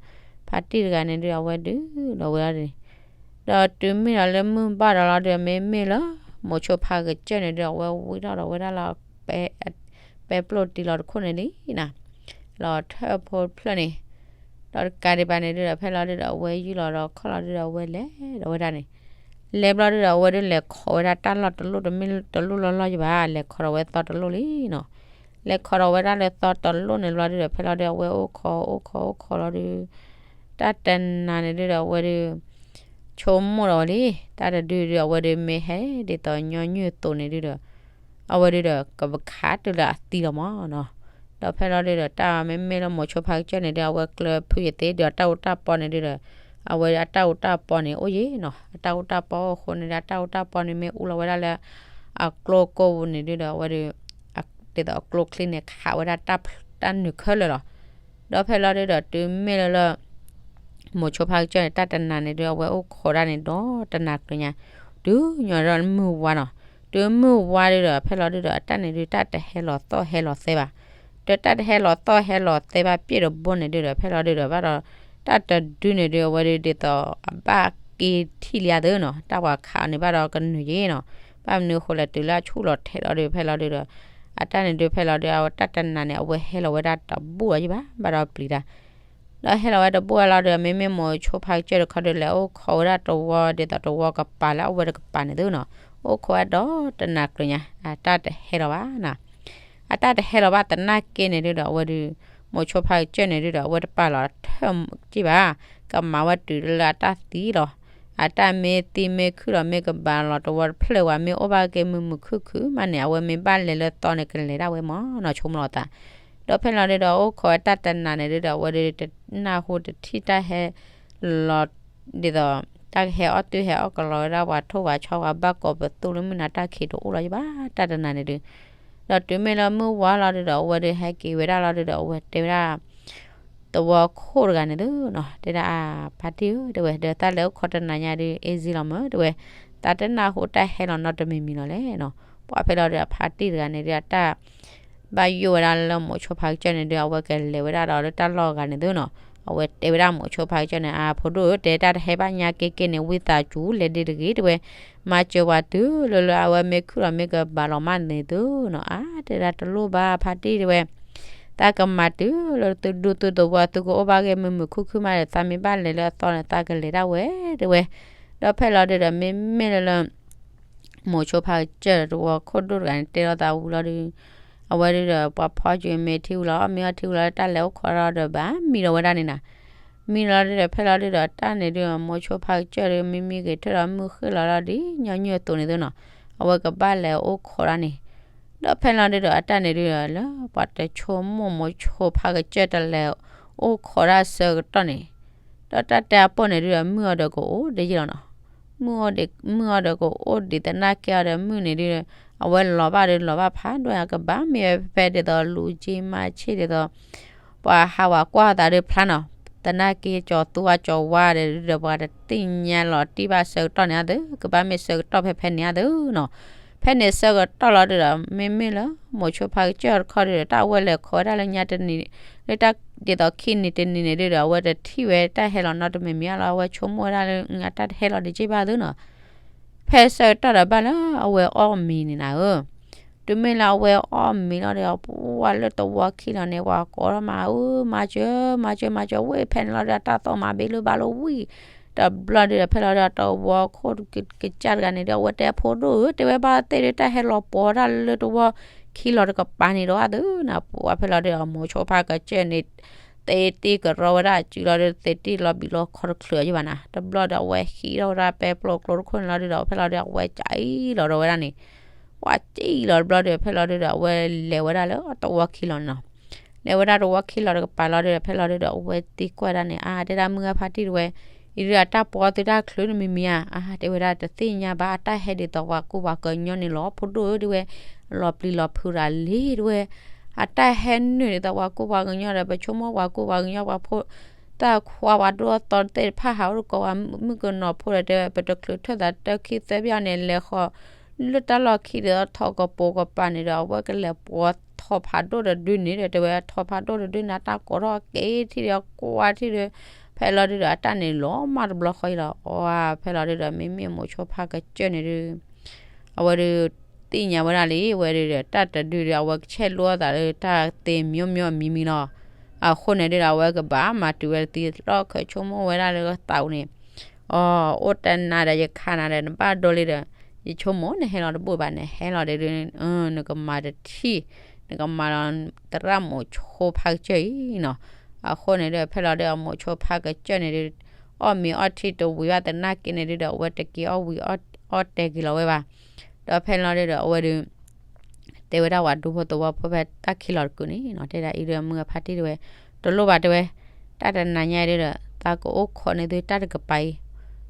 ဖါတံၢ်တဂၤန့ၣ်ဒုး အဝဲဒုးဒီးဝဲလီၤဒုန့ၣ်, ဒီးတုၤမ့ၢ်ဒီးလၢမုၢ်ဘၣ်ဒီးလီၤဒုး မ့မ့ၢ်လၢ မိၤဆိဖးကစၢၢ်န့ၣ်ဒုး အဝဲဝံထီၣ်ဒီးဝဲဒၣ်လၢ ပဲပျိၢ်တံၢ်လီၤတခိၣ်န့ၣ်လံနီၤ, လီၤထၢၣ်ဖိတဖျၢၣ်န့ၣ်, ဒီးတကးဒံးဘၣ်န့ၣ်ဒုးဒီး ဖဲလီၤဒုးဒီး အဝဲယူၢ်လီၤဒီးခီၣ်လီၤဒုးဒီး အဝဲလဲၤဒီးဝဲဒၣ်န့ၣ်, လဲၤဘျီဒုးဒီး အဝဲဒုးလဲၤခိးဝဲဒၣ်တၢ်လီၢ်တလိၣ်တမ့ၢ်တလိၣ်လီၢ်လီၢ်ယဘၣ် လဲၤခိးဒီးဝဲသီတလိၣ်လံနီၤ, လဲၤခိးဒီးဝဲဒၣ်လၢသီတလိၣ်န့ၣ်ဘျီဒုးဒီး ဖဲလီၤဒုး အဝဲအိၣ်ခိးအိၣ်ခိးအိၣ်ခိးလီၤဒုး, တၢ်တနၤန့ၣ်ဒုးဒီး အဝဲဒုး ဆိကမိၣ်ဒီးဝဲလံ, တၢ်တဒုဒုအဝဲဒုးမ့ၢ်ဟဲဒ်သိးညီနုၢ်အသိးန့ၣ်ဒုဒီး အဝဲဒုဒီးကပခးတုၤလၢအသံလီၤမးနီၤ. ဒီးဖဲလီၤဒုဒီးတၢ်မ့မ့ၢ်လၢမိၤဆိဖါကစၢၢ်န့ၣ်ဒု အဝဲကျၢၤဖုယသ့ဒီးတၢ်အူတၢ်ပီန့ၣ်ဒုဒီး အဝဲအတၢ်အူတၢ်ပီန့ၣ်အိၣ်ယံၤနီၤ. အတၢ်အူတၢ်ပီအိၣ်အဃိန့ၣ်ဒု အတၢ်အူတၢ်ပီန့ၣ်မ့ၢ်အူလီၤဝဲဒၣ်လၢ အကျိကိၣ်ပူၤန့ၣ်ဒုဒီး အဝဲဒု ဒ်သိးအကျိချံန့ၣ် ခးဝဲဒၣ်တၢ်နုာ်ခဲလၢာ်လီၤ. ဒီးဖဲလီၤဒုဒီးတုၤမ့ၢ်လၢလၢ မိၤဆိဖါကစၢၢ်န့ၣ် တၢ်တနၤန့ၣ်ဒု အဝဲအိၣ်ခိးဒၣ်န့ၣ်ဒီးတနၤကျၢၤညါ, တုၤညီဒီးမုၢ်ဝါနီၤ. တုၤမုၢ်ဝါဒုဒီး ဖဲလီၤဒုဒီး အတၢ်န့ၣ်ဒု တၢ်တဟဲလီၤသီၣ်ဟဲလီၤသဲဘၣ်. ဒီးတၢ်တဟဲလီၤသီၣ်ဟဲလီၤသဲဘၣ် ပ့ၣ်တဘိန့ၣ်ဒုဒီး ဖဲလီၤဒုဒီး ဘၣ်ဒီး တၢ်တဒုန့ၣ်ဒု အဝဲဒုဒ်သိး အဘၣ်က့ၤထံၣ်လံဧါသ့နီၤ, တၢ်ပှၤခးအီၤန့ၣ်ဘၣ်ဒီးကနုာ်ယံၤနီၤ. ဘၣ်မနုၤအဃိလဲၣ် တုၤလၢအဆူၣ်လီၤထဲးလီၤဒု ဖဲလီၤဒုဒီး အတၢ်န့ၣ်ဒု ဖဲလီၤဒု အတၢ်တနၤန့ၣ် အဝဲဟဲလီၤဝဲဒၣ်တဘူၣ်လီၤယံၤဘၣ် ဘၣ်ဒီးပျံၤတၢ် ဒီးဟဲလီၤဝဲတဘူၣ်လီၤဒု မ့မ့ၢ်မိၤဆိဖါကစၢၢ်တခီဒု လဲၤအိၣ်ခိးဝဲဒၣ်တဝီဒ်သိးတဝီကပၤလၢအဝဲတကပၤန့ၣ်သ့နီၤ, အိၣ်ခိးဝဲဒီးတနၤကျၢၤညါ အတၢ်တဟဲလီၤဘၣ်နီၤ. အတၢ်တဟဲလီၤဘၣ်သနာ်က့န့ၣ်ဒုဒီး အဝဲဒု မိၤဆိဖါကစၢၢ်န့ၣ်ဒုဒီး အဝဲတပာ်လီၤထၢၣ်က့ၢ်ဘၣ်, ကမၤဝဲတုၤလၢအတၢ်သံလီၤ. အတၢ်မ့ၢ်သံမ့ၢ်ခုၣ်လီၤ မ့ၢ်ကဘၣ်လီၤတဝီတဖျၢၣ်ဝဲ မ့ၢ်အိၣ်ဘၣ်က့ၤမုာ်မုာ်ခုၣ်ခုၣ်မးန့ၣ် အဝဲမ့ၢ်ဘၣ်လဲၤလၢသီန့ၣ် ကလဲၤဒၣ်ဝဲမးနီၤ, ဆိကမိၣ်လီၤသး. ဒီးဖဲလီၤဒုဒီး အိၣ်ခိးဝဲတၢ်တနၤန့ၣ်ဒုဒီး အဝဲဒုတနၢ်ဟူတထံၣ်တၢ်ဟဲလီၤ ဒ်သိး တၢ်ကဟဲအီၣ်တုၤဟဲအီၣ်ကလီၤဝဲဒၣ်ပှၤထိၣ်ပှၤဆီ ပှၤဘၣ်ကိးပသူလၢမုၢ်နၤတၢ်ခံးတအိၣ်လီၤယံၤဘၣ် တၢ်တနၤန့ၣ်ဒု. ဒီးတုၤမ့ၢ်လၢမုၢ်ဝါလီၤဒုဒီး အဝဲဒုဟဲက့ၤဝဲဒၣ်လီၤဒုဒီး အဝဲတဲဝဲဒၣ် သဝီခိၣ်တဂၤန့ၣ်သ့နီၤ, တဲဒၣ်အဖါတံၢ်ဧၢ တဲဝဲ ဒီးသးလဲၤအိၣ်ခိးတနၤညါဒု easy လီၤမး တဲဝဲ, သးတနၢ်ဟူတၢ်ဟဲလီၤနီတမံၤမံၤလီၤလဲၣ်နီၤ. ပှၤဖဲလီၤဒုးအဖါတံၢ်တဂၤန့ၣ်ဒုး အတၢ်ဘၣ်ယိၣ်ဝဲဒၣ်လၢမိၤဆိဖါကစၢၢ်န့ၣ်ဒုး အဝဲကလဲၤဝဲဒၣ်ဒီးလၢတၢ်လီၢ်ဂၤန့ၣ်သ့နီၤ, အဝဲတဲဝဲဒၣ်မိၤဆိဖါကစၢၢ်န့ၣ် အဖိဒိၣ်ဧၢ တဲတၢ်တဟဲဘၣ်ညါက့ၤက့ၤန့ၣ် ဝံသးစူၤလဲၤဒ့တဂ့ၤ တဲဝဲ, မၤစၢၤပှၤတုၤလၢလၢအဝဲမ့ၢ်ခုၣ်လီၤမ့ၢ်ကဘၣ်လီၤမးန့ၣ်သ့နီၤ, အါ တဲဒၣ်တလိၣ်ဘၣ်ဖါတံၢ်တဲဝဲ တၢ်ကမၤတုၤလၢသုဒူသုသဝီ သုကအိၣ်ဘၣ်ဂ့ၢ်မုာ်မုာ်ခုၣ်ခုၣ်မးဒီး သးမ့ၢ်ဘၣ်လဲၤလၢအသီန့ၣ် သးကလဲၤဒၣ်ဝဲ တဲဝဲ. ဒီးဖဲလီၤဒုဒီး မ့မ့ၢ်လၢလၢ မိၤဆိဖါကစၢၢ်တဝီခိၣ်ဒိၣ်တဂၤန့ၣ် တဲလီၤသးဝံၤလီၤဒု အဝဲဒုဒီး ပှၤဖီကၠူၤမ့ၢ်ထံဝံၤလီၤ မ့ၢ်အီၣ်ထံဝံၤလီၤ တၢ်လဲၤအိၣ်ခိးဒီးဘၣ်မံလီၤဝဲဒၣ်န့ၣ်နီၤ. မံလီၤဒုဒီး ဖဲလီၤဒုဒီး တၢ်န့ၣ်ဒု မိၤဆိဖါကစၢၢ်ဒု မံမံဂ့ၤထၢၣ်ဒီးမုၢ်ဃ့ၢ်လီၤလီၤဒ်ညီနုၢ်အသိးန့ၣ်သ့နီၤ, အဝဲကဘၣ်လဲၤအိၣ်ခိးဒၣ်န့ၣ် ဒီးဖဲလီၤဒုဒီး အတၢ်န့ၣ်ဒုဒီး လၢပှၤတဆိကမိၣ်မိၤဆိဖါကစၢၢ်တလဲၤအိၣ်ခိးဒၣ်ဆၢကတီၢ်န့ၣ်, ဒီးတၢ်တဲအပိၢ်န့ၣ်ဒုဒီး မုၢ်အီၤဒီးကအိၣ်ဒ်ယ့ၢ်လီၤနီၤ. မုၢ်အီၤဒီးကအိၣ်ဒံးသနာ်က့အီၤဒီး မုၢ်န့ၣ်ဒု အဝဲလီၤဘၣ်ဒီးလီၤဘၣ်ဖးဒိၣ်ညါ ကဘၣ်မ့ၢ်ဝဲဖဲဒ်သိးလူၤက့မၤဆ့ၣ်ဒ်သိး ပှၤဟးဝဲကွၢ်သးဒုဖျါနီၤ, သနာ်က့ကၠီၤသူဝဲကၠီၤဝါဒီး ဒီးပှၤတသ့ၣ်ညါလီၤတံၢ်ဘၣ်ဆၢကတီၢ်န့ၣ်အသိး ကဘၣ်မ့ၢ်ဆၢကတီၢ်ဖဲဖဲန့ၣ်အသိးနီၤ. ဖဲန့ၣ်ဆၢကတီၢ်လီၤဒုဒီး မ့မ့ၢ်လၢမိၤဆိဖါကစၢၢ်တခီဒုဒီး တၢ်အဝဲလဲၤခိးဝဲဒၣ်လၢညါတနံၤ လၢတၢ်ဒ်သိးခံနံၤတနံၤန့ၣ်ဒုဒီး အဝဲတထံၣ်ဝဲတၢ်ဟဲလီၤနီတမံၤမံၤအါလီၤ အဝဲဆိကမိၣ်ဝဲဒၣ်လၢ အတၢ်တဟဲလီၤဒံးက့ဘၣ်သ့နီၤ. ဖဲဆၢကတီၢ်ဒီးဘၣ်လၢအဝဲအီၣ်မ့ၤန့ၣ်နၤဧၢ, တုၤမ့ၢ်လၢအဝဲအီၣ်မ့ၤလီၤဒီး ပှၤလၢတဝီခံလီၤန့ၣ် ပှၤကိးထီၣ်မၤအု မၤစၢၤ မၤစၢၤ မၤစၢၤ ဝဲဖဲန့ၣ်လီၤဒီး အတၢ်သီၣ်မၤဘ့လၢဘၣ်လၢဝံၤ တဘျီဒုဒီး ဖဲလီၤဒီး တဝီခိၣ်ကစၢ်တဂၤန့ၣ်ဒီး အဝဲတဲဖိဒိၣ်ဧၢ တဲဝဲဘၣ်သ့ၣ်ဒု တၢ်ဟဲလီၤပှီၤတၢ်လၢတဝီခံလီၤတကပၤန့ၣ်ဒီးအသ့နီၤ. ပှၤဖဲလီၤဒီး မိၤဆိဖါကစၢၢ်န့ၣ် သ့တံၢ်ကရီဝဲဒၣ်စုလီၤဒီး သ့တံၢ်လီၤဘံၣ်လီၤခီတချုးအီၤယံၤဘၣ်နၤ. တဘျီဒီး အဝဲဟံးထီၣ်ဝဲဒၣ်ပဲပျိာ်ကျိတခိၣ်န့ၣ်လီၤဒုဒီး ဖဲလီၤဒီး အဝဲကၠံလီၤဒီးဝဲဒၣ်န့ၣ် ပှၤကၠံလီၤတဘျီဒီး ဖဲလီၤဒုဒီး အဝဲလဲၤဝဲဒၣ်လၢတဝီခံလီၤန့ၣ်နီၤ. လဲၤဝဲဒၣ်တဝီခံလီၤတကပၤလီၤဒီး ဖဲလီၤဒုဒီး အဝဲသံကွၢ်ဒၣ်န့ၣ် အါ တဲဒၣ်မုၢ်ဂၤဖါတံၢ်တဲဝဲ, အံၤဒုဒီးတၢ်ပှီသုတၢ်ချုးတမံၤမံၤဧါ, အါ တဲဝဲဒၣ်တသ့ၣ်ညါဘၣ် အတၢ်ဟဲဒ်သိးပှၤကူပှၤကညီန့ၣ်လီၤ ဖိဒိၣ်ဧၢ တဲဝဲ, လီၤပျံၤလီၤဖုးတၢ်လံ တဲဝဲ, အတၢ်ဟဲနုာ်ဒ်သိးပှၤကူပှၤကညီဒီး ပဆိကမိၣ်ပှၤကူပှၤကညီပှၤဖိ တၢ်ခွါပှၤဒိၣ်အသီသ့ၣ်တဖၣ်ဟးအိၣ်တကိးပှၤမုၣ်ကနီၤဖိဒီး တဲဝဲ ပတချုးထၢၣ်သးတၢ်ခံသၢပျီန့ၣ် လဲၤဃီၤ လၢတၢ်လီၢ်ခံဒ်သိးထီၣ်ကပိာ်ကပၤန့ၣ်ဒီး အဝဲကလဲၤပှီၤထီၣ်ဖးဒိၣ်တဒုန့ၣ်ဒီး တဲဝဲထီၣ်ဖးဒိၣ်တဒုန့ၣ် တၢ်ကိးထီၣ်က့ၤထံၣ်ဒီးကွၢ်ထံၣ်ဒီး ဖဲလီၤဒုဒီး အတၢ်န့ၣ်လီၤမၢ်တဘျီဃီအံၤလီၤ. အီ ဖဲလီၤဒုဒီး မ့မ့ၢ်မိၤဆိဖါကစၢၢ်န့ၣ်ဒု အဝဲဒု သ့ၣ်ညါဝဲဒၣ်လံ အဝဲဒုဒီး တၢ်တဒုဒီး အဝဲကဆဲးလိာ်အသးလၢတၢ်သ့မံၤမံၤမံၤလီၤ. အဃိန့ၣ်ဒုဒီး အဝဲကဘၣ်မၤတုၤဝဲတသံလီၢ် ခၢးဆိကမိၣ်ဝဲဒၣ်လၢသးပူၤန့ၣ် အီ အိၣ်တနၤဒီးယခးနၤဒီး နဘၣ်ဒိလံဒီး ယဆိကမိၣ်နဟဲလီၤတဘူၣ်ဘၣ် နဟဲလီၤဒီး နကမၤတထံၣ် နကမၤလီၤသရၣ်မိၤဆိဖါကစၢၢ်အံၤနီၤ. အဃိန့ၣ်ဒီး ဖဲလီၤဒုဒီး မိၤဆိဖါကစၢၢ်န့ၣ်ဒု အီၣ်မ့ၤအီထံတဝံၤဘၣ်သနာ်က့န့ၣ်ဒုဒီး အဝဲတက့ၤအီၣ်ဝံၤအီၣ်တဲာ်က့ၤလီၤဝဲဘၣ်. ဒီးဖဲလီၤဒုဒီး အဝဲဒုး တဲဝဲဒၣ်ဝၤဒူဖိသဝီဖိဖဲတၢ်ခံလီၤတကုာ်န့ၣ်နီၤ, တဲဒၣ်အံၤဒီး မုၢ်အဖါတံၢ်တဲဝဲ, တလိၣ်ဘၣ်တဲဝဲ, တၢ်တနၤညါအံၤဒုဒီး သးကအိၣ်ခိးန့ၢ်သုတၢ်တကပၤ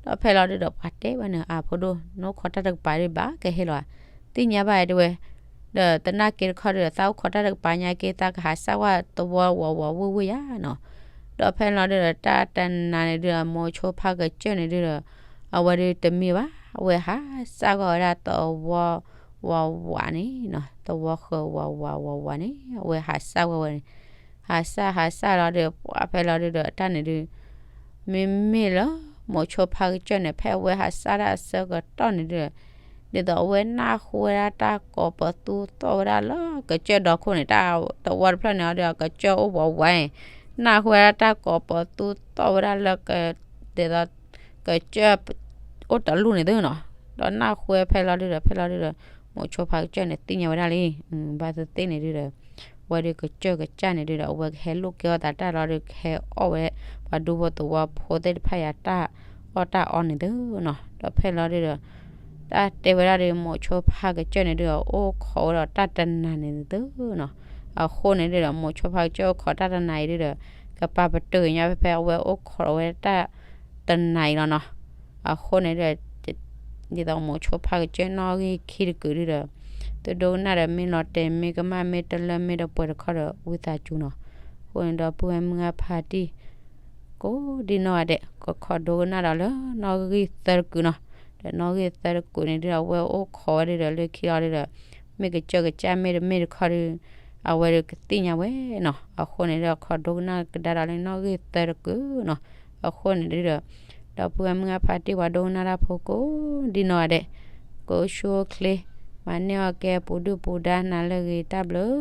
အံၤ. ဒီးဖဲလီၤဒုဒီး ပှၤတဲဝဲန့ၣ် အဖိဒိၣ် နအိၣ်ခိးတၢ်တကပၤဒုဘၣ်ကဟဲလီၤဧါ, သ့ၣ်ညါဘၣ်တဲဝဲ, ဒီးသနာ်က့တခီဒုဒီး သးအိၣ်ခိးတၢ်တကပၤညါက့ သးကဟးစၢ်ကွၢ်သဝီဝးဝးဝ့ၢ်ဝ့ၢ်ယါနီၤ. ဒီးဖဲလီၤဒုဒီး တၢ်တနၤန့ၣ်ဒုဒီး မိၤဆိဖါကစၢၢ်န့ၣ်ဒုဒီး အဝဲဒုတမ့ၢ်ဘၣ်, အဝဲဟးစၢ်ကွၢ်ဝဲဒၣ်သဝီဝးဝးန့ၣ်နီၤ, သဝီဃၢၤဝးဝးဝးဝးန့ၣ် အဝဲဟးစၢ်ကွၢ်ဝဲန့ၣ်, ဟးစၢ်ဟးစၢ်လီၤဒုဒီး ပှၤဖဲလီၤဒုဒီး တၢ်န့ၣ်ဒု မ့မ့ၢ်လၢ မိၤဆိဖါကစၢၢ်န့ၣ် ဖဲအဝဲဟးစၢ်တၢ်အဆၢကတီၢ်န့ၣ်ဒုဒီး ဒ်သိးအဝဲနၢ်ဟူဝဲဒၣ်တၢ်ကိးပသူသီၣ်ဝဲဒၣ်လၢကစၢၢ်ဒီခိၣ်န့ၣ် တၢ်သဝီတဖျၢၣ်န့ၣ်ဒီး ကစၢၢ်အိၣ်ဝးဝးန့ၣ် နၢ်ဟူဝဲဒၣ်တၢ်ကိးပသူသီၣ်ဝဲဒၣ်လၢ ဒ်သိး ကစၢၢ် အိၣ်တလူၢ်န့ၣ်သုနီၤ. ဒီးနၢ်ဟူဝဲဖဲလီၤဒုဒီး ဖဲလီၤဒုဒီး မိၤဆိဖါကစၢၢ်န့ၣ် သ့ၣ်ညါဝဲဒၣ်လံ, ဘၣ်သ့ၣ်သ့ၣ်န့ၣ်ဒုဒီး ဝဲဒုကစၢၢ်ကစၢ်န့ၣ်ဒုဒီး အဝဲကဟဲလိာ်ကဲအီၣ်သးတၢ်လီၤဒု ကဟဲအီၣ်ဝဲ ပှၤဒူဖိသဝီဖိသ့ၣ်တဖၣ်အံၤတၢ်အီၣ်တၢ်အီန့ၣ်သုနီၤ. ဒီးဖဲလီၤဒုဒီး တၢ်တဲဝဲဒၣ်ဒု မိၤဆိဖါကစၢၢ်န့ၣ်ဒုဒီး အိၣ်ခိးဝဲဒီးတၢ်တနၤန့ၣ်သုနီၤ. အဃိန့ၣ်ဒုဒီး မိၤဆိဖါကစၢၢ်အိၣ်ခိးတၢ်တနၤအံၤဒုဒီး ကပာ်ပတုာ်ကညါဖဲဖဲအဝဲအိၣ်ခိးဝဲတၢ်တနၤအံၤလီၤနီၤ. အဃိန့ၣ်ဒုဒီး ဒ်သိးမိၤဆိဖါကစၢၢ်နီၣ်ဂံၢ်ခံတကုာ်ဒုဒီး သုဒိကနၣ်ဒီး မ့ၢ်လီၤတဲာ် မ့ၢ်ကမၣ် မ့ၢ်တလၢမ့ၢ်တပှဲၤတခီဒီး ဝံသးစူၤနီၤ. အဃိန့ၣ်ဒီပုၢ်ဝဲၢ်မုၢ်ဂၢ်ဖါတံၢ် ကိးဒံနီၢ်ဂၤဒဲး ကခိးဒိကနၣ်ဒီးလၢနီၣ်ဂံၢ်သၢတကုာ်နီၤ. ဒီးနီၣ်ဂံၢ်သၢတကုာ်န့ၣ်ဒုဒီး အဝဲအိၣ်ခိးဝဲဒုဒီး လၢခံလီၤဒုဒီး မ့ၢ်ကစၢၢ်ကစၢ်မ့ၢ်တမ့ၢ်တခီဒု အဝဲဒုကသ့ၣ်ညါဝဲနီၤ. အဃိန့ၣ်ဒီး ခိးဒိကနၣ်ကဒါဒီးလၢနီၣ်ဂံၢ်သၢတကုာ်နီၤ. အဃိန့ၣ်ဒုဒီး ဒီပုၢ်ဝဲၢ်မုၢ်ဂၢ်ဖါတံၢ် ပှၤဒိကနၣ်တၢ်ဖိကိးဒံနီၢ်ဂၤဒဲး ကအိၣ်ဆူၣ်အိၣ်ချ့ မၤန့ၢ်အီၣ်ကဲပူၤဒုၣ်ပူၤဒါ နၤလၢအဂ့ၤ တၢ်ဘျုး